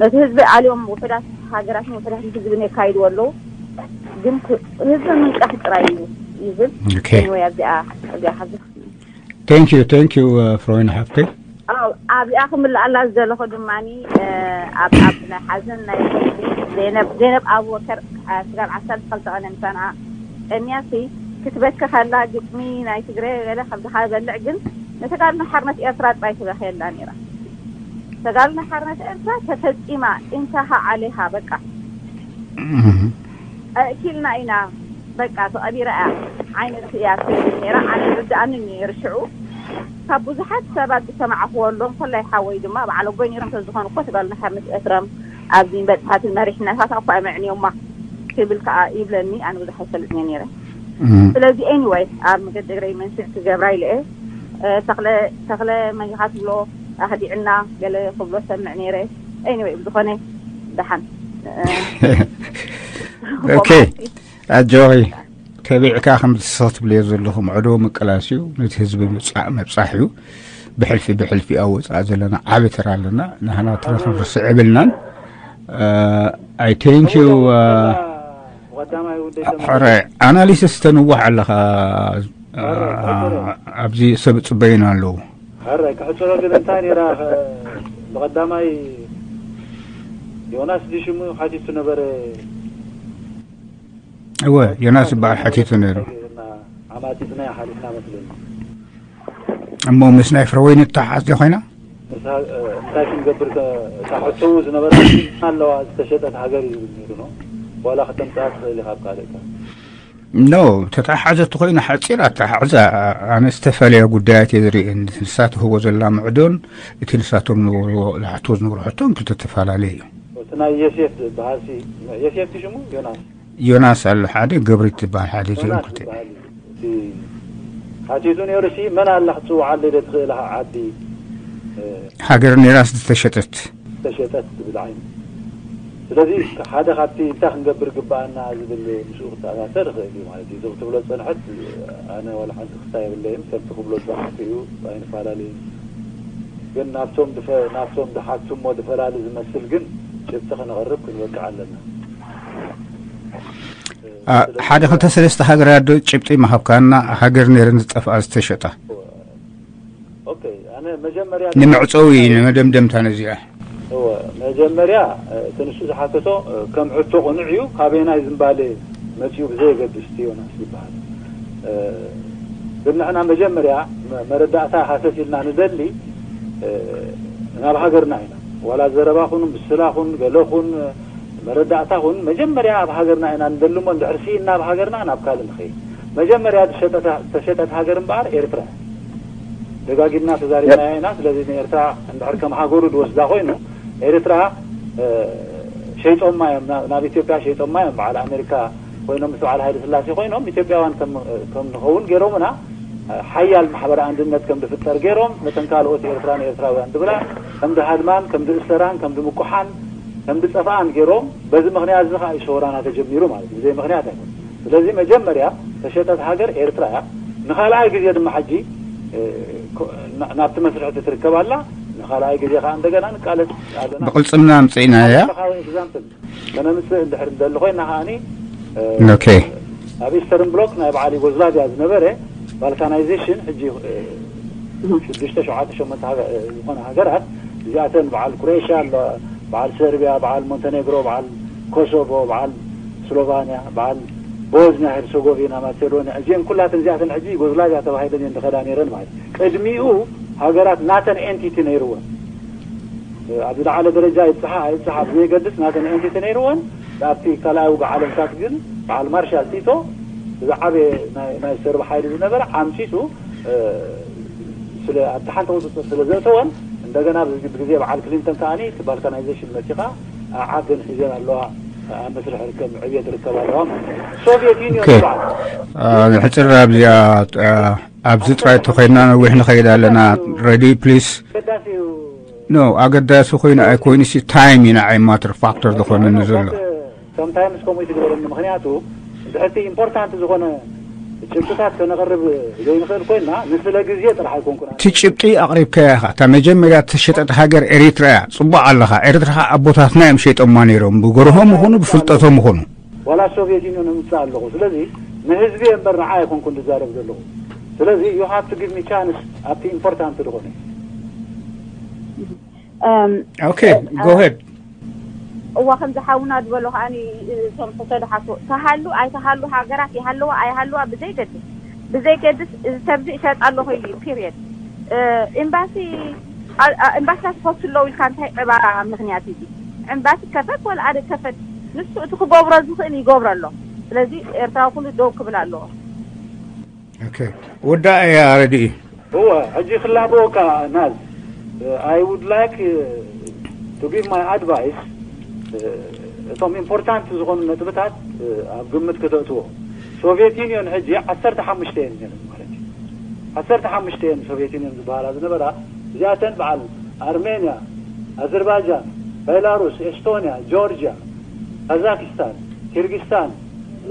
ነቲ ህዝቢ ኣልዮም ውሕዳት ሃገራትን ውሕዳት ህዝብን የካይድዎ ኣለዉ። ግን ህዝቢ ምንቃሕ ጥራይ እዩ ይብል። ወይ ኣብዚኣ ኣብዚኣ ሓዚ Thank you, thank you, ፍሮይን ሓፍተይ። ኣብዚኣ ክምልኣላ ዝደለኹ ድማ ኣብ ኣብ ናይ ሓዘን ናይ ዘይነብ ዘይነብ ኣብወከር ስጋብ ዓሰርተ ክልተ ቀነ ምሳና ቀንያሲ ክትበኪ ከላ ግጥሚ ናይ ትግረ ገለ ከምዚ ካብ በልዕ ግን ንተጋድሎ ሓርነት ኤርትራ ጥራይ ትበኺ የላ ነይራ። ተጋድሎ ሓርነት ኤርትራ ተፈጺማ እንተሃ ዓሌሃ በቃ ኣእኪልና ኢና በቃ ተቐቢራ እያ ዓይነት እያ ትብል ነይራ። ኣነ ይርድኣኒ ነይሩ ሽዑ ካብ ብዙሓት ሰባት ዝሰማዕክዎ ኣሎ። እንኮላይ ሓወይ ድማ በዓል ኣቦይ ነይሮም ተዝኾኑ እኮ ተጋድሎ ሓርነት ኤርትራ ኣብዚ በጽሓትን መሪሕነታታ እኳ እዮም ኣዕንዮማ ክብል ከዓ ይብለኒ። ኣነ ብዙሕ ኣይፈልጥን እየ ነይረ። ስለዚ anyway ኣብ መገዲ እግረይ መንስዕ ክገብራ ኢለ እየ። ተኽለ ተኽለ መን ኢኻ ትብሎ ኣኽዲዕና ገለ ክብሎ ሰምዕ ነይረ። Anyway ብዝኾነ ደሓን okay ኣጆኺ ተቢዕካ ከም ዝስኽ ትብልዮ ዘለኹ ምዕዶ ምቅላስ እዩ። ነቲ ህዝቢ ምብፃሕ እዩ። ብሕልፊ ብሕልፊ ኣብ ወፃኢ ዘለና ዓቢ ተራ ኣለና። ንሕና ተራ ክንርስዕ የብልናን። I thank you። ሕረ ኣናሊሲስ ተንዋሕ ኣለኻ። ኣብዚ ሰብ ፅበዩና ኣለዉ። ሕረ ክሕፅሮ ግን እንታይ ነይራ ብቐዳማይ ዮናስ ድሽሙ ሓቲቱ ነበረ። እወ ዮናስ ዝበሃል ሓቲቱ ነይሩ። ዓማፂፅና ሓሊፍና መስለኒ። እሞ ምስ ናይ ፍረወይኒ ተሓዝ ኮይና እንታይ ክንገብር ከ- እታ ሕቶ ዝነበረ ኣለዋ ዝተሸጠት ሃገር እዩ ዝብል ነይሩ ነው። ዋላ ከተምፅኣ ትኽእል ኢኻ ኣብ ካልእካ። ኖ፣ ተተሓዘ ተኮይኑ ሓፂር ኣተሓሕዛ። ኣነ ዝተፈለየ ጉዳያት እየ ዝርኢ። ንሳ ትህቦ ዘላ ምዕዶን እቲ ንሳቶም ዝሓትዎ ዝነብሩ ሕቶን ክልተ ተፈላለየ እዩ። እቲ ናይ የሴፍ ዝበሃል ሲ የሴፍ ሽሙ ዮናስ ዮናስ ኣሎ ሓደ፣ ገብሪት ዝበሃል ሓደ እዚኦም ዮናስ ክልተ። ዝበሃል እዩ። እቲ ሓቲቱ ነይሩ ሲ መን ኣላ ክትፅውዓለይ ዶ ትኽእል ዓዲ እ፣ ሃገር ነይራስ ዝተሸጠት። ተሸጠት ዝብል ዓይነት። ስለዚ ሓደ ካብቲ እንታይ ክንገብር ግባኣና ዝብል ምስኡ ክተኣሳሰር ይኽእል እዩ ማለት እዩ። እዚ ክትብሎ ዝፀንሐት ኣነ ዋላ ሓንቲ ክስታ የብለይን። ከምቲ ክብሎ ዝፀንሐት እዩ ኣይንፈላለይን። ግን ናብቶም ድፈ- ናብቶም ዝሓትሞ ድፈላሊ ዝመስል ግን ጭብጢ ከነቕርብ ክንበቅዕ ኣለና። ሓደ ክልተ ሰለስተ ሃገራት ዶ ጭብጢ ምሃብካና? ሃገር ነይረን ዝጠፍኣ ዝተሸጣ ኦኬ፣ ኣነ መጀመርያ ንመዕፀዊ ንመደምደምታ ነዚኣ እወ፣ መጀመርያ እቲ ንሱ ዝሓተቶ ከም ሕቶ ቅኑዕ እዩ። ካበየናይ ዝምባሌ መፂኡ ብዘየገድስ እቲ ዮናስ ይበሃል። ግን ንሕና መጀመርያ መ- መረዳእታ ሃሰስ ኢልና ንደሊ ናብ ሃገርና ኢና። ዋላ ዘረባ ኹን ምስላ ኹን ገለ ኹን መረዳእታ ኹን መጀመርያ ኣብ ሃገርና ኢና ንደሊ እሞ እንድሕር ስኢና ኣብ ሃገርና ናብ ካልእ ንኸይድ። መጀመርያ ዝተሸጠት ሃገር እምበኣር ኤርትራ እያ። ደጋጊምና ተዛሪብናያ ኢና። ስለዚ ንኤርትራ እንድሕር ከም ሃገሩ ዝወስዳ ኮይኑ ኤርትራ ሸይጦማ እዮም ናብ ኢትዮጵያ ሸይጦማ እዮም። በዓል ኣሜሪካ ኮይኖም ምስ በዓል ሃይለ ስላሴ ኮይኖም ኢትዮጵያውያን ከም ንኸውን ገይሮምና። ሓያል ማሕበረ ኣንድነት ከም ዝፍጠር ገይሮም ነተን ካልኦት ኤርትራ ንኤርትራውያን ዝብላ ከም ድሃድማን ከም ድእሰራን ከም ድምቁሓን ከም ድጸፍኣን ገይሮም። በዚ ምኽንያት እዚ ከዓ እዩ ሰውራና ተጀሚሩ ማለት እዩ። ብዘይ ምኽንያት ኣይኮን። ስለዚ መጀመርያ ተሸጠት ሃገር ኤርትራ እያ። ንኻልኣይ ግዜ ድማ ሕጂ ናብቲ መስርሕ ትርከብ ኣላ። ንኻልኣይ ግዜ ከዓ እንደገና ንቃለስ ኣለና። ብቕልፅምና ኣምፅእና እያ። ኤግዛምፕል ከነምፅእ እንድሕር እንደሊ ኮይና ከዓኒ ኦኬ ኣብ ኢስተርን ብሎክ ናይ በዓል ዩጎዝላቪያ ዝነበረ ባልካናይዜሽን ሕጂ ሽዱሽተ ሸውዓተ ሸሞንተ ዝኾነ ሃገራት እዚኣተን በዓል ክሮኤሽያ ኣሎ፣ በዓል ሰርቢያ፣ በዓል ሞንተኔግሮ፣ በዓል ኮሶቮ፣ በዓል ስሎቫንያ፣ በዓል ቦዝኒያ ሄርሶጎቪና፣ ማሴዶኒያ እዚአን ኩላተን እዚኣተን ሕጂ ዩጎዝላቪያ ተባሂለን እየን ዝኸዳ ነይረን ማለት እዩ። ቅድሚኡ ሃገራት ናተን ኤንቲቲ ነይርወን። ኣብ ዝለዓለ ደረጃ ይብፅሓ ኣይብፅሓ ብዘየገድስ ናተን ኤንቲቲ ነይርወን። ኣብቲ ካልኣይ ውግእ ዓለምታት ግን በዓል ማርሻል ቲቶ ዝዓበየ ናይ ሰርቢ ሓይሊ ዝነበረ ዓምፂፁ ስለ ኣብቲ ሓንቲ ቁፅፅር ስለ ዘእተወን እንደገና ብግዜ በዓል ክሊንተን ከዓኒ እቲ ባልካናይዜሽን መፂኻ ዓድን ሒዘን ኣለዋ። ኣብ መስርሕ ርከብ ዕብየት ርከብ ኣለዋ ማለት እዩ። ሶቪየት ዩኒዮን ኦኬ። በዓል ንሕፅር ኣብዚኣ ኣብዚ ጥራይ ተኮይና ነዊሕ ንኸይድ ኣለና። ሬዲ ፕሊስ ገዳሲ እዩ። ኖ፣ ኣገዳሲ ኮይኑ ኣይኮይኑ ሲ ታይም ኢና ኣይ ማተር ፋክተር ዝኾነኒ ዘሎ። ሰምታይምስ ከምኡ ትግበረኒ። ምክንያቱ ድሕርቲ ኢምፖርታንት ዝኾነ ጭብጥታት ከነቕርብ ዘይንኽእል ኮይና ንስለ ግዜ ጥራሕ ኣይኮንኩን። እቲ ጭብጢ ኣቕሪብካያ ኢኻ። እታ መጀመርያ ተሸጠት ሃገር ኤሪትራ እያ። ጽቡቕ ኣለኻ። ኤርትራ ኣቦታትና እዮም ሸይጦማ ነይሮም፣ ብገርሆም ይኹኑ ብፍልጠቶም ይኹኑ። ዋላ ሶቪየት ዩኒዮን ምምፃእ ኣለኹ። ስለዚ ንህዝቢ እምበር ንዓ ኣይኮንኩን ዝዛረብ ዘለኹ። ስለዚ you have to give me chance ኣብቲ ኢምፖርታንት ዝኾነ። እም፣ ኦኬ፣ ጎሄድ። እዋ ከምዚ ሓውና ዝበሎ ከዓኒ እቶም ሕቶ ድሓቶ ተሃሉ ኣይተሃሉ ሃገራት ይሃለዋ ኣይሃለዋ ብዘይገድስ ብዘይገድስ እዚ ሰብዚ እሸጥ ኣለኹ ኢሉ እዩ። ፒሪየድ። ኤምባሲ ኣ- ኣ- ኤምባሲታት ክኸፍቱ ኣለዉ ኢልካ እንታይ ዕባራ ምክንያት እዩ? ኤምባሲ ከፈት ወላ ኣደ ከፈት ንሱ እቲ ክገብሮ ዝኽእል ይገብሮ ኣሎ። ስለዚ ኤርትራዊ ኩሉ ደው ክብል ኣለዎ። ኦኬ፣ ወዳ እያ ረድኢ። እወ፣ ሕጂ ክላበወካ ናዝ I would like to give my advice። እቶም ኢምፖርታንት ዝኾኑ ነጥብታት ኣብ ግምት ከተእትዎ። ሶቪየት ዩኒዮን ሕጂ ዓሰርተ ሓሙሽተ እየን ነይረን ማለት እዩ። ዓሰርተ ሓሙሽተ እየን ሶቪየት ዩኒዮን ዝበሃላ ዝነበራ። እዚኣተን በዓል ኣርሜንያ፣ ኣዘርባይጃን፣ ቤላሩስ፣ ኤስቶንያ፣ ጆርጅያ፣ ካዛኪስታን፣ ኪርጊስታን፣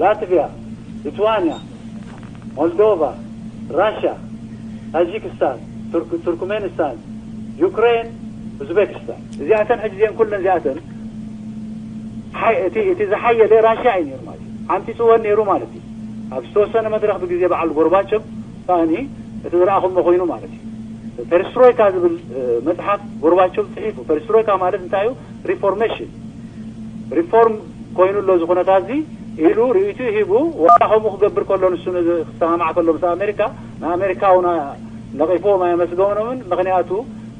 ላትቪያ፣ ሊትዋንያ፣ ሞልዶቫ፣ ራሽያ፣ ታጂክስታን፣ ቱርክ- ቱርክሜኒስታን፣ ዩክሬን፣ ኡዝቤክስታን። እዚኣተን ሕጂ እዚአን ኩለን እዚኣተን ሓይ- እቲ እቲ ዝሓየለ ራሽያ እዩ ነይሩ ማለት እዩ። ዓምፂፅወን ነይሩ ማለት እዩ። ኣብ ዝተወሰነ መድረክ ብግዜ በዓል ጎርባቸብ ከዓኒ እቲ ዝረኣኹሞ ኮይኑ ማለት እዩ። ፔሬስትሮይካ ዝብል መፅሓፍ ጎርባቸብ ፅሒፉ። ፔሬስትሮይካ ማለት እንታይ እዩ? ሪፎርሜሽን ሪፎርም ኮይኑ ኣሎ እዚ ኩነታት እዚ ኢሉ ርእይቱ ሂቡ። ዋላ ከምኡ ክገብር ከሎ ንሱ ክሰማማዕ ከሎ ምስ ኣሜሪካ ንኣሜሪካ እውን ነቒፍዎም ኣየመስገኖምን። ምክንያቱ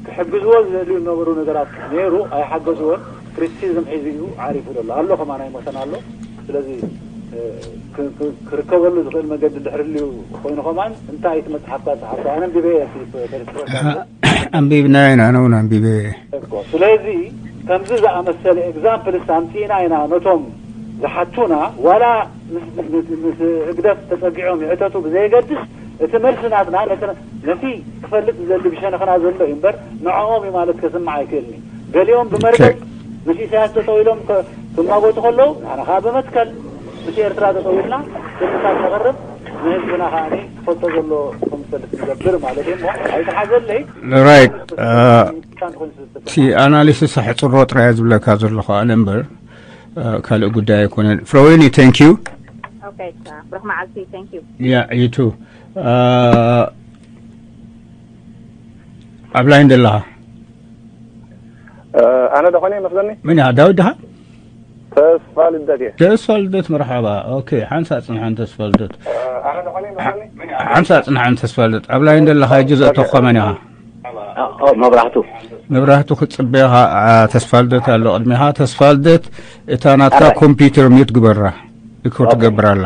ክሕግዝዎ ዝደልዩ ዝነበሩ ነገራት ነይሩ፣ ኣይሓገዝዎን። ክሪቲሲዝም ሒዙ እዩ ዓሪፉ ዘሎ ኣሎ፣ ከማን ኣይሞተን ኣሎ። ስለዚ ክርከበሉ ዝኽእል መገዲ ድሕር ልዩ ኮይኑ ከማን እንታይ እቲ መፅሓፍካ ዝሓፍካ ኣነ ዲበ ኣንቢብና ኢና ነውን ኣንቢበ ስለዚ ከምዚ ዝኣመሰለ ኤግዛምፕልስ ኣምፂእና ኢና ነቶም ዝሓቱና ዋላ ምስ ህግደፍ ተፀጊዖም ይሕተቱ ብዘየገድስ እቲ መልሲ ናትና ነቲ ክፈልጥ ዝደሊ ብሸነኽና ዘሎ እዩ እምበር ንዕኦም እዩ ማለት ከስምዕ ኣይክእልኒ። ገሊኦም ብመርገፅ ምስ ኢሳያስ ጠጠው ኢሎም ክማጎቱ ከለዉ ኣነ ከዓ ብመትከል ምስ ኤርትራ ጠጠው ኢልና ክልታት ነቕርብ ንህዝብና ከዓ ክፈልጦ ዘሎ ከምዝፈልጥ ንገብር ማለት እዩ። ኣይተሓዘለይ ራይት እቲ ኣናሊሲስ ኣሕፅሮ ጥራይ ዝብለካ ዘለኹ ኣነ እምበር ካልእ ጉዳይ ኣይኮነን። ፍረወይኒ thank you። Okay, ብሩኽ መዓልቲ thank you። ያ you too። ኣብ ላይን ዘለኻ ኣነ ደኾነ ይመስለኒ መን እያ? ዳዊት ድኻ? ተስፋ ልደት እየ። ተስፋ ልደት መርሓባ። ኦኬ ሓንሳ ፅንሓን ተስፋ ልደት ሓንሳ ፅንሓን ተስፋ ልደት ኣብ ላይን ዘለኻ ሕጂ ዘእተኹኻ መን ኢኻ? መብራህቱ መብራህቱ ክፅበኻ ተስፋ ልደት ኣሎ ቅድሚኻ። ተስፋ ልደት እታ ናትካ ኮምፒውተር ሚዩት ግበራ። ኢኮ ትገብር ኣላ።